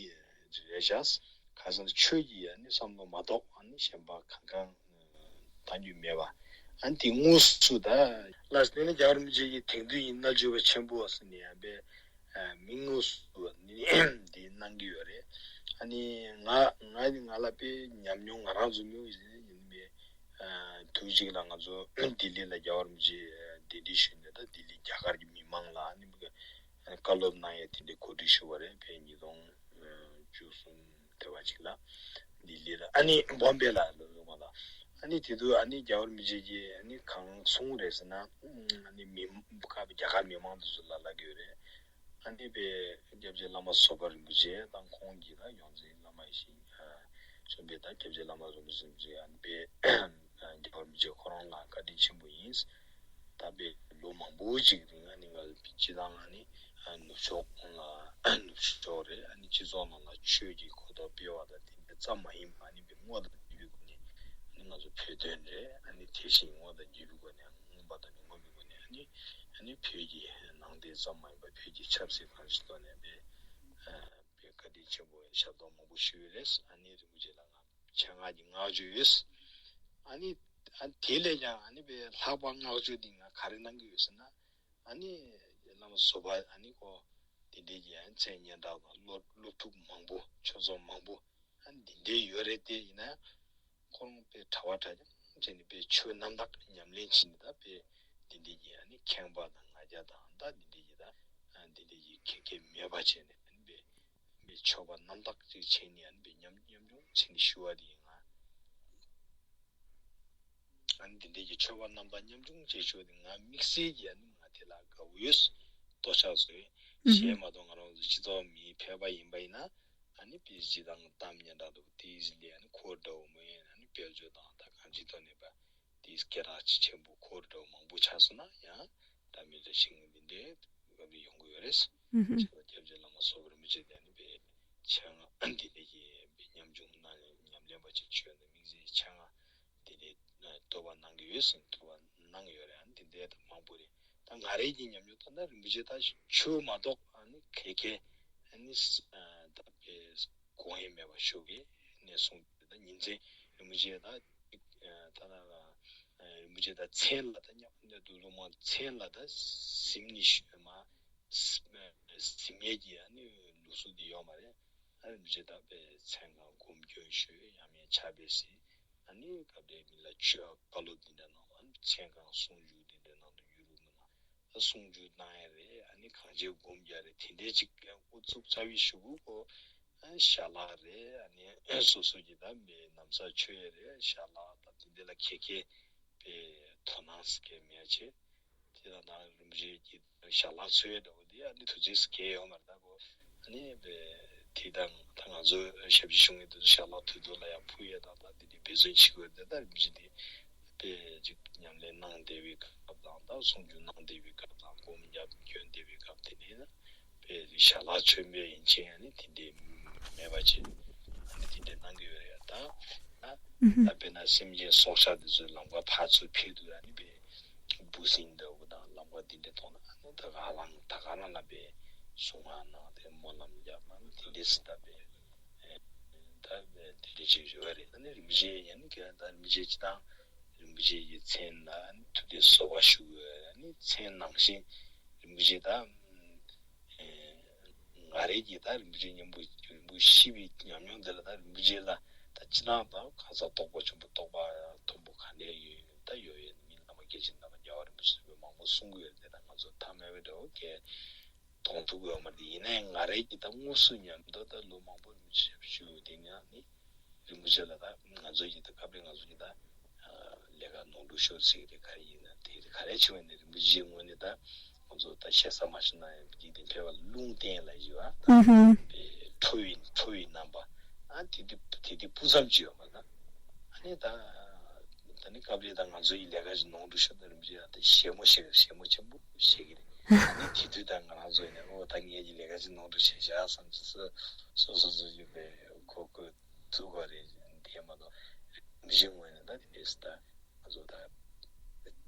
རེད་ཤག་ཁ་སང་ཆོས་ཀྱི་ཨ་ནི་བསམ་བློ་མ་གཏོགས་ཨ་ནི་གཞན་པ་གང་གང་གཏང་རྒྱུ་མེད་པ། ཨ་ནི་དེ་དངོས་སུ་ད་ལ་དེ་ནི་རྒྱལ་བ་རིན་པོ་ཆེ་གི་དེང་དུས་ཡིན་རྣལ་འབྱོར་པ་ཆེན་པོ་ཟེར་ནས་ཨ་པའི་མི་དངོས་སུ་ནི་འདི་གནང་གི་ཡོད་རེད། ཨ་ནི་ང་ང་ནི་ང་ལ་དཔེ་ཉམས་མྱོང་ང་རང་ཚོ་མྱོང་ཡིན་ཡིན་པའི་དུས་གཅིག་ལ་ང་ཚོ་ལྡི་ལི་ལ་རྒྱལ་བ་རིན་པོ་ཆེ་གདན་འདྲེན་ཞུས་ནས་ད་ལྡི་ལི་རྒྱ་གར་གྱི་མི་མང་ལ་ཨ་ནི་བཀའ་སློབ་གནང་ཡས་དེ་འདྲའི་གོ་སྒྲིག་ཞུ་བ་རེད། དཔེ་ཉིས་སྟོང་བཅུ་གསུམ་དེ་བ་ཅིག་ལ་ལྡི་ལི་ལ་ཨ་ནི་བོམ་པེ་ལ་ལོ་ལོ་མ་ལ་ཨ་ནི་དེ་དུས་ཨ་ནི་རྒྱལ་བ་རིན་པོ་ཆེ་གིས་ཨ་ནི་གང་གསུངས་རེད་ཟེར་ན་ཨ་ནི་མི་རྒྱ་གར་མི་མང་དེ་ཚོ་ལ་ལབ་ཀྱི་ཡོད་རེད། ཨ་ནི་པའི་སྐྱབས་རྗེ་བླ་མ་བཟོད་པ་རིན་པོ་ཆེ་དང་ཁོང་གིས་ད་ཡོངས་འཛིན་བླ་མ་ཡེ་ཤེས་གསུམ་པའི་ད་སྐྱབས་རྗེ་བླ་མ་བཟོད་པ་རིན་པོ་ཆེ་ཨ་ནི་པའི་རྒྱལ་བ་རིན་པོ་ཆེ་ཁོ་རང་ལ་བཀའ་དྲིན་ཆེན་པོ་ཡིན། ད་པའི་ལོ་མང་པོ་ཅིག་རིང་ཨ་ནི་ང་སྤྱི་བཏང་ཨ་ནི་ནུབ་ཕྱོགས་ལ་ནུབ་ཕྱོགས་རེད། ཨ་ནི་སྤྱི་ཚོགས་ནང་ལ་ཆོས་ཀྱི་གོ་རྟོགས་སྤེལ་བ་དང་དེ་འདྲ་ཙམ་མ་ཡིན་པ་ཨ་ནི་པའི་དངོས་དང་བརྒྱུད་པའི་སྒོ་ནས་ཨ་ནི་ང་ཚོ་བོད་དོན་རེད། ཨ་ནི་དེ་བཞིན་དངོས་དང་བརྒྱུད་པའི་སྒོ་ནས་མངོན་པ་དང་མི་མངོན་པའི་སྒོ་ནས་ཨ་ནི་ཨ་ནི་བོད་ཀྱི་ནང་བསྟན་ཙམ་མ་ཡིན་པར་བོད་ཀྱི་ཆབ་སྲིད་གང་ཞིག་ཐོག་ནས་པའི་པའི་བཀའ་དྲིན་ཆེན་པོ་ཞབས་ཏོག་མང་པོ་ཞུས་ཡོད་རེད། ཨ་ནི་རིན་པོ་ཆེ་ལ་ང་ཆེད་མངགས་ཀྱི་བསྔགས་བརྗོད་ཡོད། ཨ་ནི་ཨ་དེ་ལས་ཀྱང་ཨ་ནི་པའི་ལྷག་པར་བསྔགས་བརྗོད་འདི་ང་ག་རེ་གནང་གི་ཡོད་ཟེར་ན། ཨ་ནི་བླ་མ་བཟོད་པ་ཨ་ནི་ཁོ་དེ་འདྲའི་གི་ཨ་ནི་མཚན་སྙན་གྲགས་དང་སློབ་སློབ་ཕྲུག་མང་པོ་ཆོས་ཚོགས་མང་པོ་ཨ་ནི་འདི་འདྲའི་ཡོད་རེད། དེ་ཡིན་ན་ཁོ་རང་དཔེ་གྲྭ་པ་གྲྭ་རྐྱང་བྱས་ནས་དཔེ་ཆོས་རྣམ་དག་ཉམས་ལེན་བྱས་ནས་ད་དཔེ་འདི་འདྲའི་གི་ཨ་ནི་ཁེངས་པ་དང་ང་རྒྱལ་དང་ད་འདི་འདྲའི་གི་ད་ཨ་འདི་འདྲའི་གི་ཁེ་ཁེ་མེད་པ་བྱས་ནས་ཨ་ནི་དཔེ་དཔེ་ཆོས་པ་རྣམ་དག་ཅིག་བྱས་ནས་ཨ་ནི་དཔེ་ཉམ་ཉམ་ཆུང་བྱས་ནས་ཞུ་བ་དེ་ཡིན་ང་། ཨ་ནི་འདི་འདྲའི་གི་ཆོས་པ་རྣམ་དག་ཉམ་ཆུང་བྱས་ཞུ་བ་དེ་ང་དམིགས་བསལ་གྱི་ཨ་ནི་ང་དེ་ལ་དགའ་བོ་ཡོད། ལྟོ་ཆགས་བཟོས། ཨུ་ཧུམ། གཞན་མ་གཏོགས་ང་རང་ཚོ་སྤྱི་ཚོགས་མི་ཕལ་པ་ཡིན་པ་ཡིན་ན་ཨ་ནི་དཔེ་སྤྱིར་བཏང་གཏམ་སྙན་གྲགས་འདུག་དེ་ཟིན་ལས་ཨ་ནི་ཁོ་འདྲ་བོ་མ་ཡིན་ཨ་ནི་དཔལ་འབྱོར་དང་ད་གང་ཅིའི་ཐོག་ནས་པ། དེའི་སྐད་གྲགས་ཆེ་ཆེན་པོ་ཁོ་འདྲ་མང་པོ་ཆགས་སོང་ན་ཡང་འདྲ་མི་འདྲ་ཞིག་འདི་འདྲའི་སྐབས་རེ་ཡོང་གི་ཡོད་རེད། ཨུ་ཧུམ། ཆེ་བ་སྐྱབས་རྗེ་བླ་མ་བཟོད་པ་རིན་པོ་ཆེ་དེ་ནི་པའི་ཆེད་མངགས་འདི་འདྲ་གི་པའི་ཉམ་ཆུང་ན་ཉམས་ལེན་པ་ཅིག་བྱོས་ནས་དམིགས་བསལ་ཆེད་མངགས་འདི་འདྲའི་བསྟོད་པ་གནང་གི་ཡོད་ཟེར་བསྟོད་པ་གནང་ཡོད་རེད། ཨ་ནི་འདི་འདྲའི་མང་པོ་རེད། ད་ང་རའི་གི་ཉམས་མྱོང་ལྟར་ན་རིན་པོ་ཆེ་ད་ཆོས་མ་གཏོགས་ཨ་ནི་ག་ག་ཨ་ནི་ད་པའི་དགོངས་ཡངས་མེད་པ་ཞུ་གི་ནས་གསུངས་ཏེ་ད་ཉིན་མཚན་རིན་པོ་ཆེ་ད་ད་ན་རིན་པོ་ཆེ་ད་མཚན་ལ་ད་ཉམས་ལེན་དུ་ལོ་མང་མཚན་ལ་ད་གཟིམ་ནས་ཞུ་མ་གཟིམ་ཡས་ཀྱི་ཨ་ནི་ལུགས་སྲོལ་འདི་ཡོད་མ་རེད། ཨ་ནི་རིན་པོ་ཆེ་ད་པའི་མཚན་གང་སྒོམ་སྐྱོན་ཞུ་ཡང་མིན་ཕྱག་དཔེ་གཟིགས་ཨ་ནི་སྐབས་རེ་མི་ལ་ཆོས་བཀའ་སློབ་འདི་འདྲ་གནང་ཨ་ནི་མཚན་གང་གསུང་ཆོས་འདི་འདྲ་གནང་དུ་ཡུ་རུ་མི་ན། གསུང་ཆོས་གནང་ཡ་རེད། ཨ་ནི་གང་ཅིའི་སྒོམ་རྒྱག་རེད། དེ་འདྲའི་ཅིག་ཨུ་ཚུགས་ཚ་བའི་ཞུ་གུ་ཁོ་ཨ་ཞལ་ལག་རེད། ཨ་ནི་སོ་སོ་གི་ད་མི་ན་བཟའ་མཆོད་ཡ་རེད། ཞལ་ལག་ད་དེ་འདྲ་ལ་ཁེ་ཁེ་པའི་དོ་སྣང་སྐྱེ་མེད་ཆེ། དེ་ད་ད་རིན་པོ་ཆེ་གི་ཞལ་ལག་འཚོལ་ཡ་འདྲ་བོ་དེ་ཨ་ནི་དུས་ཚོད་སྐྱེལ་ཡོད་མ་རེད། ད་ཁོ་ཨ་ནི་པའི་དེ་དང་ད་ང་ཚོ་ཞབས་ཕྱི་ཞུ་མཁན་དེ་ཚོ་ཞལ་ལག་དུས་ཐོག་ལ་ཡང་ཕུལ་ཡས་དང་ད་དེ་དེ་འབད་བརྩོན་བྱེད་དགོས་དེ་ད་རིན་པོ་ཆེ་དེ་དཔེ་ཅིག་ཉམས་ལེན་གནང་བསྡད་པའི་སྐབས་དང་ད་གསུང་ཆོས་གནང་བསྡད་པའི་སྐབས་དང་སྒོམ་རྒྱབ་སྐྱོན་བསྡད་པའི་སྐབས་དེ་ནས་ན་དཔེ་ཞལ་ལག་མཚོན་པའི་ཡིན་ཕྱིན་ཨ་ནི་དེ་འདྲའི་མེད་པ་ཅིག་ཨ་ནི་དེ་འདྲའི་གནང་གི་ཡོད་རེད། ད་ཨ་ད་དཔེར་ན་སེམས་ཅན་སྲོག་ཆགས་དེ་ཚོའི་ལམ་ཁ་ཕར་ཚུར་ཕེབས་དུས་ཨ་ནི་དཔེ་འབུ་སྲིན་འདྲ་བོ་དང་ལམ་ཁ་འདི་འདྲ་མཐོང་ན་ཨ་ནི་ད་ག་རང་ད་ག་རང་ལ་པའི་གཟུངས་སྔགས་གནང་སྟེ་སྨོན་ལམ་བརྒྱབ་ན་ཨ་ནི་དེ་འདྲས་སུ་ད་པའི་ད་པའི་དེ་འདྲས་ཅིག་ཡོད་རེད། ཨ་ནི་རིན་པོ་ཆེ་ཡང་ནི་ག་ད་རིན་པོ་ཆེ་སྤྱིར་བཏང་རིན་པོ་ཆེ་ཡི་མཚན་ལ་ཨ་ནི་ཐུགས་དེ་གསོལ་བ་ཞུ་དགོས། ཨ་ནི་མཚན་ནང་བཞིན་རིན་པོ་ཆེ་ད་ང་རེ་གི་ད་རིན་པོ་ཆེ་མཉམ་པོ་རིན་པོ་ཤི་བའི་ཉམས་མྱོང་དེ་ལ་ད་རིན་པོ་ཆེ་ལ་ད་སྤྱིར་བཏང་ད་གང་ཟག་རྟོགས་པ་ཆེན་པོ་རྟོགས་པ་མཐོན་པོ་ག་འདྲ་ཡོད་ད་ཡོད་ཡོད་མིན་བླ་མ་དགེ་ཆེན་བླ་མ་རྒྱལ་བ་རིན་པོ་ཆེ་ཚོས་མང་པོ་གསུང་གི་ཡོད་དེ་ད་ང་ཚོ་ཐ་མལ་པའི་འདྲ་བོ་གས་མཐོང་ཐུབ་ཀྱི་ཡོད་མ་རེད། ཡིན་ནའི་ང་རེ་གི་ད་དངོས་སུ་མཉམ་དུ་ད་ལོ་མང་པོ་རིན་པོ་ཆེ་ཞབས་ཞུ་དེ་ནས་ནི་རིན་པོ་ཆེ་ལ་ད་ང་ཚོ་གི་ད་སྐབས་རེ་ང་ཚོ་གི་ད་ ལས་ཀ་ནོར་འཁྲུལ་ཤོར་སྲིད་ཀྱི་རེད། ག་རེ་ཡིན་ན་དེ་ག་རེ་བྱུང་བ་ནི་རིན་པོ་ཆེའི་ངོས་ནས་ད་ང་ཚོ་ད་བཤད་ས་མ་ཤེས་ན་ཡང་འཇིག་རྟེན་ཕལ་པ་ལུང་བསྟན་ལ་ཡོད་ཨ། ད་ཨུ་ཧུམ། པའི་ཁྲོ་བའི་ཁྲོ་བའི་རྣམ་པ་ཨ་དེ་དུས་དེ་དུས་སྤུ་ཙམ་ཅིག་ཡོད་མ་ད། ཨ་ནི་ད་ད་ནི་སྐབས་རེ་ད་ང་ཚོ་ཡི་ལས་ཀ་ཞིག་ནོར་འཁྲུལ་ཤོར་ན་རིན་པོ་ཆེ་ཡང་ད་ཞེ་མོ་ཞེ་ཞེ་མོ་ཆེན་པོ་བཤད་ཀྱི་རེད། ཨ་ནི་དེ་དུས་ད་ང་རང་ཚོ་ཡིན་ན་ཨོ་ད་ངེད་ཀྱི་ལས་ཀ་ཞིག་ནོར་འཁྲུལ་བྱས་བཞག་བསམ་ཚུལ་སོ་སོ་སོ་སོ་ཡོད་པའི་གོ་གོ་ཐུག་པ་རེད། དེ་མ་གཏོགས་མི་གཞན་ངོས་ནས་ད་དེ་འདྲས་ད་ང་ཚོ་ད་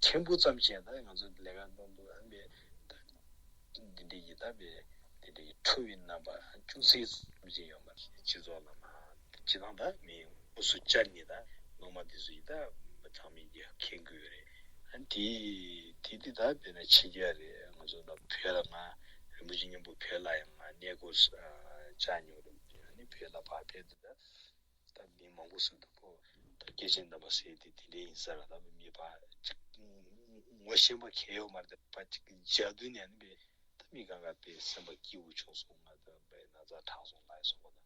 ཕྲན་བུ་ཙམ་ཞིག་ད་ང་ཚོ་ལས་ཀ་གནང་འདུག་ཨ་མེད་ད་འདི་འདྲས་ཀྱི་ད་མེད་འདི་འདྲས་ཀྱི་ཁྲོ་བའི་རྣམ་པ་ཅུང་ཟད་ཙམ་ཞིག་ཡོད་མ་རེད། སྤྱི་ཚོགས་ལ་མ་སྤྱི་བཏང་ད་མི་དངོས་སུ་བཅར་ནས་ད་སློབ་མ་དེ་ཚོ་ཡིས་ད་ཚང་མས་ཀྱི་མཁྱེན་དགོས་རེད། ཨ་དེ་དེ་དེ་ད་དཔེར་ན་ཕྱི་རྒྱལ་རེད། ང་ཚོ་ད་བོད་ལ་ང་རིན་པོ་ཆེ་མཉམ་པོ་བོད་ལ་ཡང་ང་གནས་སྐོར་བཅར་མྱོང་རེད། ཨ་ནི་བོད་ལ་ཕར་ཕེབས་དུས་ད། ད་མི་མང་པོ་ཟེར་འདུག་གོ། ད་སྐྱེས་ཆེན་དམ་པ་ཟེར་དེ་དེ་འདྲ་ཡིན་ས་ར། ད་མི་ཕར་ཅིག་ངོ་ཤེས་པ་གལ་ཡོད་མ་རེད། ད་ཕར་ཅིག་མཇལ་དུས་ནས་ནི་པའི་ད་མི་གང་ག་པའི་སེམས་པ་སྐྱིད་པོ་བྱུང་སོང་། ང་ད་པའི་ན་ཚ་དྲག་སོང་ལབ་སོང་གོ། ད་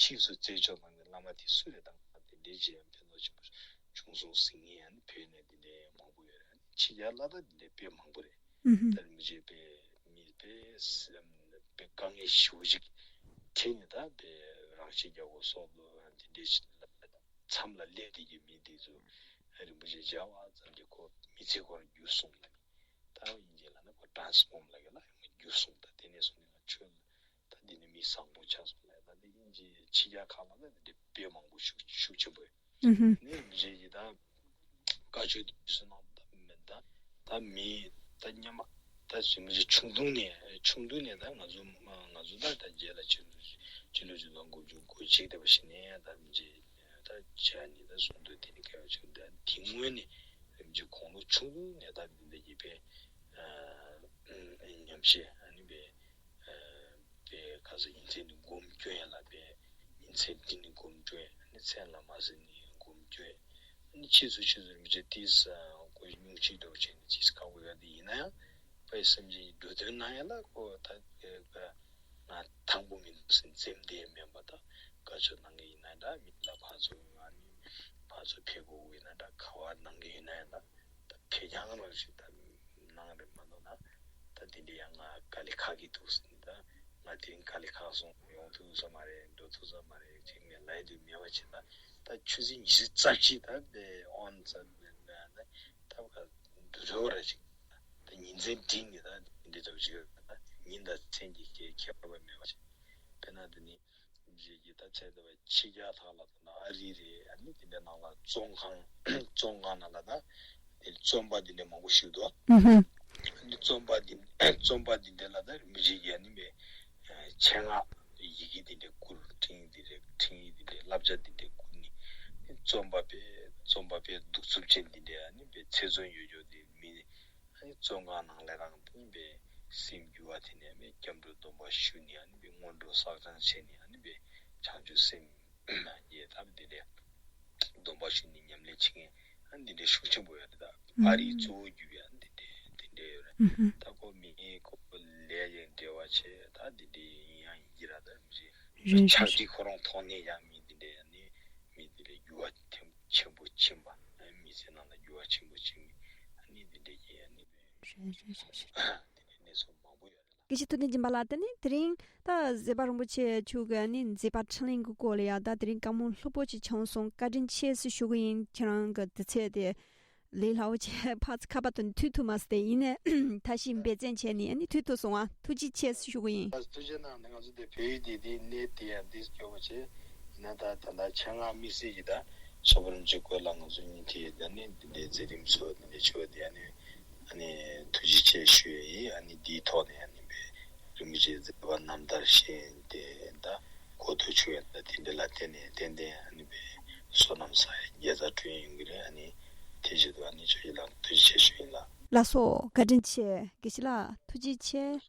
ཕྱིས་སུ་རྩེ་ཕྱོགས་ནང་གི་བླ་མ་དེ་སུ་རེད། ད་ང་དེ་འདྲའི་རྗེས་ཕན་ཐོགས་ཆེན་པོ་བྱུང་སོང་ཟེར་མཁན་ཡང་ནི་བོད་ནས་དེ་འདྲའི་མང་པོ་ཡོད་རེད། ཕྱི་རྒྱལ་ལ་ད་དེ་འདྲའི་དཔེ་མང་པོ་རེད། ཨུ་ཧུམ། ད་རིན་པོ་ཆེ་པའི་མི་པའི་སེམས་པའི་དཀའ་ངལ་ཞེ་པོ་ཅིག་འཕྲད་ནས་ད་པའི་རང་ཤི་རྒྱག་དགོས་སོགས་དེ་འདྲའི་ཞིག་ལ་མཚམས་ལ་སླེབས་བསྡད་ཀྱི་མི་དེ་ཚོ་རིན་པོ་ཆེ་མཇལ་བ་ཙམ་གྱིས་ཁོ་མི་ཚེ་ཁོ་རང་འགྱུར་སོང་ལབ། ད་དབྱིན་ཇི་ལ་ནི་ཁོ་ཊཱན་སི་ཕོརམ་ལབ་ཀྱི་ལ་འགྱུར་སོང་། ད་དེ་ནས་བཟུང་ནས་ང་ཆོས་ད་འདི་ནི་མི་བཟང་པོ་ཆགས་སོང་ལབ། ད་འདི་དབྱིན་ཇི་ཕྱི་རྒྱལ་ཁག་ལ་ད་འདི་འདྲའི་དཔེ་མང་པོ་ཤུགས་ཤུགས་ཆེན་པོ་ཡོད། ཨུ་ཧུམ། ནི་རྗེས་ཀྱི་ད་བཀའ་ཆོས་དེ་ཚོ་ནང་ད་མི་ད་ད་མི་ད་སྔོན་མ་ད་རིན་པོ་ཆེ་ཆུང་དུས་ནས་ཆུང་དུས་ནས་ད་ང་ཚོ་ང་ཚོ་ད་ད་རྗེས་ལ་ཕྱི་ལོ་ཕྱི་ལོ་ཆིག་སྟོང་དགུ་བརྒྱ་དགུ་བཅུ་གོ་གཅིག་དེ་བ་ཞིག་ནས་ད་རིན་པོ་ཆེ་ད་བྱས་ནས་ད་གསུང་དུས་དེ་ནས་སྐལ་བ་ཆུང་དུས་དེ་སྔོན་ནས་རིན་པོ་ཆེ་དགུང་ལོ་ཆུང་དུས་ནས་ད་འདི་འདྲ་གི་པའི་ཉམས་བཞེས་ཨ་ནི་པའི། པའི་ཁ་སང་ཉིན་མཚན་ནི་སྒོམ་སྐྱོན་ཡ་ལ་པའི་ཉིན་མཚན་འདི་ནི་སྒོམ་སྐྱོན་ཨ་ནི་མཚན་ལ་མ་ཟིན་ནི་སྒོམ་སྐྱོན་ཨ་ནི་ཕྱིས་སུ་ཕྱིས་སུ་མི་ཚེ་ཏིས་ཀོ་སྙུང་གཅིག་འདྲ་བོ་བྱས་ནས་ཅིས་ཁག་པོ་ཡོད་དེ་ཡིན་ན་ཡང་པའི་སེམས་ཅན་གྱི་འགྲོ་དོན་གནང་ཡ་ལ་ཁོ་ད་ང་དང་པོ་མི་འདུག་ཟེར་འཛེམ་དེ་མེད་པ་ད་བཀའ་ཆོས་གནང་གི་ཡིན་ན་འདྲ་མི་ལ་ཕར་ཚུར་ཨ་ནི་ཕར་ཚུར་ཕེབས་དགོས་ཡིན་ན་འདྲ་ག་བ་གནང་གི་ཡིན་ན་ཡང་ད། ད་ཕེབས་རྐྱང་རང་ཞིག་ད་གནང་རེད་མ་གཏོགས་ན་ད་དེ་འདྲ་ཡང་ང་དཀའ་ལས་ཁག་གི་འདུག་ཟེར་ནས་ད་ང་དེ་རིང་དཀའ་ལས་ཁག་སོང་ཡོང་ཐུབ་ས་མ་རེད་འགྲོ་ཐུབ་ས་མ་རེད་ཅིག་ངས་ལབ་ཡ་དེ་མེད་པ་བྱས་ན་ད་ཆུ་ཚོད་ཉི་ཤུ་རྩ་གཅིག་ད་དེ་ཨོན་ཙམ་ད་ད་ག་འགྲོ་རོགས་ར་ཅིག་ད་ཉིན་མཚན་བསྒྲིགས་ནས་ད་དེ་འདྲ་ཙམ་ཞིག་ད་ཉིན་དང་མཚན་གྱི་ཁྱད་པར་མེད་པ་བྱས་དཔེར་ན་དེ་ནི། རྗེས་ཀྱི་ད་ཆེད་དུ་ཕྱི་རྒྱལ་ཁག་ལ་ད་ལྟ་ཨ་རི་རེད། ཨ་ནི་དེ་འདྲའི་ནང་ལ་བཙོན་ཁང་བཙོན་ཁང་ནང་ལ་ད་དེ་བཙོན་པ་དེ་འདྲའི་མང་པོ་ཞིག་འདུག་ཨུ་ཧུམ། ཨ་ནི་བཙོན་པ་དེ་བཙོན་པ་དེ་འདྲ་ལ་ད་རིན་པོ་ཆེ་གིས་ཨ་ནི་མེད་ཆེད་མངགས་ཡི་གེ་དེ་འདྲ་བསྐུར་འཕྲིན་ཡིག་དེ་འདྲ་འཕྲིན་ཡིག་དེ་འདྲ་བསླབ་བྱ་དེ་འདྲ་བསྐུར་ནས་བཙོན་པ་དཔེ་བཙོན་པ་དཔེ་གདུག་རྩུབ་ཅན་དེ་འདྲ་ཨ་ནི་མེད་ཚེ་བཙོན་ཡོད་ཡོད་དེ་མི། ཨ་ནི་བཙོན་ཁང་ནང་ལས་རང་བཏུན་པའི་སེམས་འགྱུར་བ་དེ་ནས་མི་སྐྱབས་འགྲོ་སྡོམ་པ་ཞུ་ནས་ཨ་ནི་མི་སྔོན་འགྲོ་བསགས་སྦྱང་བྱས་ནས་ཨ་ནི་མི་བྱང་ཆུབ་སེམས་ཡེ་ཐབས་དེ་ལས་སྡོམ་པ་ཞུ་ནས་ཉམས་ལེན་བྱེད་མཁན་ཨ་ནི་འདི་འདྲའི་ཤུགས་ཆེན་པོ་ཡོད་རེད། ད་ཨ་རིའི་གཙོ་བོ་གྱུར་པའི་ཨ་ནི་འདི་འདྲའི་འདི་འདྲའི་ཡོད་རེད། ད་ཁོ་མི་ཁོ་ལས་ཀྱི་འབྲེལ་བ་བྱས་ད་འདི་འདྲའི་ཡིན་ཡང་ཡིན་གྱི་ར་ད་མི་རེད། ཕྱག་བྲིས་ཁོ་རང་ཐོག་ནས་ཡང་མི་འདི་འདྲའི་ཨ་ནི་མི་འདི་འདྲའི་འགྱུར་བ་ཐེབས། ཆེན་པོ་ཕྱིན་པ། མི་ཚེ་ནང་ལ་འགྱུར་བ་ཆེན་པོ་ཕྱིན། ཨ་ནི་འདི་འདྲའི་གི་ཨ་ནི་རེད་རེད་རེད་རེད། དེ་འདྲའི་གནས་ཚུལ་མང་པོ་ཡོད་རེད་ལ། དགེ་བཤེས་ཐུབ་བསྟན་སྦྱིན་པ་ལགས། དེ་ནི་དེ་རིང་ད་མཛད་པ་རིན་པོ་ཆེ་མཆོག་གི་ཨ་ནི་མཛད་པ་འཕྲིན་ལས་ཀྱི་སྐོར་ལ་ཡ་ད་དེ་རིང་བཀའ་མོལ་ལྷུག་པོ་ཅིག་བྱུང་སོང་། བཀའ་དྲིན་ཆེ་ཟེར་ཞུ་གི་ཡིན། ཁྱེད་རང་གི་དུས་ཚོད་དེ་ལས་སླ་བོ་བྱས་ཕར་ཚུར་ཁ་པར་དུ་མཐུད་ཐུབ་མ་སོང་། དེ་ཡིན་ནའི་ད་ཞིག་འབད་བརྩོན་བྱས་ནས་ཨ་ནི་མཐུད་ཐུབ་སོང་ཨ། ཐུགས་རྗེ་ཆེ་ཟེར་ཞུ་གི་ཡིན། ཐུགས་རྗེ་གནང་། ང་ཚོ་དེ་བོད་ཡིག་དེ་དེ་གནས་དེ་ཡང་འདི་སྐྱོ་བོ་བྱས། ཡིན་ན་ད་ད་ལྟ་ཆེད་མངགས་དམིགས་བསལ་གྱི་ད་སོག་པོ་རིན་པོ་ཆེ་སྐོར་ལ་ང་ཚོ་གཉིས་དེ་ད་ནི་འདི་འདྲའི་མཛད་རིམ་སོགས་འདི་འདྲའི་བྱུང་བ་དེ་ཨ་ནི་ཨ་ནི་ཐུགས་རྗེ་ཆེ་ཞུ་ཡ་ཡིན། ཨ་ནི་འདིའི་ཐོག་ནས་ཨ་ནི་བའི་རིན་པོ་ཆེའི་མཛད་པ་རྣམ་ཐར་ཤེས་ཡོན་དེ་ད་གོ་ཐོས་བྱུང་ཡ་ད་དེ་འདྲ་ལ་བརྟེན་ནས་ཏན་ཏན་ཨ་ནི་བའི་བསོད་ནམས་བསགས་ཡ་དགེ་རྩ་བསྐྲུན་ཡོང་གི་རེད། ཨ་ནི་དེ་བཞིན་དུ་ཨ་ནི་ཁྱོད་ཀྱི་ལ་ཐུགས་རྗེ་ཆེ་ཞུ་ཡིན་ལགས། ལགས་སོ། བཀའ་དྲིན་ཆེ། དགེ་བཤེས་ལགས་ཐུགས་རྗེ་ཆེ།